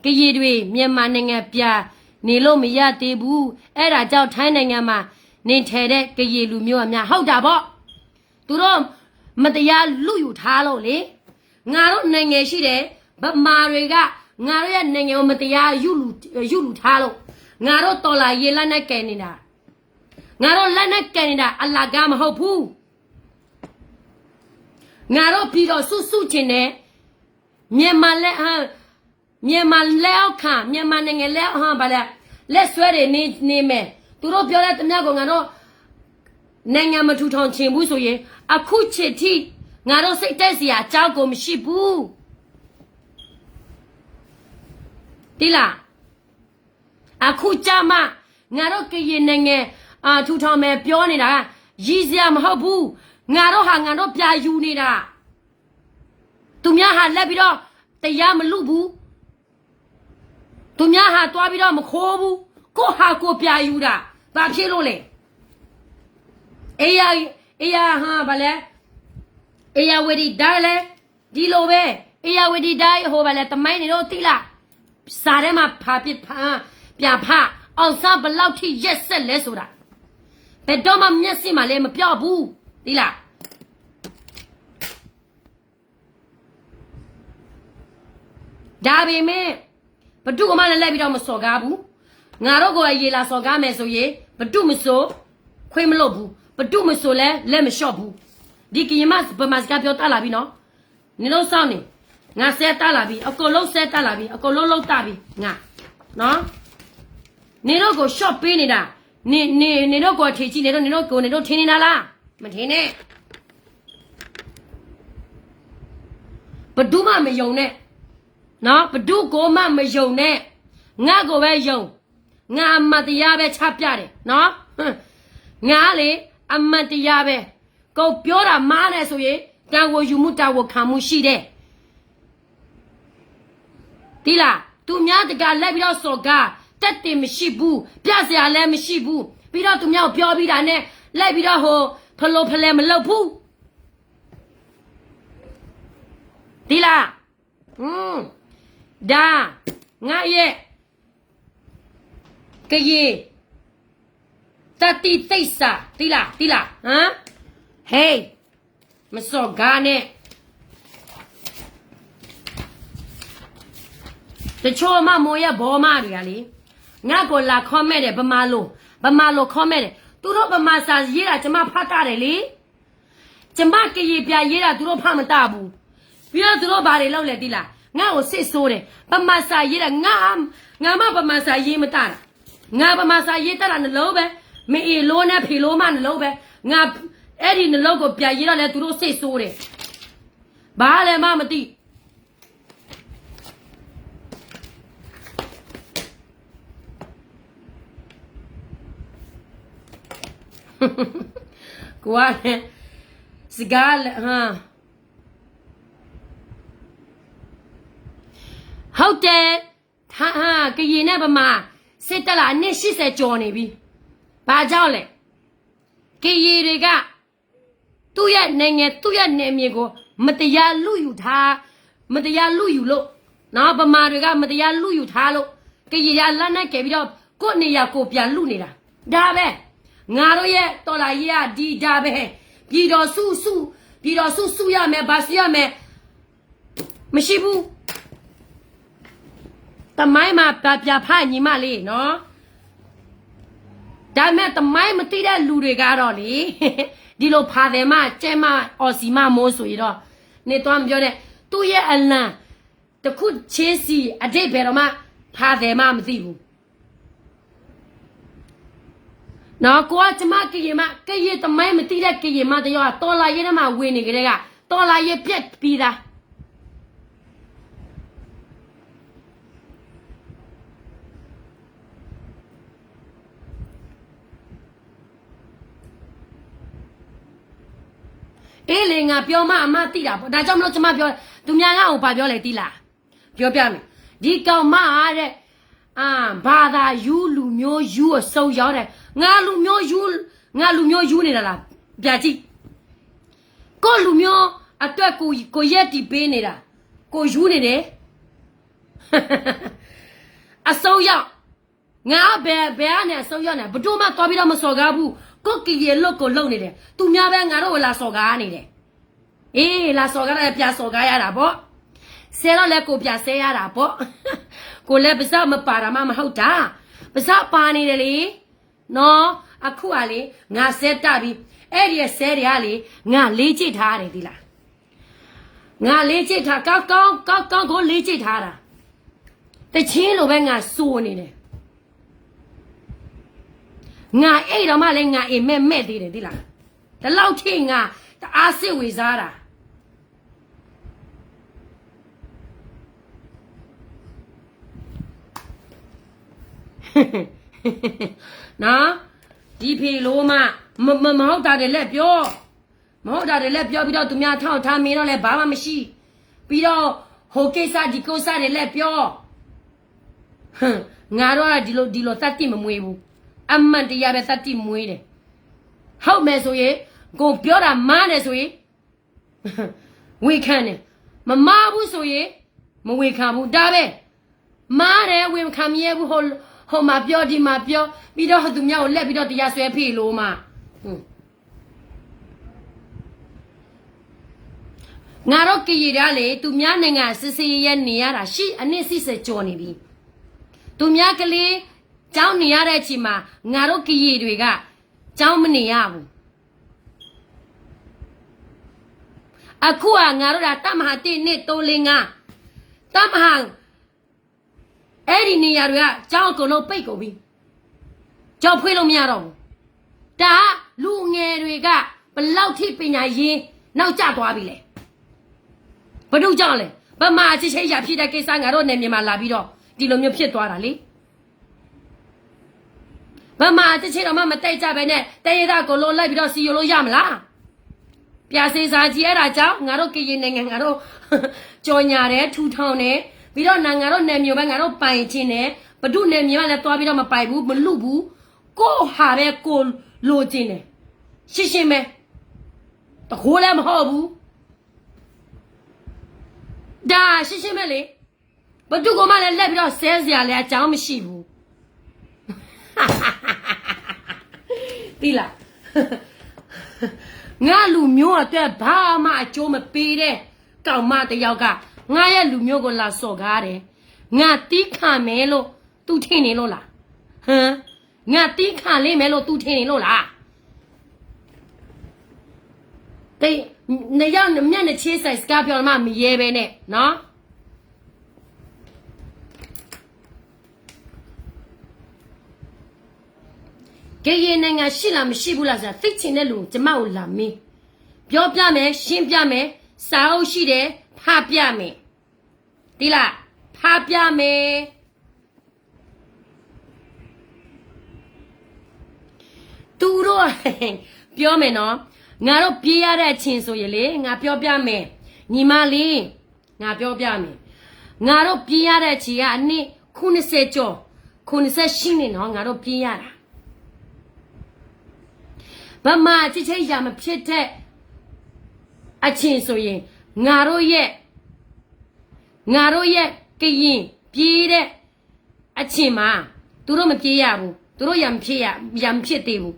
ကရင်တွေ မြန်မာနိုင်ငံပြန်နေလို့ မရသေးဘူး. အဲဒါကြောင့် ထိုင်းနိုင်ငံမှာ နေထိုင်တဲ့ ကရင်လူမျိုးအများ ဟုတ်တာပေါ့. သူတို့ မတရားလုယူထားလို့လေ. ငါတို့နိုင်ငံရှိတယ်, ဗမာတွေက ငါတို့ရဲ့နိုင်ငံကို မတရားယူလူယူလူထားလို့, ငါတို့တော်လှန်ရေးလက်နက်ကိုင်နေတာ, ငါတို့လက်နက်ကိုင်နေတာ အလကားမဟုတ်ဘူး. ငါတို့ပြည်တော်စုစုချင်တယ်. မြန်မာလက်ဟန်, မြန်မာလက်အောက်ခံ, မြန်မာနိုင်ငံလက်ဟန် ဘာလဲ, လက်စွဲတွေနေနေမယ်. သူတို့ပြောတဲ့တမျှကို ငါတို့ နိုင်ငံမထူထောင်ချင်ဘူးဆိုရင် အခုချိန်ထိ ငါတို့စိတ်တက်စရာအကြောင်းကိုမရှိဘူး. သိလား? အခုကျမှ ငါတို့ကရင်နိုင်ငံ အာ ထူထောင်မယ်ပြောနေတာ ရယ်စရာမဟုတ်ဘူး. ငါတို့ဟာ ငါတို့ပြန်ယူနေတာ. သူများဟာ လိုက်ပြီးတော့ တရားမလုဘူး. သူများဟာ သွားပြီးတော့ မခိုးဘူး. ကိုယ့်ဟာကိုယ်ပြန်ယူတာ ဘာဖြစ်လို့လဲ? အေးရ, အေးရ, ဟမ်, ဘာလဲ, ဧရာဝတီတိုင်းလည်း ဒီလိုပဲ, ဧရာဝတီတိုင်း ဟို ဘာလဲ, သမိုင်းတွေတော့ သိလား? စာထဲမှာ ဖာပြဖာ, ပြန်ဖာ, အောင်ဆန်း ဘယ်လောက်ထိ ရက်စက်လဲဆိုတာ, ဘယ်တော့မှ မျက်စိမှာလည်း မပြောဘူး, သိလား? ဒါပေမဲ့ ဘယ်သူ့ကိုမှလည်း လိုက်ပြီးတော့ မစော်ကားဘူး. ငါတို့ကို အရင်လာစော်ကားမယ်ဆိုရင် ဘယ်သူမဆို ခွင့်မလွှတ်ဘူး. ဘယ်သူမဆိုလည်း လက်မလျှော့ဘူး. ဒီကရင်မ ဗမာစကားပြော တတ်လာပြီနော်. နင်တို့စောင့်နေ, ငါစဲတတ်လာပြီ, အကုန်လုံးစဲတတ်လာပြီ, အကုန်လုံးလုပ်တတ်ပြီ, ငါ, နော်. နင်တို့ကို လျှော့ပေးနေတာ, နင်, နင်, နင်တို့ကို အထင်ကြီး, နင်တို့ကို နင်တို့ထင်နေတာလား? မထင်နဲ့. ဘယ်သူမှမယုံနဲ့, နော်, ဘယ်သူကိုမှမယုံနဲ့. ငါ့ကိုပဲယုံ, ငါအမှန်တရားပဲချပြတယ်, နော်. ငါကလေ အမှန်တရားပဲ, ကိုယ်ပြောတာမှားတယ်ဆိုရင် တာဝန်ယူမှု တာဝန်ခံမှုရှိတယ်. သိလား? သူများတကာ လိုက်ပြီးတော့ စော်ကား, သက်သေမရှိဘူး, ပြစရာလည်းမရှိဘူး. ပြီးတော့ သူများကို ပြောပြီးတာနဲ့ လိုက်ပြီးတော့ ဟို ဖလိုဖလဲ မလုပ်ဘူး. သိလား? อืม, ဒါ ငါရဲ့ ကရင် သတိသစ္စာ, သိလား, သိလား, ဟမ်? ဟေး, မစော်ကားနဲ့. တချို့မှတ်ပုံတင်ဗမာတွေကလေ, ငါ့ကိုလာ comment တယ်, ဗမာလို, ဗမာလို comment တယ်. သူတို့ ဗမာစာရေးတာ ကျွန်မ ဖတ်တတ်တယ်လေ. ကျွန်မ ကရင်ပြန်ရေးတာ သူတို့ ဖတ်မတတ်ဘူး. ပြီးတော့ သူတို့ ဘာတွေလုပ်လဲ သိလား? ငါ့ကို စံၣ်စိတယ်. ဗမာစာရေးတာ, ငါ, ငါမှ ဗမာစာရေးမတတ်တာ. ငါ ဗမာစာရေးတတ်တာ နှစ်လုံးပဲ. မအင်္ဂလိပ်နဲ့ ဖင်လိုမှ နှစ်လုံးပဲ. ငါ အဲ့ဒီ နှစ်လုံးကို ပြန်ရေးတော့လည်း သူတို့ စံၣ်စိတယ်. ဘာလဲမှ မသိ. ကိုကလည်း စကားလည်း ဟမ်. ဟုတ်တယ်, ဟာ, ဟာ, ကရင်နဲ့ ဗမာ စစ်တပ်လာ နှစ်ရှစ်ဆယ်ကျော်နေပြီ. ဘာကြောင့်လဲ? ကရင်တွေက သူ့ရဲ့နိုင်ငံ, သူ့ရဲ့နယ်မြေကို မတရားလုယူထား, မတရားလုယူလို့, နော်, ဗမာတွေက မတရားလုယူထားလို့ ကရင်တွေက လက်နက်ကိုင်ပြီးတော့ ကိုယ့်နေရာ ကိုယ်ပြန်လုနေတာ. ဒါပဲ. ငါတို့ရဲ့ တော်လှန်ရေးက ဒီဒါပဲ. ပြည်တော်စု, စု, ပြည်တော်စု စုရမယ်, ဘာစုရမယ်, မရှိဘူး. သမိုင်းမှာ ပြန်ဖတ်ညီမလေးနော်. ဒါပေမဲ့ သမိုင်းမသိတဲ့လူတွေကတော့လေ, ဒီလိုဖာတယ်မ, ကြဲမ, အော်စံမ, မိုးဆိုရင်တော့, နေသွားမပြောနဲ့, သူ့ရဲ့အလံ တစ်ခုချင်းစီ အဓိပ္ပာယ်တောင်မှ ဖာတယ်မ, မသိဘူး. နော်, ကိုက ကျမ ကရင်မ, ကရင်သမိုင်းမသိတဲ့ ကရင်မတစ်ယောက်ဟာ တော်လှန်ရေးထဲမှာ ဝင်နေကတည်းက တော်လှန်ရေးပျက်ပြီးသား. အေးလေ ငါပြောမှ အမှတ်သိတာပေါ့ ဒါကြောင့်မလို့ ကျွန်မပြော သူများက ဟို ဘာပြောလဲ သိလား ပြောပြမယ် ဒီကောင်မကတဲ့ အာ ဘာသာယူလူမျိုးယူအဆုံးရောက်တဲ့ ငါလူမျိုးယူ ငါလူမျိုးယူနေတာလား ပြကြည့် ကိုယ့်လူမျိုးအတွက် ကိုယ် ကိုယ်ရပ်တည်ပေးနေတာ ကိုယ်ယူနေတယ် အဆုံးရောက် ငါဘယ် ဘယ်ကနေ အဆုံးရောက်နေ ဘယ်သူမှ သွားပြီးတော့ မစော်ကားဘူး ကိုယ့်ကရင်အလုပ်ကို လုပ်နေတယ် သူများပဲ ငါတို့ကို လာစော်ကားနေတယ် အေး လာစော်ကားတာ ပြန်စော်ကားရတာပေါ့ ဆဲတော့လည်း ကိုယ်ပြန်ဆဲရတာပေါ့ ကိုယ်လည်း ပါးစပ်မပါတာမှ မဟုတ်တာ ပါးစပ်ပါနေတယ်လေ နော် အခုကလေ ငါဆဲတတ်ပြီ အဲ့ဒီအဆဲတွေကလေ ငါလေ့ကျင့်ထားတယ် သိလား ငါလေ့ကျင့်ထား ကောင်းကောင်း ကောင်းကောင်းကို လေ့ကျင့်ထားတာ တခြင်းလိုပဲ ငါစိုနေတယ် ငါအိပ်တော့မှလည်း ငါအိပ်မက်မက်သေးတယ် သိလား ဒီလောက်ထိ ငါ တအားစိတ်ဝင်စားတာ နော် ဒီဖေလိုမှ မ မ မဟုတ်တာတွေလည်းပြော မဟုတ်တာတွေလည်းပြောပြီးတော့ သူများထောက်ထားမေးတော့လည်း ဘာမှမရှိ ပြီးတော့ ဟိုကိစ္စ ဒီကိစ္စတွေလည်းပြော ငါတို့က ဒီလို ဒီလိုသတ္တိမမွေးဘူး အမှန်တရားပဲ သတ္တိမွေးတယ် ဟုတ်မယ်ဆိုရင် ကိုယ်ပြောတာ မှားတယ်ဆိုရင် ဝန်ခံတယ် မမှားဘူးဆိုရင် မဝန်ခံဘူး ဒါပဲ မှားတယ် ဝန်ခံမရဲဘူး ဟို ဟိုမှာပြော ဒီမှာပြော ပြီးတော့ သူများကို လှည့်ပြီးတော့ တရားစွဲ ဖေလိုမှ ငါတို့ကရင်တွေကလေ သူများနိုင်ငံ စစ်ဆင်ရေး နေရတာ ရှစ် အနှစ် ရှစ်ဆယ် ကျော်နေပြီ သူများကလေး ကျောင်းနေရတဲ့အချိန်မှာ ငါတို့ကရင်တွေက ကျောင်းမနေရဘူး အခုက ငါတို့က တပ်မဟာ တစ် နှစ် သုံး လေး ငါး တပ်မဟာ အဲ့ဒီနေရာတွေက ကျောင်းအကုန်လုံးပိတ်ကုန်ပြီ ကျောင်းဖွင့်လို့မရတော့ဘူး ဒါက လူငယ်တွေက ဘယ်လောက်ထိ ပညာရေး နောက်ကျသွားပြီလဲ ဘာလို့ကြောင့်လဲ ဗမာစစ်ဆေးရဖြစ်တဲ့ကိစ္စ ငါတို့နယ်မြေမှာလာပြီးတော့ ဒီလိုမျိုးဖြစ်သွားတာလေ ဗမာစစ်ဆေးတောင်မှ မတိုက်ကြဘဲနဲ့ တိုင်းရင်းသားအကုန်လုံး လိုက်ပြီးတော့ စည်းရုံးလို့ရမလား ပြန်စဉ်းစားကြည့် အဲ့ဒါကြောင့် ငါတို့ကရင်နိုင်ငံ ငါတို့ ကြေညာတယ် ထူထောင်တယ် ပြီးတော့ ငါတို့နယ်မြေပဲ ငါတို့ပိုင်ချင်တယ် ဘယ်သူ့နယ်မြေမှလည်း သွားပြီးတော့ မပိုင်ဘူး မလုဘူး ကိုယ့်ဟာပဲ ကိုယ်လိုချင်တယ် ရှင်းရှင်းပဲ တကိုယ်လည်းမဟုတ်ဘူး ဒါရှင်းရှင်းပဲလေ ဘယ်သူ့ကိုမှလည်း လှည့်ပြီးတော့ ဆဲစရာလည်း အကြောင်းမရှိဘူး သိလား ငါလူမျိုးအတွက် ဘာမှအကျိုးမပေးတဲ့ ကောင်မတစ်ယောက်က ငါရဲ့လူမျိုးကို လာစော်ကားတယ် ငါသည်းခံမယ်လို့ သူထင်နေလို့လား ဟမ် ငါသည်းခံလိမ့်မယ်လို့ သူထင်နေလို့လား တ နှစ်ယောက်မျက်နှာချင်းဆိုင် စကားပြောမှ မရဲပဲနဲ့ နော် ကရင်နိုင်ငံရှိလား မရှိဘူးလားဆိုတာ သိချင်တဲ့လူ ကျမကို လာမေး ပြောပြမယ် ရှင်းပြမယ် စာအုပ်ရှိတယ် ဖတ်ပြမယ် သိလား ဖတ်ပြမယ် သူတို့ ပြောမယ်နော် ငါတို့ပြေးရတဲ့အချိန်ဆိုရင်လေ ငါပြောပြမယ် ညီမလေး ငါပြောပြမယ် ငါတို့ပြေးရတဲ့အချိန်က အနှစ် ခုနှစ်ဆယ်ကျော် ခုနှစ်ဆယ့်ရှစ်နှစ်နော် ငါတို့ပြေးရတာ ဗမာစစ်ဆေးရမဖြစ်တဲ့အချိန်ဆိုရင် ငါတို့ရဲ့ ငါတို့ရဲ့ကရင်ပြေးတဲ့အချိန်မှာ သူတို့မပြေးရဘူး သူတို့ရန်မဖြစ်ရ ရန်မဖြစ်သေးဘူး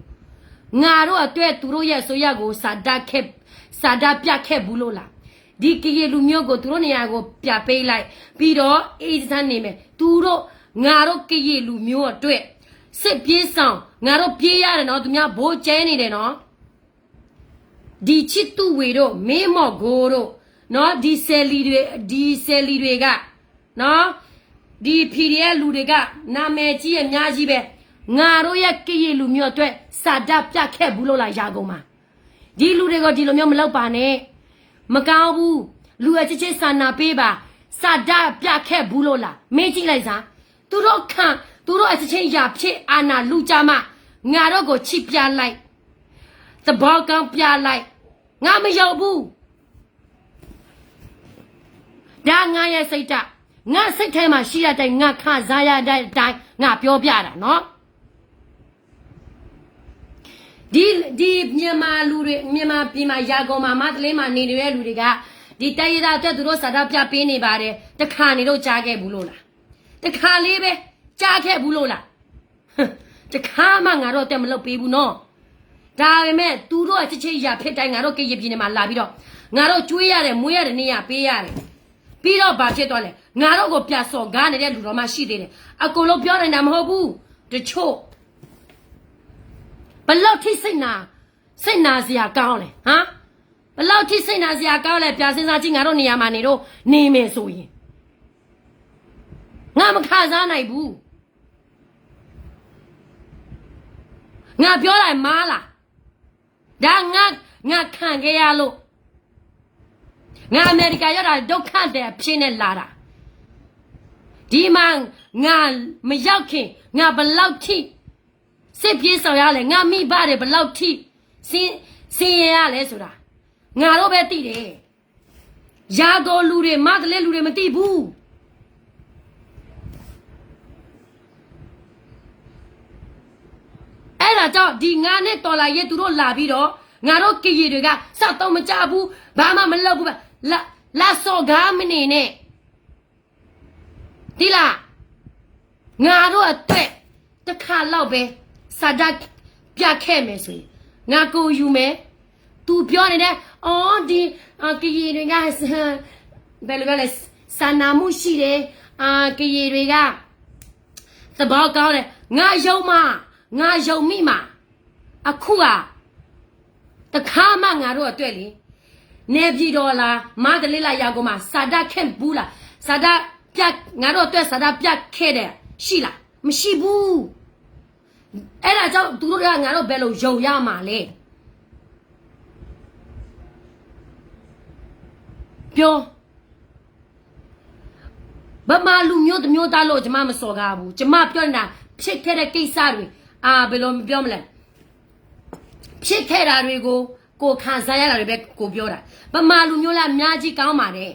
ငါတို့အတွက် သူတို့ရဲ့အစိုးရကို ဆန္ဒခဲ့ ဆန္ဒပြခဲ့ဘူးလို့လား ဒီကရင်လူမျိုးကို သူတို့နေရာကို ပြန်ပေးလိုက် ပြီးတော့ အေးချမ်းနေမယ် သူတို့ ငါတို့ကရင်လူမျိုးအတွက် စစ်ပြေးရှောင် ငါတို့ပြေးရတယ်နော် သူများဗိုလ်ကျဲနေတယ်နော် ဒီချစ်သူဝေတို့ မင်းမော်ကိုတို့ နော် ဒီဆယ်လီတွေ ဒီဆယ်လီတွေက နော် ဒီ P D F လူတွေက နာမည်ကြီးအများကြီးပဲ ငါတို့ရဲ့ကရင်လူမျိုးအတွက် ဆန္ဒပြခဲ့ဘူးလို့လား ရန်ကုန်မှာ ဒီလူတွေကို ဒီလိုမျိုးမလုပ်ပါနဲ့ မကောင်းဘူး လူအချင်းချင်းစာနာပေးပါ ဆန္ဒပြခဲ့ဘူးလို့လား မေးကြည့်လိုက်စမ်း သူတို့ခံ သူတို့အချင်းချင်းရန်ဖြစ် အာဏာလုကြမှ ငါတို့ကိုချစ်ပြလိုက် သဘောကောင်းပြလိုက် ငါမယုံဘူး. ဒါငါရဲ့စိတ်ဓာတ်, ငါစိတ်ထဲမှာရှိတဲ့အတိုင်း, ငါခံစားရတဲ့အတိုင်း, ငါပြောပြတာနော်. ဒီဒီမြန်မာလူတွေ, မြန်မာပြည်မှာ, ရန်ကုန်မှာ, မန္တလေးမှာနေနေတဲ့လူတွေက, ဒီတိုင်းရင်းသားအတွက်သူတို့ဆန္ဒပြပေးနေပါတယ်, တခါနေတော့ကြားခဲ့ဘူးလို့လား? တခါလေးပဲကြားခဲ့ဘူးလို့လား? တခါမှငါတို့အတွက်မလုပ်ပေးဘူးနော်. ဒါပေမဲ့သူတို့အချစ်ချင်းရာဖြစ်တိုင်း ငါတို့ကရင်ပြည်နယ်မှာလာပြီးတော့, ငါတို့ကျွေးရတယ်, မွေးရတယ်, နေရာပေးရတယ်. ပြီးတော့ဘာဖြစ်သွားလဲ? ငါတို့ကိုပြန်စော်ကားနေတဲ့လူတော်မှရှိသေးတယ်. အကုန်လုံးပြောနိုင်တာမဟုတ်ဘူး. တချို့. ဘယ်လောက်ထိစိတ်နာ, စိတ်နာစရာကောင်းလဲ, ဟမ်? ဘယ်လောက်ထိစိတ်နာစရာကောင်းလဲ, ပြန်စဉ်းစားကြည့်, ငါတို့နေရာမှာနေတော့, နေမယ်ဆိုရင်, ငါမခံစားနိုင်ဘူး. ငါပြောတာမှားလား? ဒါငါ, ငါခံခဲ့ရလို့, ငါအမေရိကရောက်တာ ဒုက္ခသည်အဖြစ်နဲ့လာတာ. ဒီမှာငါမရောက်ခင်, ငါဘယ်လောက်ထိ စစ်ပြေးရှောင်ရလဲ, ငါမိဘတွေဘယ်လောက်ထိ ဆင်း, ဆင်းရဲရလဲဆိုတာ, ငါတို့ပဲသိတယ်. ရန်ကုန်လူတွေ, မန္တလေးလူတွေမသိဘူး. အဲ့ဒါကြောင့်, ဒီငါးနှစ်တော်လှန်ရေးသူတို့လာပြီးတော့, ငါတို့ကရင်တွေက, စက်သုံးမကျဘူး, ဘာမှမလုပ်ဘူး, လာစော်ကားမနေနဲ့. သိလား? ငါတို့အတွက်, တစ်ခါလောက်ပဲ, ဆန္ဒပြခဲ့မယ်ဆိုရင်, ငါကိုယူမယ်. သူပြောနေတဲ့, အော်, ဒီ, ကရင်တွေက, ဘယ်လိုပြောလဲ, စာနာမှုရှိတယ်, ကရင်တွေက, သဘောကောင်းတယ်, ငါယုံမှာ, ငါယုံမိမှာ. အခုဟာ, တစ်ခါမှငါတို့အတွက်လေ, နေပြည်တော်လား, မန္တလေးလား, ရန်ကုန်မှာ, ဆန္ဒခဲ့ဘူးလား, ဆန္ဒပြ, ငါတို့အတွက်ဆန္ဒပြခဲ့တယ်ရှိလား? မရှိဘူး. အဲ့ဒါကြောင့်သူတို့ကငါတို့ဘယ်လိုယုံရမှာလဲ? ပြော. ဗမာလူမျိုးတစ်မျိုးသားလို့ကျွန်မမစော်ကားဘူး, ကျွန်မပြောနေတာ, ဖြစ်ခဲ့တဲ့ကိစ္စတွေ, အာ, ဘယ်လိုပြောမလဲ, ဖြစ်ခဲ့တာတွေကို, ကိုယ်ခံစားရတာတွေပဲကိုပြောတာ. ဗမာလူမျိုးလည်းအများကြီးကောင်းပါတယ်.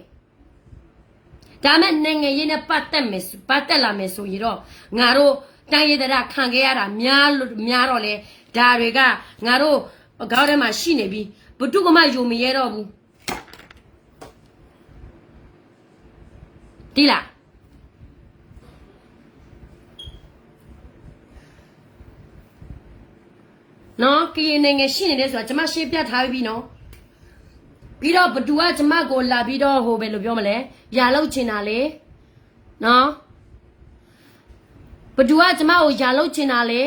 ဒါပေမဲ့နိုင်ငံရေးနဲ့ပတ်သက်မယ်, ပတ်သက်လာမယ်ဆိုရင်တော့, ငါတို့တိုင်းရင်းသားခံခဲ့ရတာများလို့, များတော့လဲ, ဒါတွေကငါတို့ခေါင်းထဲမှာရှိနေပြီ, ဘယ်သူ့ကိုမှယုံမရဲတော့ဘူး. သိလား? နော်, ကရင်နိုင်ငံရှိနေတယ်ဆိုတာ, ကျွန်မရှင်းပြထားပြီးပြီနော်. ပြီးတော့ဘယ်သူကကျွန်မကိုလာပြီးတော့ဟိုဘယ်လိုပြောမလဲ, ရန်လုပ်ချင်တာလဲ, နော်. ဘယ်သူကကျွန်မကိုရန်လုပ်ချင်တာလဲ,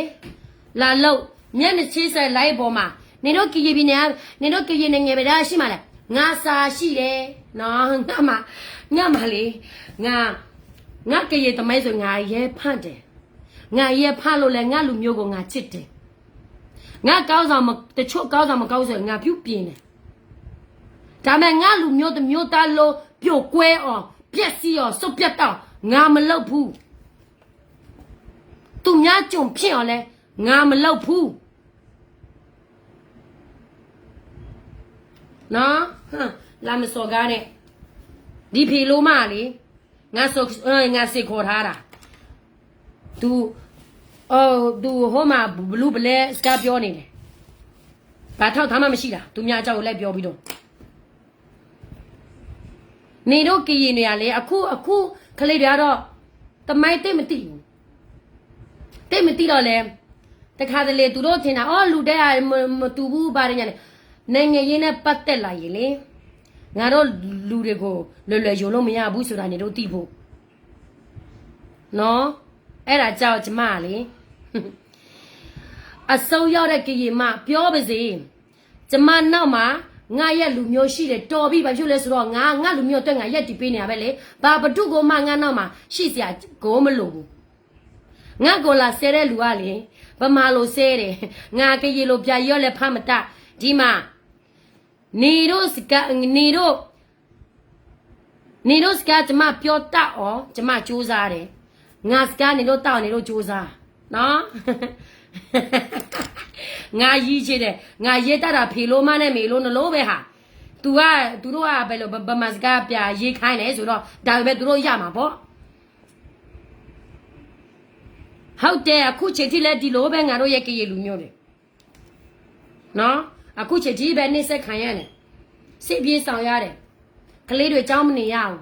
လာလုပ်, မျက်နှာချင်းဆိုင် live ပေါ်မှာ, နင်တို့ကရင်ပြည်နယ်က, နင်တို့ကရင်နိုင်ငံပဲဒါရှိမှလဲ, ငါစာရှိတယ်, နော်, ငါမှာ, ငါမှာလေ, ငါ, ငါကရင်သမိုင်းဆိုငါအရမ်းဖတ်တယ်. ငါအရမ်းဖတ်လို့လဲငါလူမျိုးကိုငါချစ်တယ်. ငါခေါင်းဆောင်မ, တချို့ခေါင်းဆောင်မကောင်းဆိုရင်ငါပြုပြင်တယ်. ဒါပေမဲ့ငါလူမျိုးတစ်မျိုးသားလုံးပြိုကွဲအောင်, ပျက်စီးအောင်, စိတ်ပျက်အောင်, ငါမလုပ်ဘူး. သူများကျွန်ဖြစ်အောင်လဲ, ငါမလုပ်ဘူး. နော်, လာမစော်ကားနဲ့. ဒီဖေလို့မလေး, ငါစော်, ငါစော်ခေါ်ထားတာ. သူ, သူဟိုမှာဘလူးဘလဲစကားပြောနေတယ်. ဘာထောက်ထားမှမရှိတာ, သူများအကြောင်းကိုလိုက်ပြောပြီးတော့. နင်တို့ကရင်တွေကလေ, အခု, အခုကလေးတွေကတော့, သမိုင်းသိပ်မသိဘူး. သိပ်မသိတော့လဲ, တခါတလေသူတို့ထင်တာ, အော်, လူတွေကမ, မတူဘူး, ဘာတွေညာလဲ. နိုင်ငံရေးနဲ့ပတ်သက်လာရင်လေ, ငါတို့လူတွေကိုလွယ်လွယ်ယုံလို့မရဘူးဆိုတာနင်တို့သိဖို့. နော်, အဲ့ဒါကြောင့်ကျွန်မကလေ, အစွန်းရောက်တဲ့ကရင်မပြောပါစေ, ကျွန်မနောက်မှာ, ငါရဲ့လူမျိုးရှိတယ်, တော်ပြီ, ဘာဖြစ်လို့လဲဆိုတော့, ငါ, ငါလူမျိုးအတွက်ငါရပ်တည်ပေးနေတာပဲလေ. ဘာ, ဘယ်သူ့ကိုမှငါနောက်မှာရှိစရာကိုမလိုဘူး. ငါ့ကိုလာဆဲတဲ့လူကလေ, ဗမာလိုဆဲတယ်, ငါကရင်လိုပြန်ရောလဲဖမ်းမတတ်, ဒီမှာ, နေတို့စကား, နေတို့, နေတို့စကားကျွန်မပြောတတ်အောင်ကျွန်မကြိုးစားတယ်. ငါစကားနင်တို့တတ်အောင်နင်တို့ကြိုးစား, နော်. ငါရည်ချင်တယ်, ငါရေးတတ်တာဖေလို့မနဲ့မေလို့နလို့ပဲဟာ. သူက သူတို့က ဘယ်လို ဗ- ဗမာစကားပြန်ရေးခိုင်းလဲဆိုတော့ ဒါပေမဲ့ သူတို့ရမှာပေါ့။ ဟုတ်တယ် အခုချိန်ထိလည်း ဒီလိုပဲ ငါတို့ရဲ့ ကရင်လူမျိုးတွေနော် အခုချိန်ထိပဲ နှိပ်စက်ခံရတယ် စစ်ပြေးရှောင်ရတယ် ကလေးတွေ ကျောင်းမနေရဘူး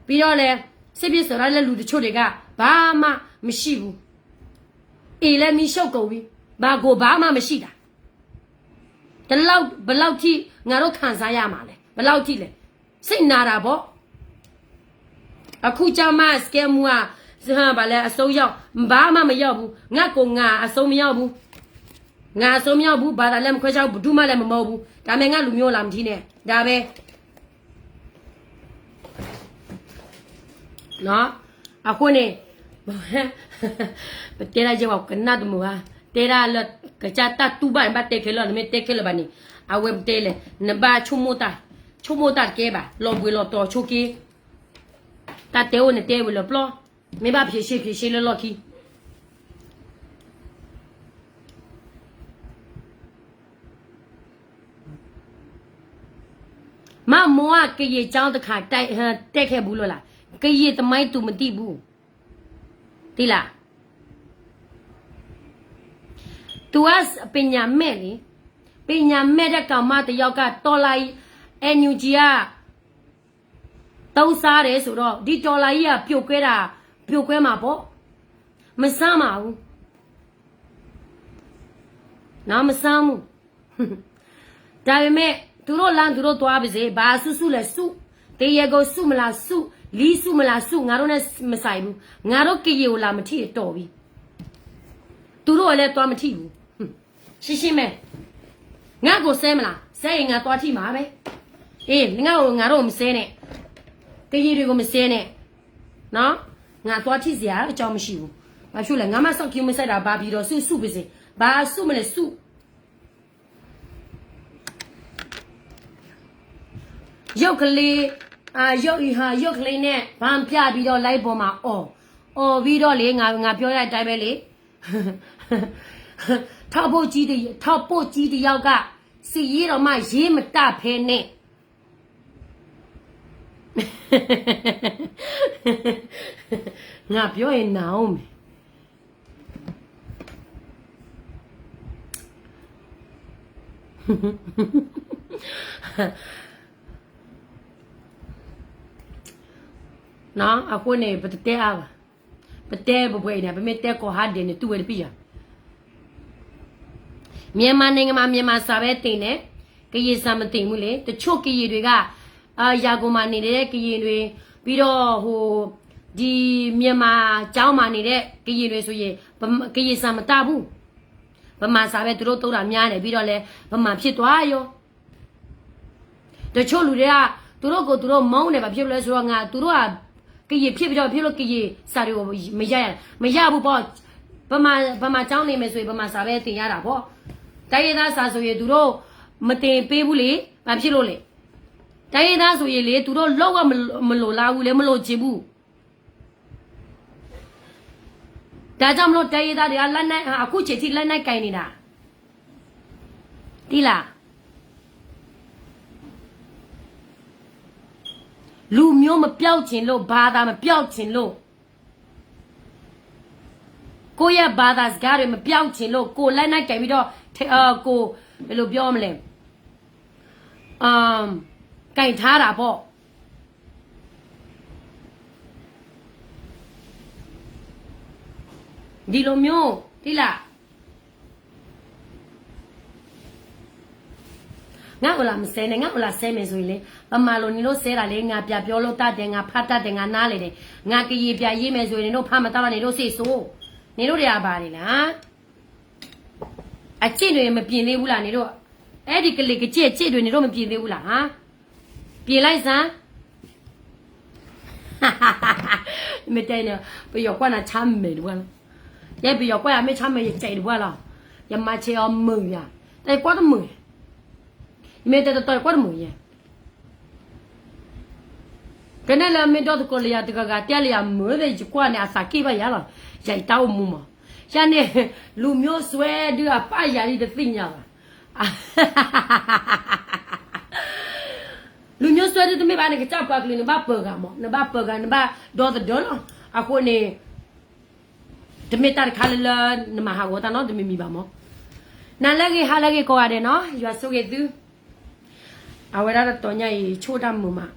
ပြီးတော့လည်း စစ်ပြေးရှောင်ရတဲ့ လူတချို့တွေက ဘာမှမရှိဘူး အိမ်လည်း မီးရှို့ကုန်ပြီ ဘာကို ဘာမှမရှိတာ ဒီလောက် ဘယ်လောက်ထိ ငါတို့ခံစားရမှာလဲ ဘယ်လောက်ထိလဲ စိတ်နာတာပေါ့ အခုကျမှ စကဲမူက ဘာလဲ အဆုံးရောက် ဘာမှမရောက်ဘူး ငါကို ငါ အဆုံးမရောက်ဘူး ငါ အဆုံးမရောက်ဘူး ဘာသာလည်း မခွဲခြားဘူး ဘယ်သူမှလည်း မမုန်းဘူး ဒါပေမဲ့ ငါလူမျိုး လာမထီးနဲ့ ဒါပဲ နော် အဃိန့ၣ် ပတဲဒၣ်ယဲၢ်ဘၣ် ကနၣ်တမုာ်ဘၣ် တဲဒၣ်လၢ ကစၢ်တၢ်တူၢ်ဘၣ်န့ၣ် ဘၣ်တဲခဲလၢာ် နမ့ၢ်တဲခဲလၢာ်ဘၣ်န့ၣ် အဝဲပတဲလဲၣ် နဘၣ်ဆိကမိၣ်တၢ် ဆိကမိၣ်တၢ်တကဲဘၣ် လီၤဘှံးလီၤတီၤဆိက့ တၢ်တဲအိၣ်နတဲဝဲလၢပျီ မ့ၢ်ဘၣ်ဖြေရှင်း ဖြေရှင်းလၢလီၢ်ခံ မ့ၢ်မိၢ်က ကရင်ကျောင်းတခါ တက်ခဲ့ဘူးလို့လား ကရင်သမိုင်းသူမသိဘူး သိလား သူက ပညာမဲ့လေ ပညာမဲ့တဲ့ကောင်မတစ်ယောက်က တော်လှန်ရေး NUG က သုံးစားတယ်ဆိုတော့ ဒီတော်လှန်ရေးက ပြိုကွဲတာ ပြိုကွဲမှာပေါ့ မဆန်းပါဘူး နော် မဆန်းဘူး ဒါပေမဲ့ သူတို့လမ်း သူတို့သွားပါစေ ဘာစုစုလဲစု တရားကိုစုမလားစု လီစုမလားစု ငါတို့နဲ့မဆိုင်ဘူး ငါတို့ကရင်ကို လာမထီး တော်ပြီ သူတို့ကလည်း သွားမထီးဘူး ရှင်းရှင်းပဲ ငါ့ကိုဆဲမလား ဆဲရင် ငါသွားထီးမှာပဲ အေး ငါ့ကို ငါတို့ကို မဆဲနဲ့ ကရင်တွေကို မဆဲနဲ့ နော် ငါသွားထီးစရာအကြောင်းမရှိဘူး ဘာဖြစ်လဲ ငါမှစောင့်ကြည့်မဆိုင်တာ ဘာပြည်တော်စု စုပါစေ ဘာစုမလဲစု ရုပ်ကလေး အာ ရုပ်အီဟာ ရုပ်ကလေးနဲ့ ဗန်းပြပြီးတော့ live ပေါ်မှာ အော် အော်ပြီးတော့လေ ငါ ငါပြောတဲ့အတိုင်းပဲလေ ထောက်ပို့ကြီးတ- ထောက်ပို့ကြီးတစ်ယောက်က စစ်ရေးတောင်မှ ရေးမတတ်ဖဲနဲ့ ငါပြောရင်နားဦးမယ် နော် အဃိန့ၣ် ပတတဲအါဘၣ်. ပတဲပပှဲၤအံၤန့ၣ် ပမ့ၢ်တဲကိးဟါဒဲးန့ၣ် တူၢ်ဝဲတပံၢ်ယၤ. မြန်မာနိုင်ငံမှာ မြန်မာစာပဲသင်တယ်, ကရင်စာမသင်ဘူးလေ. တချို့ကရင်တွေက အာ, ရန်ကုန်မှာနေတဲ့ကရင်တွေ, ပြီးတော့ ဟို, ဒီမြန်မာကျောင်းမှာနေတဲ့ကရင်တွေဆိုရင် ဗ- ကရင်စာမတတ်ဘူး, ဗမာစာပဲသူတို့သုံးတာများတယ်, ပြီးတော့လည်း ဗမာဖြစ်သွားရော. တချို့လူတွေက သူတို့ကိုယ်သူတို့မုန်းတယ်, ဘာဖြစ်လို့လဲဆိုတော့ ငါ, သူတို့က ကရင်ဖြစ်ပြီးတော့ ဘာဖြစ်လို့ကရင်စာတွေကို မရရလဲ, မရဘူးပေါ့. ဗမာ, ဗမာကျောင်းနေမယ်ဆိုရင် ဗမာစာပဲသင်ရတာပေါ့. တိုင်းရင်းသားစာဆိုရင် သူတို့မသင်ပေးဘူးလေ, ဘာဖြစ်လို့လဲ. တိုင်းရင်းသားဆိုရင်လေ သူတို့လုံးဝမ, မလိုလားဘူးလေ, မလိုချင်ဘူး. ဒါကြောင့်မလို့ တိုင်းရင်းသားတွေက လက်နက်, အခုချိန်ထိလက်နက်ကိုင်နေတာ. သိလား. လူမျိုးမပျောက်ချင်လို့, ဘာသာမပျောက်ချင်လို့, ကိုယ့်ရဲ့ဘာသာစကားတွေမပျောက်ချင်လို့, ကိုယ်လက်နက်ကိုင်ပြီးတော့, ထဲ, အာ, ကိုယ်, ဘယ်လိုပြောမလဲ, အာ, ကိုင်ထားတာပေါ့. ဒီလိုမျိုး, သိလား. ငါ့ကိုလာမစဲနဲ့, ငါ့ကိုလာစဲမယ်ဆိုရင်လေ, ဗမာလိုနင်တို့စဲတာလေ, ငါပြန်ပြောလို့တတ်တယ်, ငါဖတ်တတ်တယ်, ငါနားလည်တယ်, ငါကရင်ပြန်ရေးမယ်ဆိုရင် နင်တို့ဖတ်မတတ်တော့ နင်တို့စိတ်ဆိုး, နင်တို့တွေကဘာတွေလဲ. အကျင့်တွေမပြင်သေးဘူးလား, နင်တို့. အဲ့ဒီကလေကကျင့်အကျင့်တွေ နင်တို့မပြင်သေးဘူးလား, ဟမ်. ပြင်လိုက်စမ်း. မင်းတဲနေ, ပယီၤကွၢ်နၤဆါမဲာ်တပှၢ်လီၤ. ယဲပယီၤကွၢ်ယၤ မ့ၢ်ဆါမဲာ် ယစဲးတပှၢ်လီၤ. ယမၤဆဲးအီၤမုာ်ယၤ, တၢ်ယကွၢ်တမုာ်. ယမ့ၢ်တဲတတီၤ ယကွၢ်တမုာ်ယၤ. ကနဲၣ်လၢမ့ၢ်ဒီသကိးလၢယၤတဂၤဂၤ တဲလၢယၤမုာ်သ့ၣ် ယကွၢ်န့ၣ် အသးက့ၣ်ဘၣ်ယၤလီၤ. ယၤယတၢ်အိၣ်မူမး. ယၤန့ၣ် လူမျိုးစွဲဒုအပၢ်ယၤဒ်တသ့ၣ်ညါဘၣ်. လူမျိုးစွဲဒ်တမ့ၢ်ဘၣ်န့ၣ် ကစၢ်ပှၤကလုာ်နဘၣ်ပၢၤဂၤမး, နဘၣ်ပၢၤဂၤ နဘၣ်ဒီသဒၢလီၤ. အဃိန့ၣ် တမ့ၢ်တၢ်တခါလၢလၢ နမၤဟးဂီၤတၢ်နီတမံၤမံၤဘၣ်မး. နၤလၢအဂ့ၤ ဟါလၢအဂ့ၤကိးဂၤဒဲးနီၤ, ယွၤဆိၣ်ဂ့ၤသု. အဝဲဒၣ်တတီၤညါအံၤ ဆိၣ်တၢ်မုာ်မး,